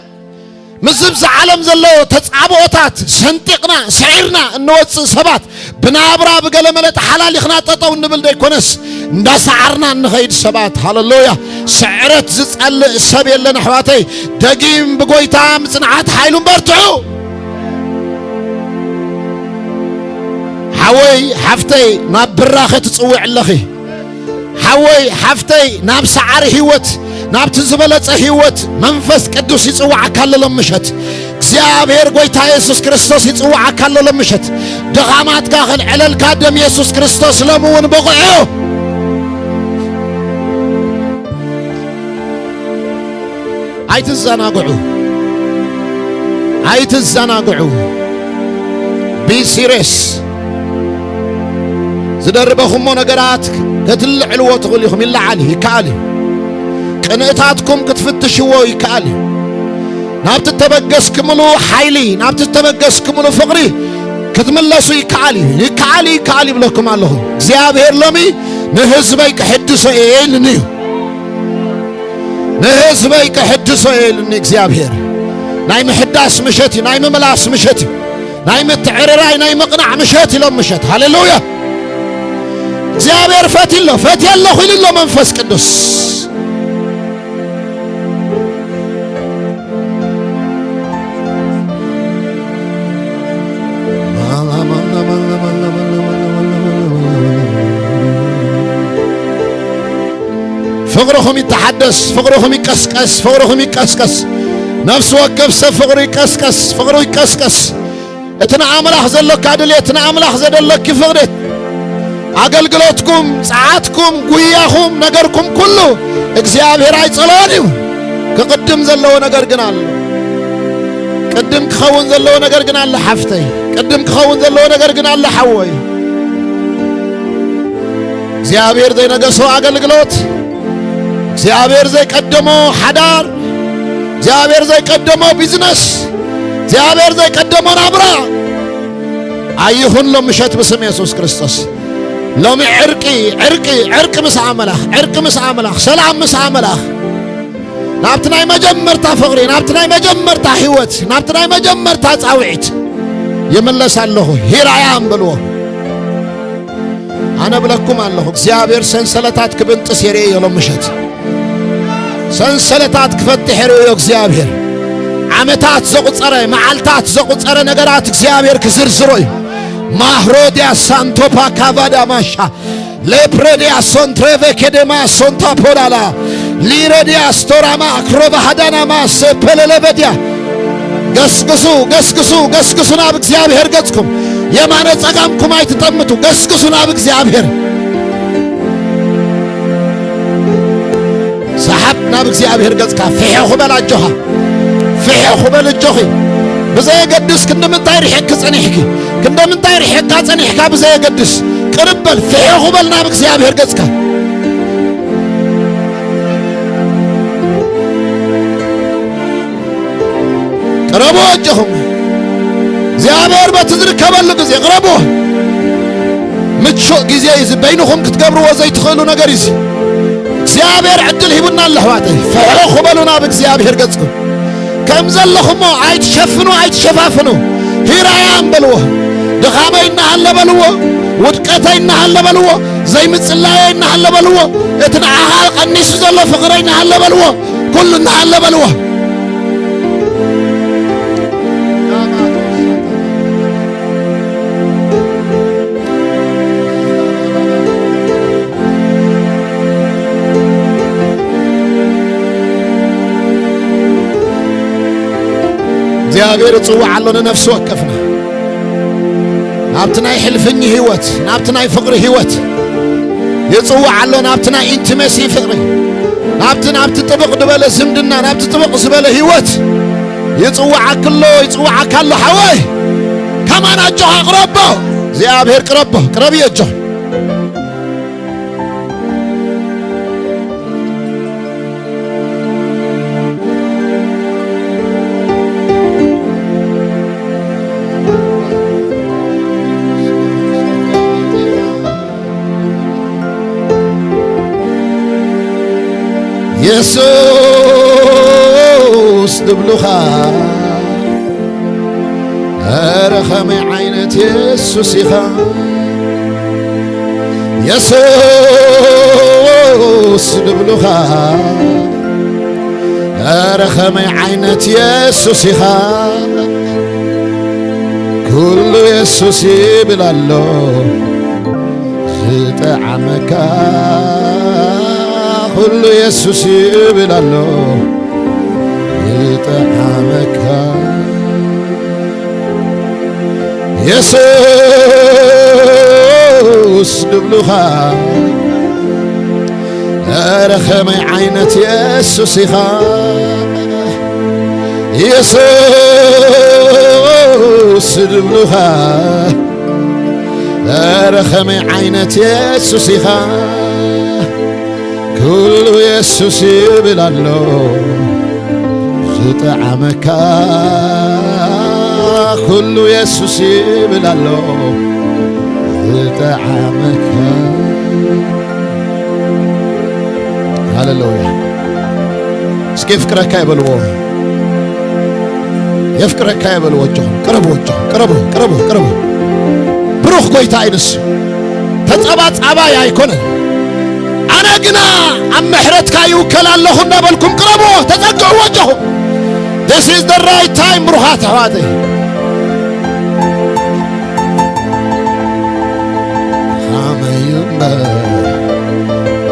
ምስዚ ኣብዚ ዓለም ዘሎ ተጻብኦታት ሰንጢቕና፣ ስዒርና እንወጽእ ሰባት፣ ብናብራ ብገለመለ ተሓላሊኽና ጠጠው እንብል ዘይኮነስ፣ እንዳሰዓርና እንኸይድ ሰባት። ሃሌሉያ! ስዕረት ዝጸልእ ሰብ የለን ኣሕዋተይ። ደጊም ብጎይታ ምጽንዓት ሓይሉን በርትዑ። ሓወይ፣ ሓፍተይ፣ ናብ ብራኸ ትጽውዕ ኣለኺ። ሓወይ፣ ሓፍተይ፣ ናብ ሰዓሪ ህይወት፣ ናብቲ ዝበለጸ ህይወት መንፈስ ቅዱስ ይጽውዓካ ኣሎ ሎም ምሸት። እግዚኣብሔር ጎይታ የሱስ ክርስቶስ ይጽውዓካ ኣሎ ሎም ምሸት። ድኻማትካ ክልዕለልካ ደም የሱስ ክርስቶስ ሎም እውን ብቑዕ እዩ። ኣይትዘናግዑ፣ ኣይትዘናግዑ። Be serious። ዝደርበኹሞ ነገራት ክትልዕልዎ ትኽእሉ ኢኹም። ይለዓል እዩ፣ ይከኣል እዩ። ቅንእታትኩም ክትፍትሽዎ ይከኣል እዩ። ናብቲ እተበገስክምሉ ሓይሊ፣ ናብቲ እተበገስክምሉ ፍቕሪ ክትምለሱ ይከኣል እዩ። ይከኣል እዩ፣ ይከኣል ይብለኩም ኣለኹ። እግዚኣብሔር ሎሚ ንህዝበይ ክሕድሶ እየ ኢሉኒ እዩ። ንህዝበይ ክሕድሶ እየ ኢሉኒ እግዚኣብሔር። ናይ ምሕዳስ ምሸት እዩ፣ ናይ ምምላስ ምሸት እዩ፣ ናይ ምትዕርራይ፣ ናይ ምቕናዕ ምሸት ኢሎም ምሸት። ሃሌሉያ! እግዚኣብሔር ፈትዩ ኣሎ፣ ፈትየ ኣለኹ ኢሉ ኣሎ መንፈስ ቅዱስ። ፍቕርኹም ይተሓደስ፣ ፍቕርኹም ይቀስቀስ፣ ፍቕርኹም ይቀስቀስ። ነፍሲ ወከፍ ሰብ ፍቕሩ ይቀስቀስ፣ ፍቕሩ ይቀስቀስ። እቲ ንኣምላኽ ዘሎካ ድልየት፣ ንኣምላኽ ዘደለኪ ፍቕሪ፣ ኣገልግሎትኩም፣ ጸዓትኩም፣ ጉያኹም፣ ነገርኩም ኩሉ እግዚኣብሔር ኣይጸልኦን እዩ። ክቕድም ዘለዎ ነገር ግን ኣሎ። ቅድም ክኸውን ዘለዎ ነገር ግን ኣሎ ሓፍተይ። ቅድም ክኸውን ዘለዎ ነገር ግን ኣሎ ሓወይ። እግዚኣብሔር ዘይነገሶ ኣገልግሎት፣ እግዚኣብሔር ዘይቀደሞ ሓዳር፣ እግዚኣብሔር ዘይቀደሞ ቢዝነስ፣ እግዚኣብሔር ዘይቀደሞ ናብራ ኣይኹን ሎም ምሸት ብስም የሱስ ክርስቶስ። ሎሚ ዕርቂ፣ ዕርቂ፣ ዕርቂ ምስ ኣምላኽ፣ ዕርቂ ምስ ኣምላኽ፣ ሰላም ምስ ኣምላኽ። ናብቲ ናይ መጀመርታ ፍቕሪ፣ ናብቲ ናይ መጀመርታ ህይወት፣ ናብቲ ናይ መጀመርታ ጻውዒት ይምለስ ኣለኹ። ሂራያ እምበልዎ። ኣነ እብለኩም ኣለኹ፣ እግዚኣብሔር ሰንሰለታት ክብንጥስ የርእዮ ሎም ምሸት። ሰንሰለታት ክፈትሕ የርእዮ እግዚኣብሔር። ዓመታት ዘቑጸረ፣ መዓልታት ዘቑጸረ ነገራት እግዚኣብሔር ክዝርዝሮ እዩ። ማህሮድያ ሳንቶፓ ካቫዳ ማሻ፣ ሌፕረድያ ሶንትሬቨ ኬዴማ ሶንታ ፖላላ፣ ሊረድያ ስቶራማ ክሮቫሃዳናማ ሴፐለለበድያ። ገስግሱ፣ ገስግሱ፣ ገስግሱ ናብ እግዚኣብሔር ገጽኩም። የማነ ጸጋምኩም ኣይትጠምቱ። ገስግሱ ናብ እግዚኣብሔር። ሰሓብ ናብ እግዚኣብሔር ገጽካ። ፍሕኹ በል ኣጆኻ። ፍሕኹ በል ኣጆኺ። ብዘየገድስ ክንዲ ምንታይ ርሒቕኪ ጸኒሕኪ፣ ክንዲ ምንታይ ርሒቕካ ጸኒሕካ ብዘየገድስ፣ ቅርብ በል፣ ፍሕኹ በል ናብ እግዚኣብሔር ገጽካ። ቅረቡ ኣጆኹም። እግዚኣብሔር በቲ ዝርከበሉ ግዜ ቅረቡ። ምቹእ ግዜ እዩ እዚ። በይንኹም ክትገብርዎ ዘይትኽእሉ ነገር እዩ እዚ። እግዚኣብሔር ዕድል ሂቡና ኣሎ ኣሕዋተይ። ፍሕኹ በሉ ናብ እግዚኣብሔር ገጽኩም። ከም ዘለኹሞ ኣይትሸፍኑ፣ ኣይትሸፋፍኑ። ሂራያ እምበልዎ። ድኻመይ እናሃለ በልዎ። ውድቀተይ እናሃለ በልዎ። ዘይምጽላየይ እናሃለ በልዎ። እቲ ንዓኻ ቀኒሱ ዘሎ ፍቕረይ እናሃለ በልዎ። ኩሉ እናሃለ በልዎ። እግዚኣብሔር ይጽውዕ ኣሎ ንነፍሲ ወከፍና። ናብቲ ናይ ሕልፍኝ ህይወት፣ ናብቲ ናይ ፍቕሪ ህይወት፣ ይጽውዕ ኣሎ ናብቲ ናይ ኢንቲሜሲ ፍቕሪ፣ ናብቲ፣ ናብቲ ጥብቕ ዝበለ ዝምድና፣ ናብቲ ጥብቕ ዝበለ ህይወት ይጽውዓኪ ኣሎ፣ ይጽውዓካ ኣሎ ሓወይ። ከማን ኣጆኻ ቅረቦ፣ እግዚኣብሔር ቅረቦ፣ ቅረብዮ ኣጆኺ። የሱስ ድብሉኻ፣ ኧረ ኸመይ ዓይነት የሱስ ኢኻ። የሱስ ድብሉኻ፣ ኧረ ኸመይ ዓይነት የሱስ ኢኻ። ኩሉ የሱስ ይብል ኣሎ ዝጠዓመካ፣ ኩሉ የሱስ ይብል ኣሎ ዝጠዓመካ። የሱስ ድብሉኻ፣ ኧረ ኸመይ ዓይነት የሱስ ኢኻ። የሱስ ድብሉኻ፣ ኧረ ኸመይ ዓይነት የሱስ ኢኻ። ኩሉ የሱስ ይብል ኣሎ ዝጠዓመካ፣ ኩሉ የሱስ ይብል ኣሎ ዝጠዓመካ። ሃሌሉያ። እስኪ የፍቅረካ ይበልዎ። የፍቅረካ ይበልዎ። እጆኹም ቅረቡ፣ እጆኹም ቅረቡ፣ ቅረቡ፣ ቅረቡ። ብሩኽ ጎይታ እዩ ንሱ። ተጸባጻባይ ኣይኮነን። ኣነ ግና ኣብ ምሕረትካ ይውከል ኣለኹ እናበልኩም ቅረብዎ፣ ተጸግዕዎ እጆኹም። This is the right time ብሩኻት ኣሕዋተይ። ኻመይ እምበር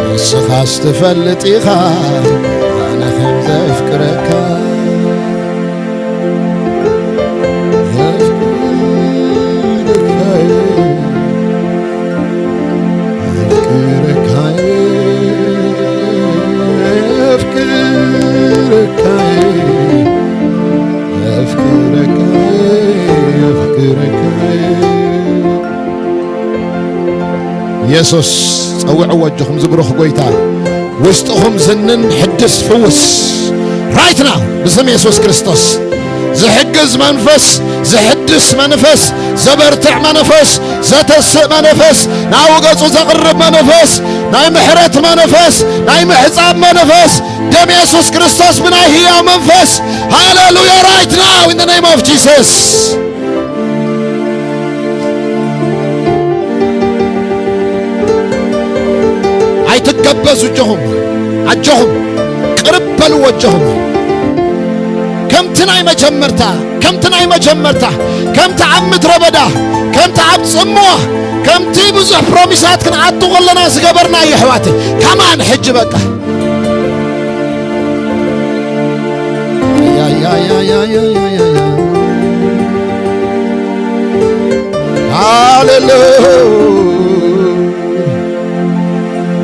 ንስኻስ ትፈልጥ ኢኻ ኣነ ከም ዘፍቅረካ። የፍቅረካይ፣ የፍቅረካይ፣ የፍቅረካይ፣ የፍቅረካይ፣ የፍቅረካይ። የሱስ ጸውዕዎ፣ ኣጆኹም ዝብሩኽ ጎይታ ውስጥኹም ዝንን ሕድስ ፍውስ right now ብስም የሱስ ክርስቶስ። ዝሕግዝ መንፈስ፣ ዝሕድስ መንፈስ፣ ዘበርትዕ መንፈስ፣ ዘተስእ መንፈስ፣ ናብኡ ገጹ ዘቕርብ መንፈስ፣ ናይ ምሕረት መንፈስ፣ ናይ ምሕጻብ መንፈስ፣ ደም የሱስ ክርስቶስ ብናይ ህያው መንፈስ። ሃሌሉያ! Right now in the name of Jesus። ኣይትገበዙ፣ ኣጆኹም፣ ኣጆኹም፣ ቅርብ በልዎ ኣጆኹም። ከምቲ ናይ መጀመርታ፣ ከምቲ ናይ መጀመርታ፣ ከምቲ ኣብ ምድረ በዳ፣ ከምቲ ኣብ ጽምዋ፣ ከምቲ ብዙሕ ፕሮሚሳት ክንኣቱ ከለና ዝገበርናዮ፣ ኣሕዋተይ፣ ከማን ሕጂ በቃ። ሃሌሉያ።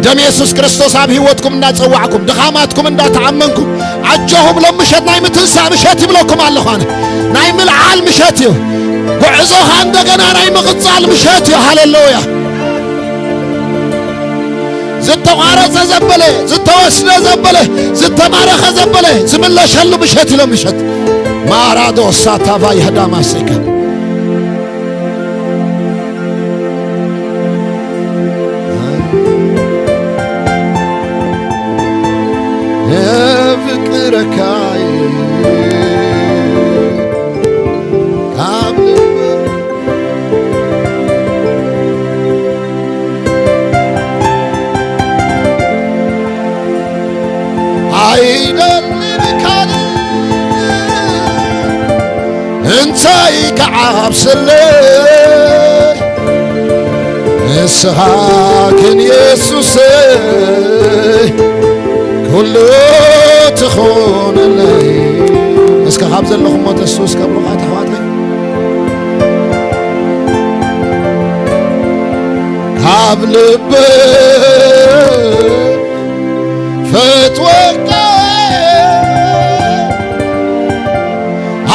ደም የሱስ ክርስቶስ ኣብ ህይወትኩም እንዳጸዋዕኩም፣ ድኻማትኩም እንዳተኣመንኩም፣ ኣጆኹም፣ ሎም ምሸት ናይ ምትንሳእ ምሸት ይብለኩም ኣለኹ ኣነ። ናይ ምልዓል ምሸት እዩ። ጉዕዞኻ እንደገና ናይ ምቕጻል ምሸት እዩ። ሃሌሉያ። ዝተቋረጸ ዘበለ፣ ዝተወስደ ዘበለ፣ ዝተማረኸ ዘበለ ዝምለሸሉ ምሸት ኢሎም ምሸት። ማራዶ ሳታቫ ይህዳ ማሴከ። የፍቅረካይ ካብ ልብ ኣይደልን ካልእ እንታይ ክዓብሰለይ ንስኻ ግን የሱሰይ ኩሉ ትኾነለይ። እስከ ካብ ዘለኹሞ ተስፉ እስከ ብሩኻት ኣሕዋተይ። ኣብ ልበ ፈትወካ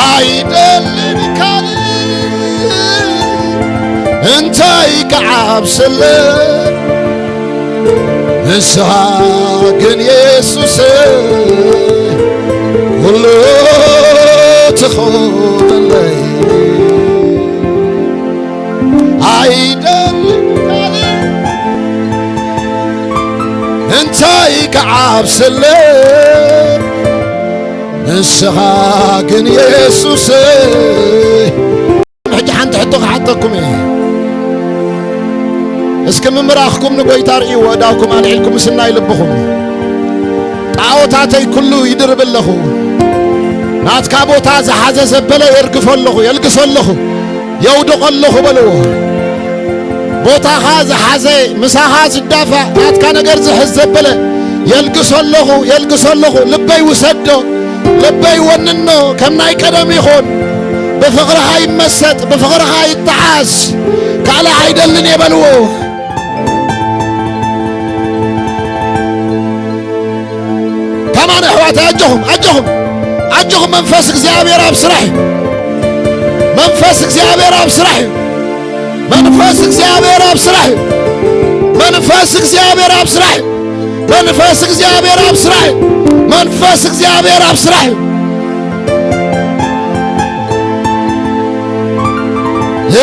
ኣይደልን ካልእ እንታይ ክዓብሰለ ንስኻ ግን የሱስ ኩሉ ትኾነለይ ኣይደልን ካልእ እንታይ ክዓብሰለ ንስኻ ግን የሱስ ሕጂ ሓንቲ ሕቶ ክሓተኩም እየ። እስኪ ምምራኽኩም ንጎይታ ርእይዎ፣ እዳውኩም ኣልዒልኩም ምስናይ ልብኹም። ጣዖታተይ ኩሉ ይድርብ ኣለኹ። ናትካ ቦታ ዝሓዘ ዘበለ የርግፎ ኣለኹ፣ የልግሶ ኣለኹ፣ የውድቖ ኣለኹ በልዎ። ቦታኻ ዝሓዘ፣ ምሳኻ ዝዳፋእ፣ ናትካ ነገር ዝሕዝ ዘበለ የልግሶ ኣለኹ፣ የልግሶ ኣለኹ። ልበይ ውሰዶ፣ ልበይ ወንኖ፣ ከም ናይ ቀደም ይኹን። ብፍቕርኻ ይመሰጥ፣ ብፍቕርኻ ይተሓዝ። ካልእ ኣይደልን እየ በልዎ። ከማን ኣሕዋተይ ኣጆኹም፣ ኣጆኹም፣ ኣጆኹም። መንፈስ እግዚኣብሔር ኣብ ስራሕ እዩ። መንፈስ እግዚኣብሔር ኣብ ስራሕ እዩ። መንፈስ እግዚኣብሔር ኣብ ስራሕ እዩ። መንፈስ እግዚኣብሔር ኣብ ስራሕ እዩ። መንፈስ እግዚኣብሔር ኣብ ስራሕ እዩ። መንፈስ እግዚኣብሔር ኣብ ስራሕ እዩ።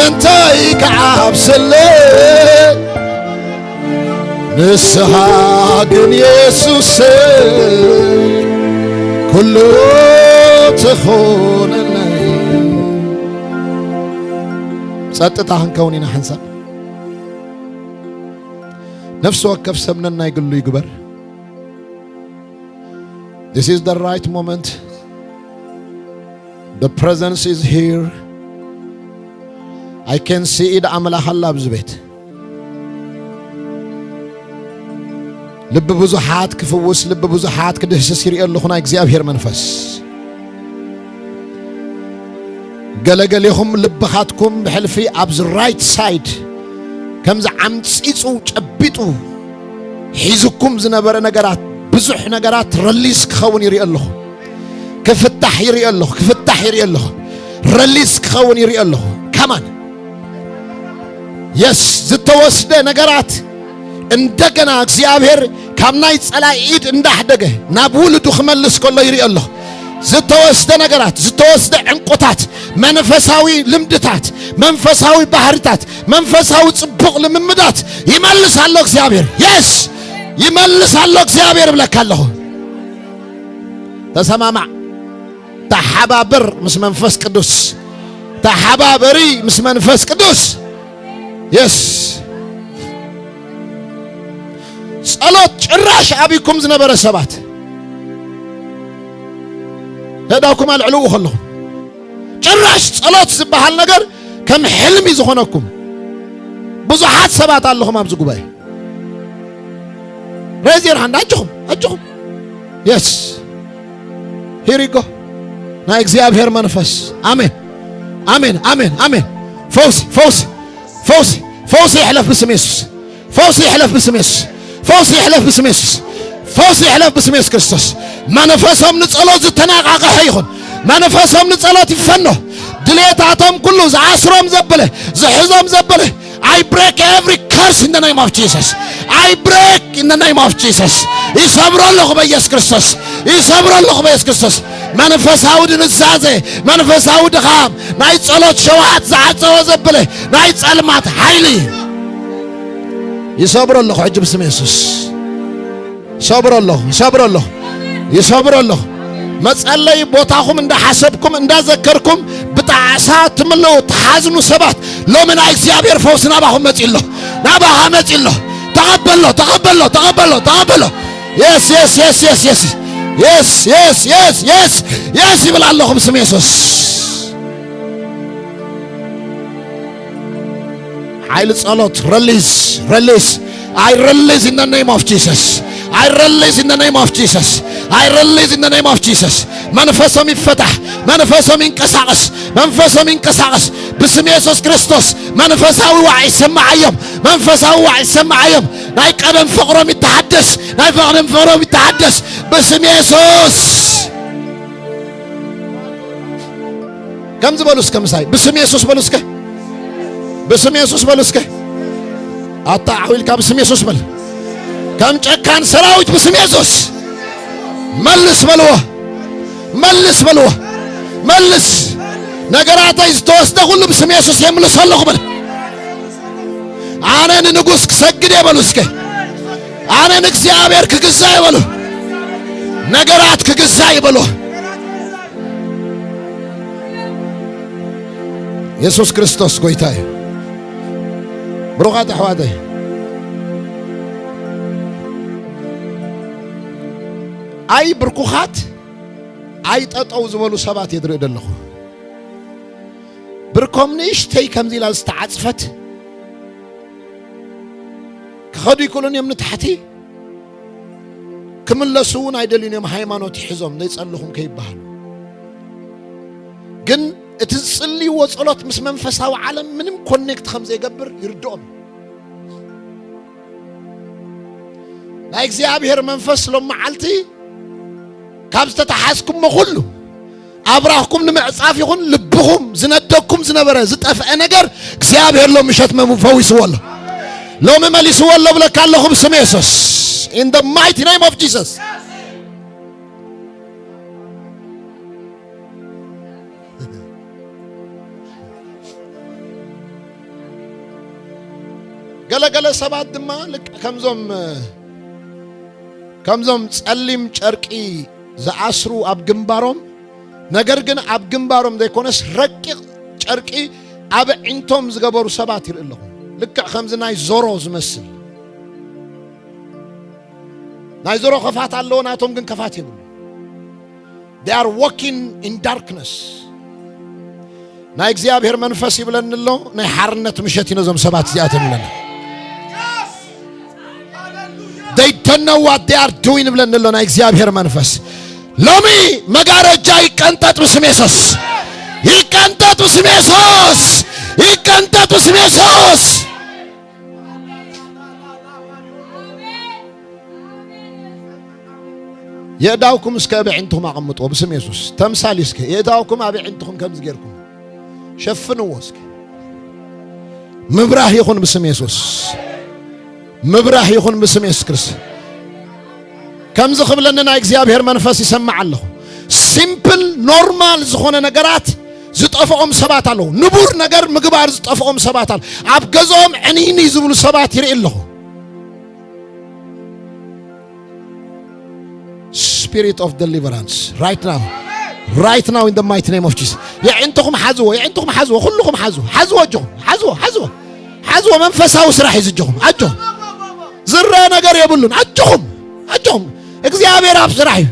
እንታይ ክዓብሰለይ ንስኻ ግን የሱሰይ ኩሉ ትኾነለይ። ጸጥታ ክንከውን ኢና ሓንሳብ። ነፍሲ ወከፍ ሰብ ነናይ ግሉ ይግበር። This is the right moment. The presence is here. I can see it. ኣምላኽ ኣላ ኣብዚ ቤት። ልቢ ብዙሓት ክፍውስ፣ ልቢ ብዙሓት ክድህስስ ይርኢ ኣለኹ ናይ እግዚኣብሔር መንፈስ። ገለገሌኹም ልብኻትኩም ብሕልፊ ኣብዚ right side ከምዚ ዓምጺጹ ጨቢጡ ሒዝኩም ዝነበረ ነገራት፣ ብዙሕ ነገራት release ክኸውን ይርኢ ኣለኹ። ክፍታሕ ይርኢ ኣለኹ፣ ክፍታሕ ይርኢ ኣለኹ። Release ክኸውን ይርኢ ኣለኹ። ከማን የስ ዝተወስደ ነገራት እንደገና እግዚኣብሔር ካብ ናይ ጸላኢ ኢድ እንዳሕደገ ናብ ውሉዱ ክመልስ ከሎ ይርኢ ኣለኹ። ዝተወስደ ነገራት፣ ዝተወስደ ዕንቁታት፣ መንፈሳዊ ልምድታት፣ መንፈሳዊ ባህርታት፣ መንፈሳዊ ጽቡቕ ልምምዳት ይመልስ ኣሎ እግዚኣብሔር። የስ ይመልስ ኣሎ እግዚኣብሔር እብለካ ኣለኹ። ተሰማማዕ፣ ተሓባበር ምስ መንፈስ ቅዱስ፣ ተሓባበሪ ምስ መንፈስ ቅዱስ። የስ ጸሎት ጭራሽ ኣቢኩም ዝነበረ ሰባት የእዳውኩም ኣልዕልዎ ከለኹም ጭራሽ ጸሎት ዝበሃል ነገር ከም ሕልሚ ዝኾነኩም ብዙሓት ሰባት ኣለኹም ኣብዚ ጉባኤ። Raise your hand ኣጆኹም ኣጆኹም። Yes here you go። ናይ እግዚኣብሔር መንፈስ ኣሜን ኣሜን ኣሜን ኣሜን። ፈውሲ ፈውሲ ፈውሲ ፈውሲ ይሕለፍ ብስም የሱስ። ፈውሲ ይሕለፍ ብስም የሱስ። ፈውሲ ይሕለፍ ብስም የሱስ። ፈውሲ ይሕለፍ ብስም የሱስ ክርስቶስ። መንፈሶም ንጸሎት ዝተናቃቀሐ ይኹን። መንፈሶም ንጸሎት ይፈኖ። ድሌታቶም ኩሉ ዝኣስሮም ዘበለ ዝሕዞም ዘበለ I break every curse in the name of Jesus. I break in the name of Jesus. ይሰብሮ ኣለኹ በኢየሱስ ክርስቶስ። ይሰብሮ ኣለኹ በኢየሱስ ክርስቶስ። መንፈሳዊ ድንዛዜ፣ መንፈሳዊ ድኻም፣ ናይ ጸሎት ሸውሃት ዝዓጸወ ዘበለ ናይ ጸልማት ሓይሊ ይሰብሮ ኣለኹ ሕጂ ብስም የሱስ። ይሰብሮ ኣለኹ፣ ይሰብሮ ኣለኹ፣ ይሰብሮ ኣለኹ። መጸለይ ቦታኹም እንዳሓሰብኩም እንዳዘከርኩም ብጣዕሳ ትምለኡ ትሓዝኑ ሰባት ሎሚ ናይ እግዚኣብሔር ፈውሲ ናባኹም መጺ ኣሎ። ናባኻ መጺ ኣሎ። ተቐበሎ፣ ተቐበሎ፣ ተቐበሎ፣ ተቐበሎ። Yes yes yes yes yes yes yes yes yes yes ይብል ኣለኹ ብስም የሱስ። ሓይሊ ጸሎት release release. I release in the name of Jesus. I release in the name of Jesus. I release in the name of Jesus. መንፈሶም ይፈታሕ። መንፈሶም ይንቀሳቐስ። መንፈሶም ይንቀሳቐስ። ብስም የሱስ ክርስቶስ መንፈሳዊ ዋዕ ይሰማዓዮም። መንፈሳዊ ዋዕ ይሰማዓዮም። ናይ ቀደም ፍቕሮም ይተሓደስ። ናይ ቀደም ፍቕሮም ይተሓደስ። ብስም የሱስ። ከምዚ በሉ እስከ ምሳይ፣ ብስም የሱስ በሉ እስከ። ብስም የሱስ በሉ እስከ። ኣታ ዓው ኢልካ ብስም የሱስ በል። ከም ጨካን ሰራዊት ብስም የሱስ መልስ በልዎ። መልስ በልዎ። መልስ። ነገራተይ ዝተወስደ ኩሉ ብስም የሱስ የምልሶ ኣለኹ በል። ኣነ ንንጉስ ክሰግድ እየ በሉ እስከ። ኣነ ንእግዚኣብሔር ክግዛእ እየ በሉ። ነገራት ክግዛእ እየ በሉ። የሱስ ክርስቶስ ጎይታ እዩ። ብሩኻት ኣሕዋተይ፣ ኣይ ብርኩኻት፣ ኣይ ጠጠው ዝበሉ ሰባት እየ ዝርኢ ዘለኹ። ብርኮም ንእሽተይ ከምዚ ኢላ ዝተዓጽፈት ክኸዱ ይክእሉን እዮም ንታሕቲ። ክምለሱ እውን ኣይደልዩን እዮም፣ ሃይማኖት ይሕዞም ዘይጸልኹም ከይበሃሉ። ግን እቲ ዝጽልይዎ ጸሎት ምስ መንፈሳዊ ዓለም ምንም ኮኔክት ከም ዘይገብር ይርድኦም። ናይ እግዚኣብሔር መንፈስ ሎም መዓልቲ ካብ ዝተተሓዝኩሞ ኩሉ ኣብራኽኩም ንምዕጻፍ ይኹን ልብኹም ዝነደኩም ዝነበረ ዝጠፍአ ነገር እግዚኣብሔር ሎም ምሸት መሙ ፈዊስዎ ኣሎ። ሎሚ መሊስዎ ኣሎ ብለካ ኣለኹ ብስም የሱስ። In the mighty name of Jesus። ገለገለ ሰባት ድማ ልክዕ ከምዞም፣ ከምዞም ጸሊም ጨርቂ ዝኣስሩ ኣብ ግንባሮም፣ ነገር ግን ኣብ ግንባሮም ዘይኮነስ ረቂቕ ጨርቂ ኣብ ኣዒንቶም ዝገበሩ ሰባት ይርኢ ኣለኹ። ልክዕ ከምዚ ናይ ዞሮ ዝመስል። ናይ ዞሮ ከፋት ኣለዎ፣ ናቶም ግን ከፋት የብሉ። They are walking in darkness። ናይ እግዚኣብሔር መንፈስ ይብለኒ ኣሎ፣ ናይ ሓርነት ምሸት እዩ ነዞም ሰባት እዚኣቶም ይብለና። They don't know what they are doing ይብለኒ ኣሎ ናይ እግዚኣብሔር መንፈስ። ሎሚ መጋረጃ ይቀንጠጥ ብስም የሱስ። ይቀንጠጥ ብስም የሱስ። ይቀንጠጥ ብስም የሱስ። የእዳውኩም እስከ ኣብ ኣዒንትኹም ኣቐምጥዎ ብስም የሱስ። ተምሳል እስከ የእዳውኩም ኣብ ኣዒንትኹም ከምዚ ጌርኩም ሸፍንዎ እስከ። ምብራህ ይኹን ብስም የሱስ። ምብራህ ይኹን ብስም የሱስ ክርስቶስ። ከምዚ ክብለኒ ናይ እግዚኣብሔር መንፈስ ይሰምዕ ኣለኹ። ሲምፕል ኖርማል ዝኾነ ነገራት ዝጠፍኦም ሰባት ኣለዉ። ንቡር ነገር ምግባር ዝጠፍኦም ሰባት ኣለዉ። ኣብ ገዝኦም ዕንይንይ ዝብሉ ሰባት ይርኢ ኣለኹ። Spirit of deliverance right now, right now, in the mighty name of Jesus። የዕንትኹም ሓዝዎ፣ የዕንትኹም ሓዝዎ፣ ኩልኹም ሓዝዎ፣ ሓዝዎ፣ ኣጆኹም ሓዝዎ፣ ሓዝዎ፣ ሓዝዎ። መንፈሳዊ ስራሕ እዩ ዝጆኹም። ኣጆኹም ዝረአ ነገር የብሉን። ኣጆኹም፣ ኣጆኹም፣ እግዚኣብሔር ኣብ ስራሕ እዩ።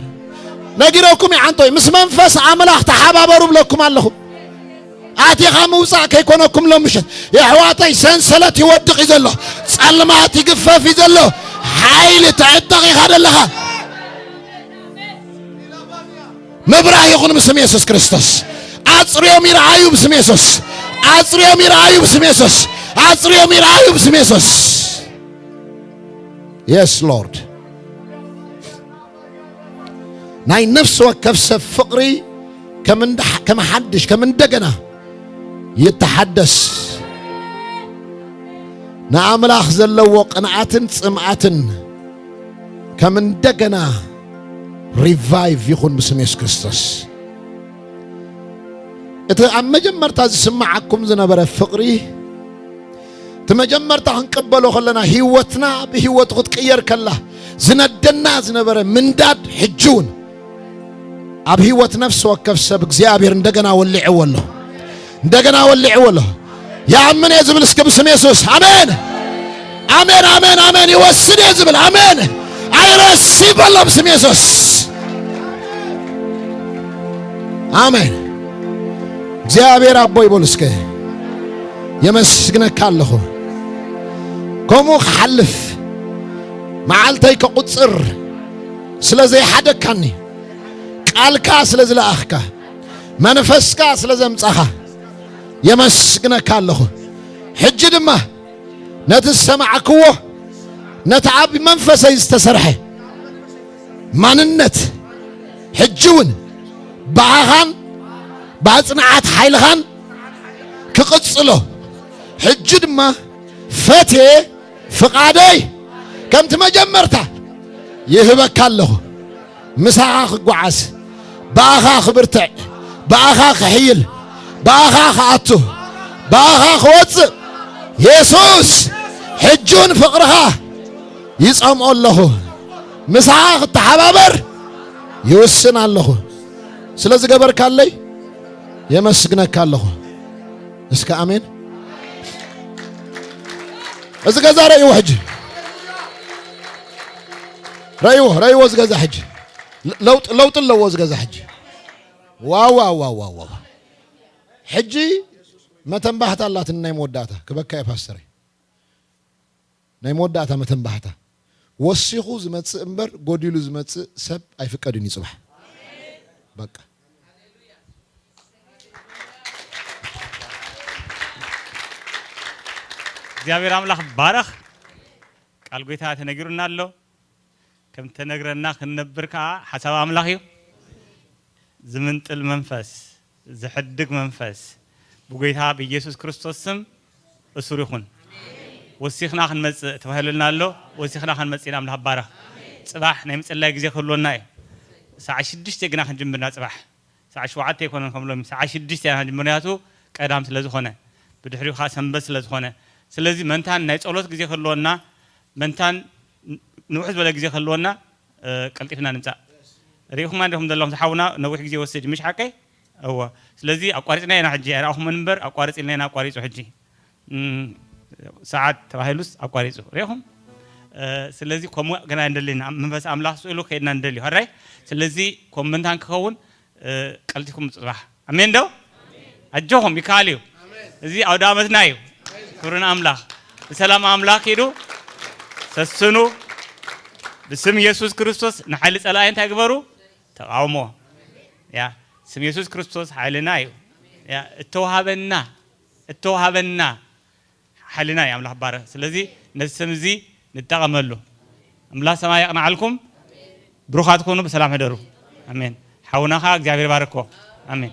ነጊረኩም ይዓንቶ እዩ። ምስ መንፈስ ኣምላኽ ተሓባበሩ ብለኩም ኣለኹ። ኣቲኻ ምውጻእ ከይኮነኩም ሎም ምሸት የሕዋተይ፣ ሰንሰለት ይወድቕ እዩ ዘሎ። ጸልማት ይግፈፍ እዩ ዘሎ። ሓይሊ ትዕጠቕ ኢኻ ዘለኻ። ምብራህ ይኹን ብስም የሱስ ክርስቶስ። ኣጽርዮም ይረኣዩ ብስም የሱስ። ኣጽርዮም ይረኣዩ ብስም የሱስ። ኣጽርዮም ይረኣዩ ብስም የሱስ። Yes Lord። ናይ ነፍሲ ወከፍ ሰብ ፍቕሪ ከም እንዳ-፣ ከም ሓድሽ፣ ከም እንደገና ይተሓደስ። ንኣምላኽ ዘለዎ ቅንኣትን ጽምኣትን ከም እንደገና ሪቫይቭ ይኹን ብስም የሱስ ክርስቶስ። እቲ ኣብ መጀመርታ ዝስምዓኩም ዝነበረ ፍቕሪ፣ እቲ መጀመርታ ክንቅበሎ ከለና፣ ህይወትና ብህይወቱ ክትቅየር ከላ፣ ዝነደና ዝነበረ ምንዳድ፣ ሕጂ እውን ኣብ ህይወት ነፍሲ ወከፍ ሰብ እግዚኣብሔር እንደገና ወሊዕዎ ኣሎ። እንደገና ወሊዕዎ ኣሎ። ይኣምን እየ ዝብል እስከ ብስም የሱስ ኣሜን። ኣሜን፣ ኣሜን፣ ኣሜን። ይወስድ እየ ዝብል ኣሜን። ኣይረሲ በሎ ብስም የሱስ። ኣሜን። እግዚኣብሔር ኣቦ ይበሉ እስከ። የመስግነካ ኣለኹ። ከምኡ ክሓልፍ፣ መዓልተይ ከቑጽር ስለ ዘይሓደግካኒ፣ ቃልካ ስለ ዝለኣኽካ፣ መንፈስካ ስለ ዘምጻኻ የመስግነካ ኣለኹ። ሕጂ ድማ ነቲ ዝሰማዕክዎ፣ ነቲ ኣብ መንፈሰይ ዝተሰርሐ ማንነት፣ ሕጂ እውን ብኣኻን ብኣጽንዓት ሓይልኻን ክቕጽሎ፣ ሕጂ ድማ ፈትየ ፍቓደይ ከምቲ መጀመርታ ይህበካ ኣለኹ። ምሳኻ ክጓዓዝ፣ ብኣኻ ክብርትዕ፣ ብኣኻ ክሕይል፣ ብኣኻ ክኣቱ፣ ብኣኻ ክወጽእ፣ የሱስ ሕጂ እውን ፍቕርኻ ይጸምኦ ኣለኹ። ምሳኻ ክተሓባበር ይውስን ኣለኹ። ስለ ዝገበርካለይ የመስግነካ ኣለኹ። እስከ ኣሜን። እዚ ገዛ ረእይዎ ሕጂ። ረእይዎ፣ ረእይዎ እዚ ገዛ ሕጂ። ለ-፣ ለውጥ፣ ለውጥ ኣለዎ እዚ ገዛ ሕጂ። ዋው፣ ዋው፣ ዋው፣ ዋው፣ ዋው። ሕጂ መተንባህታ ኣላትኒ ናይ መወዳእታ። ክበካ እየ ፓስተረይ። ናይ መወዳእታ መተንባህታ። ወሲኹ ዝመጽእ እምበር ጎዲሉ ዝመጽእ ሰብ ኣይፍቀድን እዩ ጽባሕ። በቃ። እግዚኣብሔር ኣምላኽ ባረኽ። ቃል ጎይታ ተነጊሩና ኣሎ። ከም ተነግረና ክንነብር ከኣ ሓሳብ ኣምላኽ እዩ። ዝምንጥል መንፈስ፣ ዝሕድግ መንፈስ ብጎይታ ብኢየሱስ ክርስቶስ ስም እሱር ይኹን። ወሲኽና ክንመጽእ ተባሂሉልና ኣሎ። ወሲኽና ክንመጽእ ኢና። ኣምላኽ ባረኽ። ጽባሕ ናይ ምጽላይ ግዜ ክህልወና እዩ። ሰዓት ሽዱሽተ ግና ክንጅምርና ጽባሕ። ሰዓት ሸውዓተ ኣይኮነን ከም ሎሚ፣ ሰዓት ሽዱሽተ ኢና ክንጅምር፣ ምኽንያቱ ቀዳም ስለ ዝኾነ፣ ብድሕሪኡ ኸኣ ሰንበት ስለ ዝኾነ። ስለዚ መንታን ናይ ጸሎት ግዜ ክህልወና፣ መንታን ንውሕ ዝበለ ግዜ ክህልወና፣ እ፣ ቀልጢፍና ንምጻእ። ርኢኹማ እንዲኹም ዘለኹም፣ ዝሓውና ነዊሕ ግዜ ይወስድ፣ ምሽ ሓቀይ? እወ። ስለዚ ኣቋሪጽና ኢና ሕጂ፣ ኣይረኣኹምን እምበር ኣቋርጽ ኢልና ኢና ኣቋሪጹ ሕጂ። እም፣ ሰዓት ተባሂሉስ ኣቋሪጹ። ርኢኹም? እ፣ ስለዚ ከምኡ ገና እንደልየና፣ መንፈስ ኣምላኽ ስኢሉ ከይድና እንደልዩ። ሕራይ? ስለዚ ከም መንታን ክኸውን፣ እ፣ ቀልጢፍኩም ምጹ ጽባሕ። ኣሜን ዶ? ኣጆኹም፣ ይከኣል እዩ። እዚ ኣውደ ዓመትና እዩ። ክብሪ ንኣምላኽ። ብሰላም ኣምላኽ ሂዱ። ሰስኑ። ብስም የሱስ ክርስቶስ ንሓይሊ ጸላኢ እንታይ ግበሩ? ተቃውሞ። ያ፣ ስም የሱስ ክርስቶስ ሓይልና እዩ። ያ፣ እተውሃበና፣ እተውሃበና ሓይልና እዩ ኣምላኽ ባረ። ስለዚ ነዚ ስም እዚ ንጠቐመሉ። ኣምላኽ ሰማይ የቕንዓልኩም። ብሩኻት ኩኑ፣ ብሰላም ሕደሩ። ኣሜን። ሓውና ኸኣ እግዚኣብሔር ባርኮ። ኣሜን።